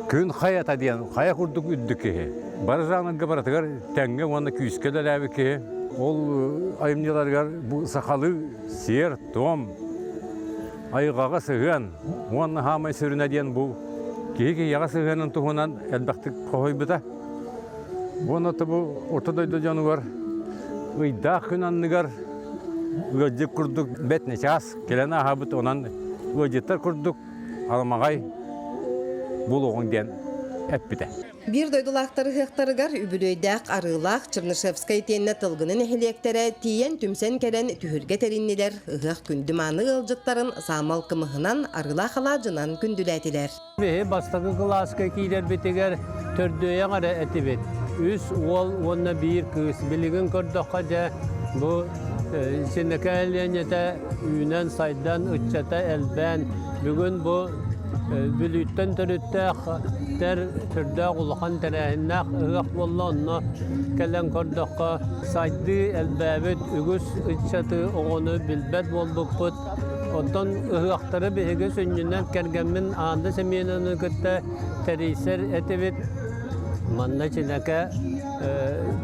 күн хайата диэн хайа курдук үрдүк киһи. Бары жанрга барытыгар тэҥҥэ уонна күүскэ үлэлээбит киһи. Ол айымньыларыгар бу сахалыы сиэр-туом, айылҕаҕа сыһыан уонна хаамай сүрүнэ диэн бу киһи киһиэхэ сыһыанын туһунан элбэхтик хоһуйбута. Уонна бу орто дойду дьонугар ыйдаах күн анныгар ыалдьыт курдук бэт нечаас кэлэн ааһабыт онон ыалдьыттар курдук аламаҕай буолуоҕуҥ диэн эппитэ. Биир дойдулаахтар ыһыахтарыгар үбүлүөйдээх Арыылаах, Чернышевскай итиэннэ Тылгыны нэһилиэктэрэ тиийэн түмсэн кэлэн түһүлгэ тэриннилэр, ыһыах күндү-мааны ыалдьыттарын саамал кымыһынан, арыылаах алаадьынан күндүлээтилэр. Биһи бастакы кылааска киирэрбитигэр төрдүөйэх эрэ этибит. Үс уол уонна биир кыыс. Билигин көрдөххө дьэ бу Синэкэ Ленята үүнэн-сайдан, ыччата элбээн, бүгүн бу Бүлүүттэн төрүттээх тэр сүрдээх улахан тэрээһиннээх ыһыах буолла. Онно кэлэн көрдөххө, сайдыы элбээбит, үгүс ыччаты, оҕону билбэт буолбуппут. Оттон ыһыахтары биһиги сүнньүнэн кэргэммин Аанда Семеновны кытта тэрийсэр этибит. Манна Чинэкэ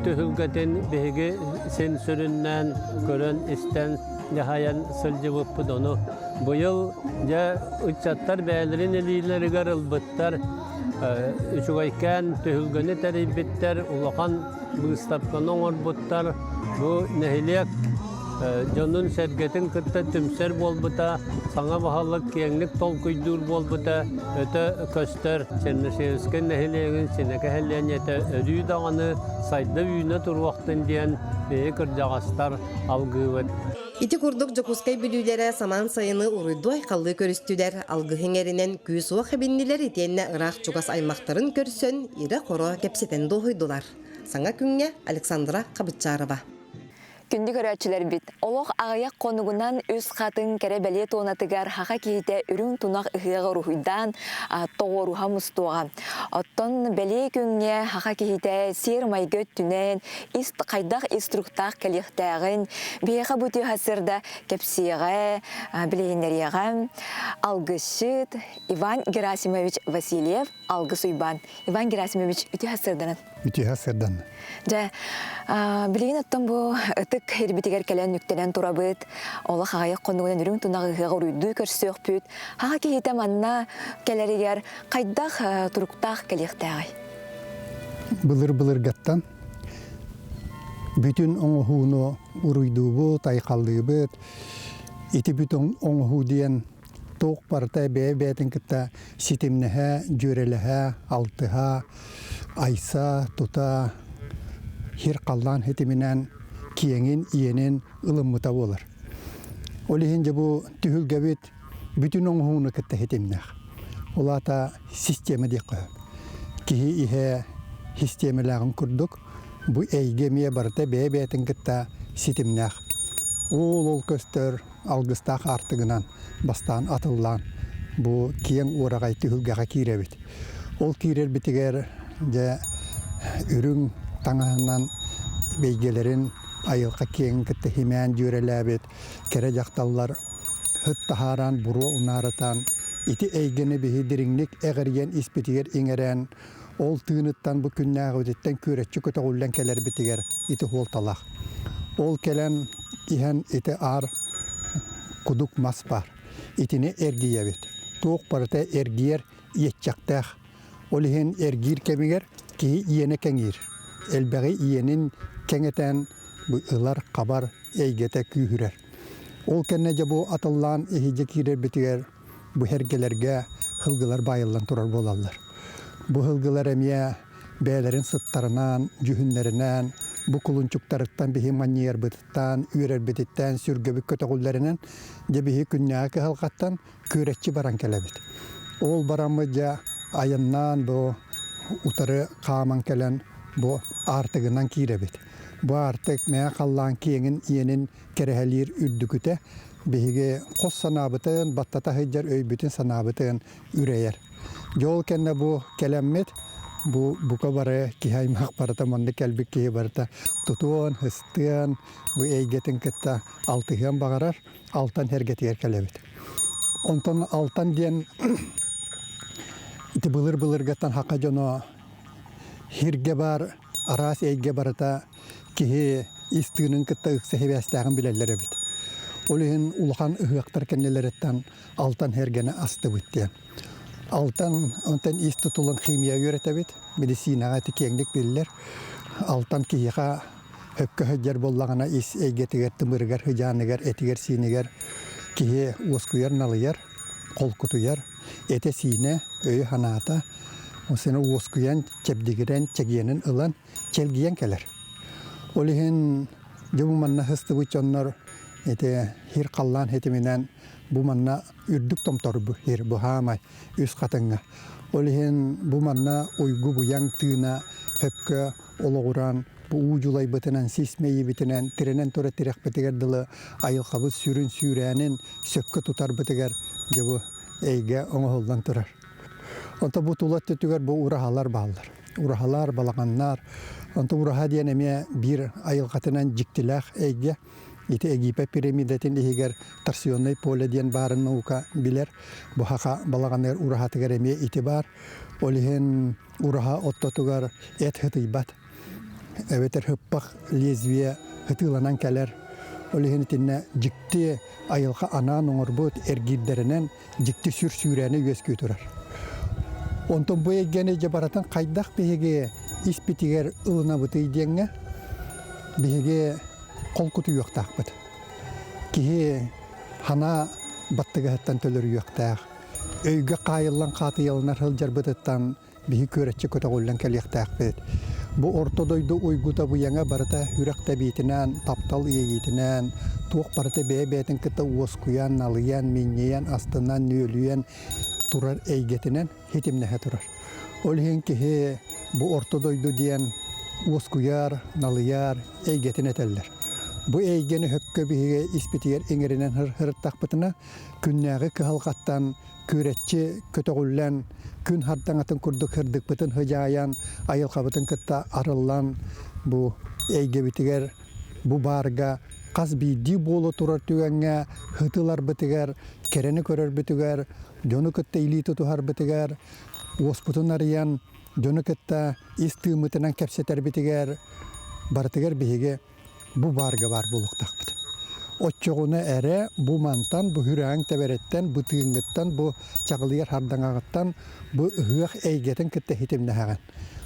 түһүлгэтин биһиги син сүрүннээн көрөн-истэн дьаһайан сылдьыбыппыт. Ону Быйыл дьэ ыччаттар бэйэлэрин илиилэригэр ылбыттар, үчүгэйкээн түһүлгэни тэрийбиттэр, улахан быыстапканы оҥорбуттар. Бу нэһилиэк Дьонун-сэргэтин кытта түмсэр буолбута, саҥа баһылык киэҥник толкуйдуур буолбута өтө көстөр. Чернышевскай нэһилиэгин Синэкэ сэлиэнньэтэ өрүү даҕаны сайда-үүнэ туруохтун диэн биһи кырдьаҕастар алгыыбыт. Ити курдук Дьокуускай бүлүүлэрэ самаан сайыны уруйдуу-айхаллыы көрүстүлэр, алгыһы иҥэринэн күүс-уох эбиннилэр итиэннэ ыраах-чугас аймахтарын көрсөн ирэ-хоро кэпсэтэн дуоһуйдулар. Саҥа күҥҥэ Александра Хабыччарова. Күндү көрөөччүлэрбит, олох аҕыйах хонугунан үс хатыҥ кэрэ-бэлиэ туонатыгар хаха киһитэ үрүҥ тунах ыһыаҕа уруһуйдаан тоҕуоруһа мустуоҕа. Оттон бэлиэ күҥҥэ хаха киһитэ сиэр-майгы өттүнэн ис хайдах ис туруктаах кэлиэхтээҕин биһиэхэ бу үтүө сарсыарда кэпсиэҕэ, билиһиннэриэҕэ алгысчыт Иван Герасимович Васильев Алгыс Уйбаан. Иван Герасимович, үтүө сарсыарданан. Үтүө сарсыардан. Дьэ, билигин оттон бу ытык ирбитигэр кэлэн үктэнэн турабыт. Олох аҕыйах хонугунан үрүҥ тунах ыһыаҕа уруйдуу көрсүөхпүт. Хаха киһитэ манна кэлэригэр хайдах туруктаах кэлиэхтээҕий? Былыр-былыргаттан бүтүн оҥоһууну уруйдуубут, айхаллыыбыт. Ити бүтүн оҥоһуу диэн туох барыта бэйэ-бэйэтин кытта ситимнэһэ, дьүөрэлэһэ, алтыһа, айса, тута, сир-халлаан ситиминэн киэҥин, иэнин ылыммыта буолар. Ол иһин дьэ бу түһүлгэбит бүтүн оҥоһууну кытта ситимнээх. Ол аата систиэмэ диэххэ сөп. Киһи иһэ систиэмэлээҕин курдук, бу эйгэ эмиэ барыта бэйэ-бэйэтин кытта ситимнээх. Ол-ол көстөр алгыстаах аартыгынан бастаан атыллаан бу киэҥ уораҕай түһүлгэҕэ киирэбит. Ол киирэрбитигэр дьэ үрүҥ таҥаһынан бэйгэлэрин айылҕа киэҥин кытта химээн дьүөрэлээбит кэрэ дьахталлар ыт таһааран буруо унаарытан ити эйгэни биһи дириҥник эҕирийэн испитигэр иҥэрэн ол тыыныттан бу күннээҕибититтэн күөрэччи көтөҕүллэн кэлэрбитигэр ити суолталаах. Ол кэлэн иһэн ити аар кудук мас баар. Итини эргийэбит. Туох барыта эргийэр иэччэхтээх. Ол иһин эргиир кэмигэр киһи иэнэ кэҥиир. Элбэҕи иэнин кэҥэтэн бу ылар, хабар эйгэтэ күүһүрэр. Ол кэннэ дьэ бу атыллаан иһирдьэ киирэрбитигэр бу сэргэлэргэ сылгылар баайыллан турар буолаллар. Бу сылгылар эмиэ бэйэлэрин сыттарынан, дьүһүннэринэн, бу кулунчуктарыттан биһи манньыйарбытыттан, үөрэрбититтэн, сүргэбит көтөҕүллэринэн, дьэ биһи күннээҕи кыһалҕаттан күөрэччи баран кэлэбит. Ол бараммыт дьэ айаннаан бу утары хааман кэлэн бу аартыгынан киирэбит. Бу аартык мэҥэ халлаан киэҥин иэнин кэрэһэлиир үрдүкүтэ биһиги хос санаабытын, баттата сылдьар өйбүтүн-санаабытын үрэйэр. Дьэ ол кэннэ бу кэлэммит, бу бука бары киһи аймах барыта маннык кэлбит киһи барыта тутуон, ыстыан, бу эйгэтин кытта алтыһыан баҕарар, Алтан сэргэтигэр кэлэбит. Онтон Алтан диэн ити былыр-былыргаттан хака дьоно сиргэ баар араас эйгэ барыта киһи ис тыынын кытта ыкса сибээстээҕин билэллэр эбит. Ол иһин улахан ыһыахтар кэннилэриттэн алтан сэргэни астыбыт диэн. Алтан онтон ис тутулун химия үөрэтэбит, медицинаҕа ити киэҥник биллэр. Алтан киһиэхэ өккө сылдьар буоллаҕына ис эйгэтигэр, тымырыгар, сыдьааныгар, этигэр-сиинигэр киһи уоскуйар-налыйар, холкутуйар, этэ-сиинэ, өйө-санаата осена уоскуйан, чэбдигирэн, чэгиэнин ылан, чэлгийэн кэлэр. Ол иһин дьэ бу манна сыстыбыт дьоннор ити сир халлаан ситиминэн бу манна үрдүк томторбу сир бу хаамай үс хатыҥҥа. Ол иһин бу манна уйгу-буйаҥ тыына сөпкө олоҕуран бу уу дьулайбытынан, сис мэйиибитинэн тирэнэн тура тирэхпитигэр дылы айылҕабыт сүрүн сүүрээнин сөпкө тутарбытыгар дьэ бу эйгэ оҥоһуллан турар. Онто бу тула өттүгэр бу ураһалар бааллар. Ураһалар, балаҕаннар. Онто ураһа диэн эмиэ биир айылҕатынан дьиктилээх эйгэ. Ити Египет пирамидатын иһигэр торсионный поле диэн баарын наука билэр. Бу хаха балаҕаныгар ураһатыгар эмиэ ити баар. Ол иһин ураһа оттотугар эт хытыйбат. Эбэтэр хыппах лезвие хытыыланан кэлэр. Ол иһин итиннэ дьикти айылҕа анаан оҥорбут эргиирдэринэн дьикти сүр сүүрээни үөскүү турар. Онтон бу эйгэни дьэ барытын хайдах биһиги испитигэр ылынабытый диэҥҥэ биһиги холкутуйуохтаахпыт. Киһи хана баттыгаһыттан төлөрүйүөхтээх. Өйгө хаайыллан хаатыйаланар сылдьарбытыттан биһи күөрэччи көтөҕүллэн кэлиэхтээхпит. Бу орто дойду уйгута быйаҥа барыта үрэх тэбиитинэн, таптал иэйиитинэн, туох барыта бэйэ-бэйэтин кытта уоскуйан, налыйан, минньийэн, астынан, нүөлүйэн турар эйгэтинэн хитимнэһэ турар. Ол иһин киһи бу орто дойду диэн уоскуйар, налыйар эйгэтин этэллэр. Бу эйгэни хөккө биһиги испитигэр иҥэринэн сырыттахпытына, күннээҕи кыһалҕаттан күөрэччи көтөҕүллэн, күн хардаҥатын курдук сырдыкпытын сыдьаайан, айылҕабытын кытта арыллан, бу эйгэбитигэр бу баарга хас биирдии буола турар түгэҥҥэ һытыларбытыгар, кэрэни көрөрбүтүгэр, дьону кытта илии тутуһарбытыгар, уоспутун арыйан, дьону кытта ис тыыммытынан кэпсэтэрбитигэр барытыгар биһиги бу баарга баар буолуохтаахпыт. Оччоҕуна эрэ бу мантан, бу хүрээҥ тэбэриттэн, бу тыыҥҥыттан, бу чаҕылыйар хардаҥаҕыттан бу ыһыах эйгэтин кытта хитимнэһэҕин.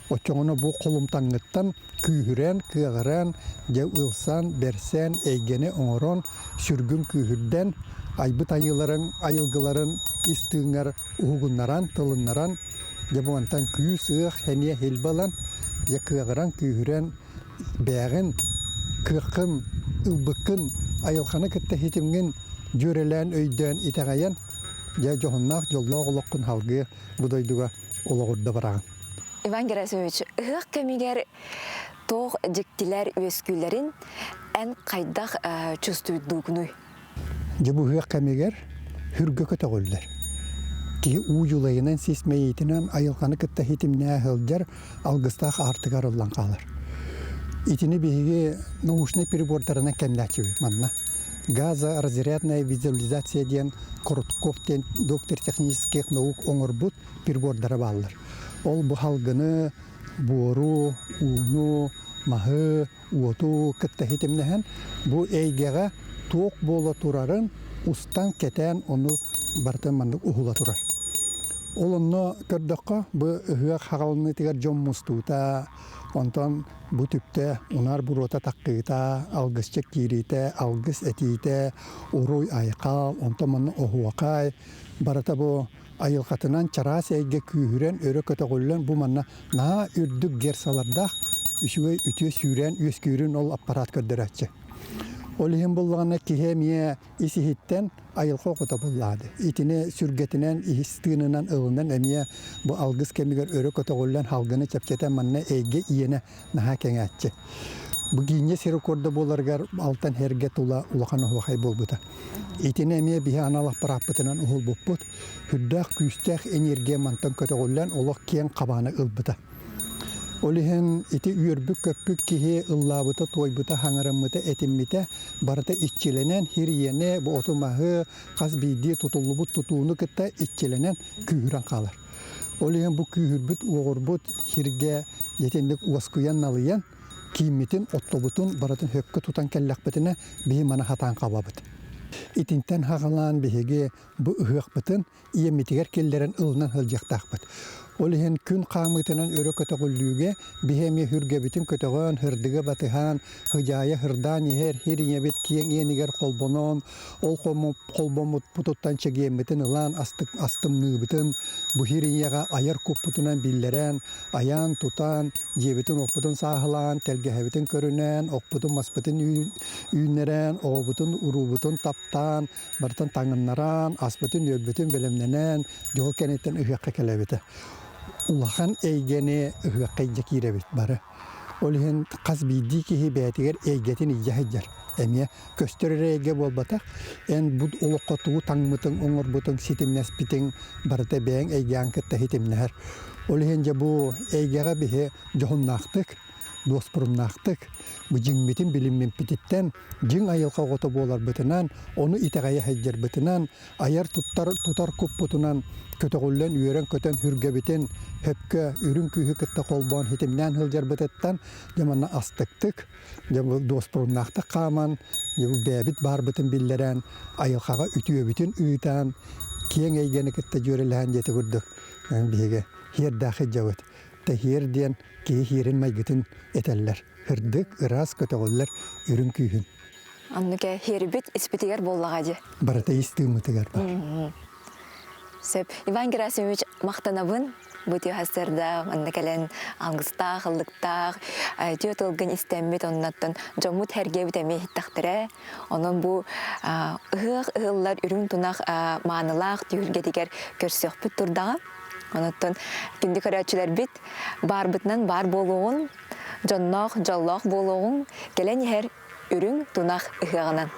Оччоҕуна бу холумтаҥҥыттан күүһүрэн, кыаҕыран, дьэ ылсан, бэрсэн, эйгэни оҥорон, сүргүн күүһүрдэн, айбыт айыыларыҥ айылгыларын ис тыыҥҥар уһугуннаран, тылыннаран, дьэ бу мантан күүс, ыах, сэниэ, илбэ ылан, дьэ кыаҕыран, күүһүрэн, бээҕин, кыаххын, ылбыккын, айылҕаны кытта хитимҥин дьүөрэлээн, өйдөөн, итэҕэйэн, дьэ дьоһуннаах, дьоллоох олоххун салгыы бу дойдуга олоҕурда бараҕын. Иван Герасимович, ыһыах кэмигэр туох дьиктилэр үөскүүллэрин эн хайдах чувствуйдуугунуй? Дьэ бу ыһыах кэмигэр хүргэ көтөҕүллэр. Киһи уу дьулайынан, сис мэйиитинэн айылҕаны кытта хитимнээх сылдьар алгыстаах аартыгар ыллан хаалар. Итини биһиги научнай прибордарынан кэмнээччибит манна. Газоразрядная визуализация диэн Коротков диэн доктор технических наук оҥорбут прибордара бааллар. Ол бу халгыны, буору, ууну, маһы, уоту кытта хитимнэһэн бу эйгэҕэ туох буола турарын устан кэтээн ону барытын маннык уһула турар. Ол онно көрдөххө бу ыһыах хаҕалыныытыгар дьон мустуута, онтон бу түптэ унаар буруота таххыыта, алгысчыт киириитэ, алгыс этиитэ, уруй-айхал, онтон манна оһуохай барыта бу айылҕатынан чараас эйгэ күүһүрэн өрө көтөҕүллэн бу манна наһаа үрдүк герсалардаах үчүгэй үтүө сүүрээн үөскүүрүн ол аппарат көрдөрөөччү. Ол иһин буллаҕына киһи эмиэ ис иһиттэн айылҕа оҕото буллаады. Итини сүргэтинэн, иһис тыынынан ылынан эмиэ бу алгыс кэмигэр өрө көтөҕүллэн халгыны чэпчэтэн манна эйгэ иэнэ наһаа кэҥээччи. Бу Гиннес рекорда буоларыгар алтан эргэ тула улахан оһуохай буолбута. Итини эмиэ биһи анал аппарааппытынан уһулбуппут. Үрдээх күүстээх энергия мантан көтөҕүллэн олох киэҥ хабааны ылбыта. Ол иһин ити үөрбүт-көппүт киһи ыллаабыта, туойбута, хаҥараммыта, этиммитэ барыта иччилэнэн, хир-иэни, бу оту-маһы, хас биирдии тутуллубут тутууну кытта иччилэнэн күүһүрэн хаалар. Ол иһин бу күүһүрбүт, уоҕурбут сиргэ итинник уоскуйан-налыйан, кииммитин, оттобутун барытын хөккө тутан кэллэхпитинэ, биһи маны хатаан хабабыт. Итинтэн хаҕалаан биһиги бу ыһыахпытын ийэммитигэр киллэрэн ылынан сылдьыахтаахпыт. Ол иһин күн хаамыытынан өрө көтөҕүллүүгэ биһи эмиэ хүргэбитин көтөҕөн, һырдыга батыһан, һыдьаайа һырдаан иһэр һир ийэбит киэҥ иэнигэр холбонон, ол холбоммутуттан чэгиэммитин ылан астымныыбытын бу һир ийэҕэ айар куппутунан биллэрэн, айаан, тутан, дьиэбитин-уоппутун сааһылаан, тэлгэһэбитин көрүнэн, оппутун-маспытын үүннэрэн, оҕобутун-уруубутун таптаан, барытын таҥыннаран, аспытын-үөлбүтүн бэлэмнэнэн, дьол кэнниттэн ыһыахха кэлэбит. Улахан эйгэни ыһыахха илдьэ киирэбит бары. Ол иһин хас биирдии киһи бэйэтигэр эйгэтин илдьэ сылдьар. Эмиэ көстөр эрэ эйгэ буолбатах. Эн бу олоххо тугу таҥмытыҥ, оҥорбутуҥ, ситимнэспитиҥ барыта бэйэҥ эйгэҕин кытта ситимнэһэр. Ол иһин дьэ бу эйгэҕэ биһи дьоһуннаахтык, дуоспуруннаахтык бу дьиҥмитин билиммиппититтэн дьиҥ айылҕа оҕото буоларбытынан, ону итэҕэйэ сылдьарбытынан, айар туттар тутар куппутунан көтөҕүллэн үөрэн-көтөн хүргэбитин хөпкө үрүҥ күүһү кытта холбоон хитимнээн сылдьарбытыттан дьэ манна астыктык дьэ бу дуоспуруннаахтык хааман дьэ бу бэйэбит баарбытын биллэрэн айылҕаҕа үтүөбүтүн ыытан киэҥ эйгэни кытта дьүөрэлэһэн диэти курдук биһиги һиэрдээх сылдьабыт. Тэһиэр диэн киһи һиэрин майгытын этэллэр. Һырдык, ыраас көтөҕүллэр үрүҥ күүһүн. Оннук хиэрбит испитигэр буоллаҕа дии. Барыта ис тыыммытыгар бар. Сөп. Иван Герасимович, махтанабын. Бу сарда манна кэлэн алгыстаах, ыллыктаах, үтүө тылгын истэммит, оннаттан дьоммут һэргэбит эмиэ иһиттэхтэрэ. Онон бу ыһыах ыһыллар үрүҥ тунах маанылаах түһүлгэтигэр көрсүөхпүт турдаҕа. Онуттан күндү көрөөччүлэрбит баарбытынан баар буолуоҕун, дьонноох, дьоллоох буолуоҕуҥ, кэлэн иһэр үрүҥ тунах ыһыаҕынан.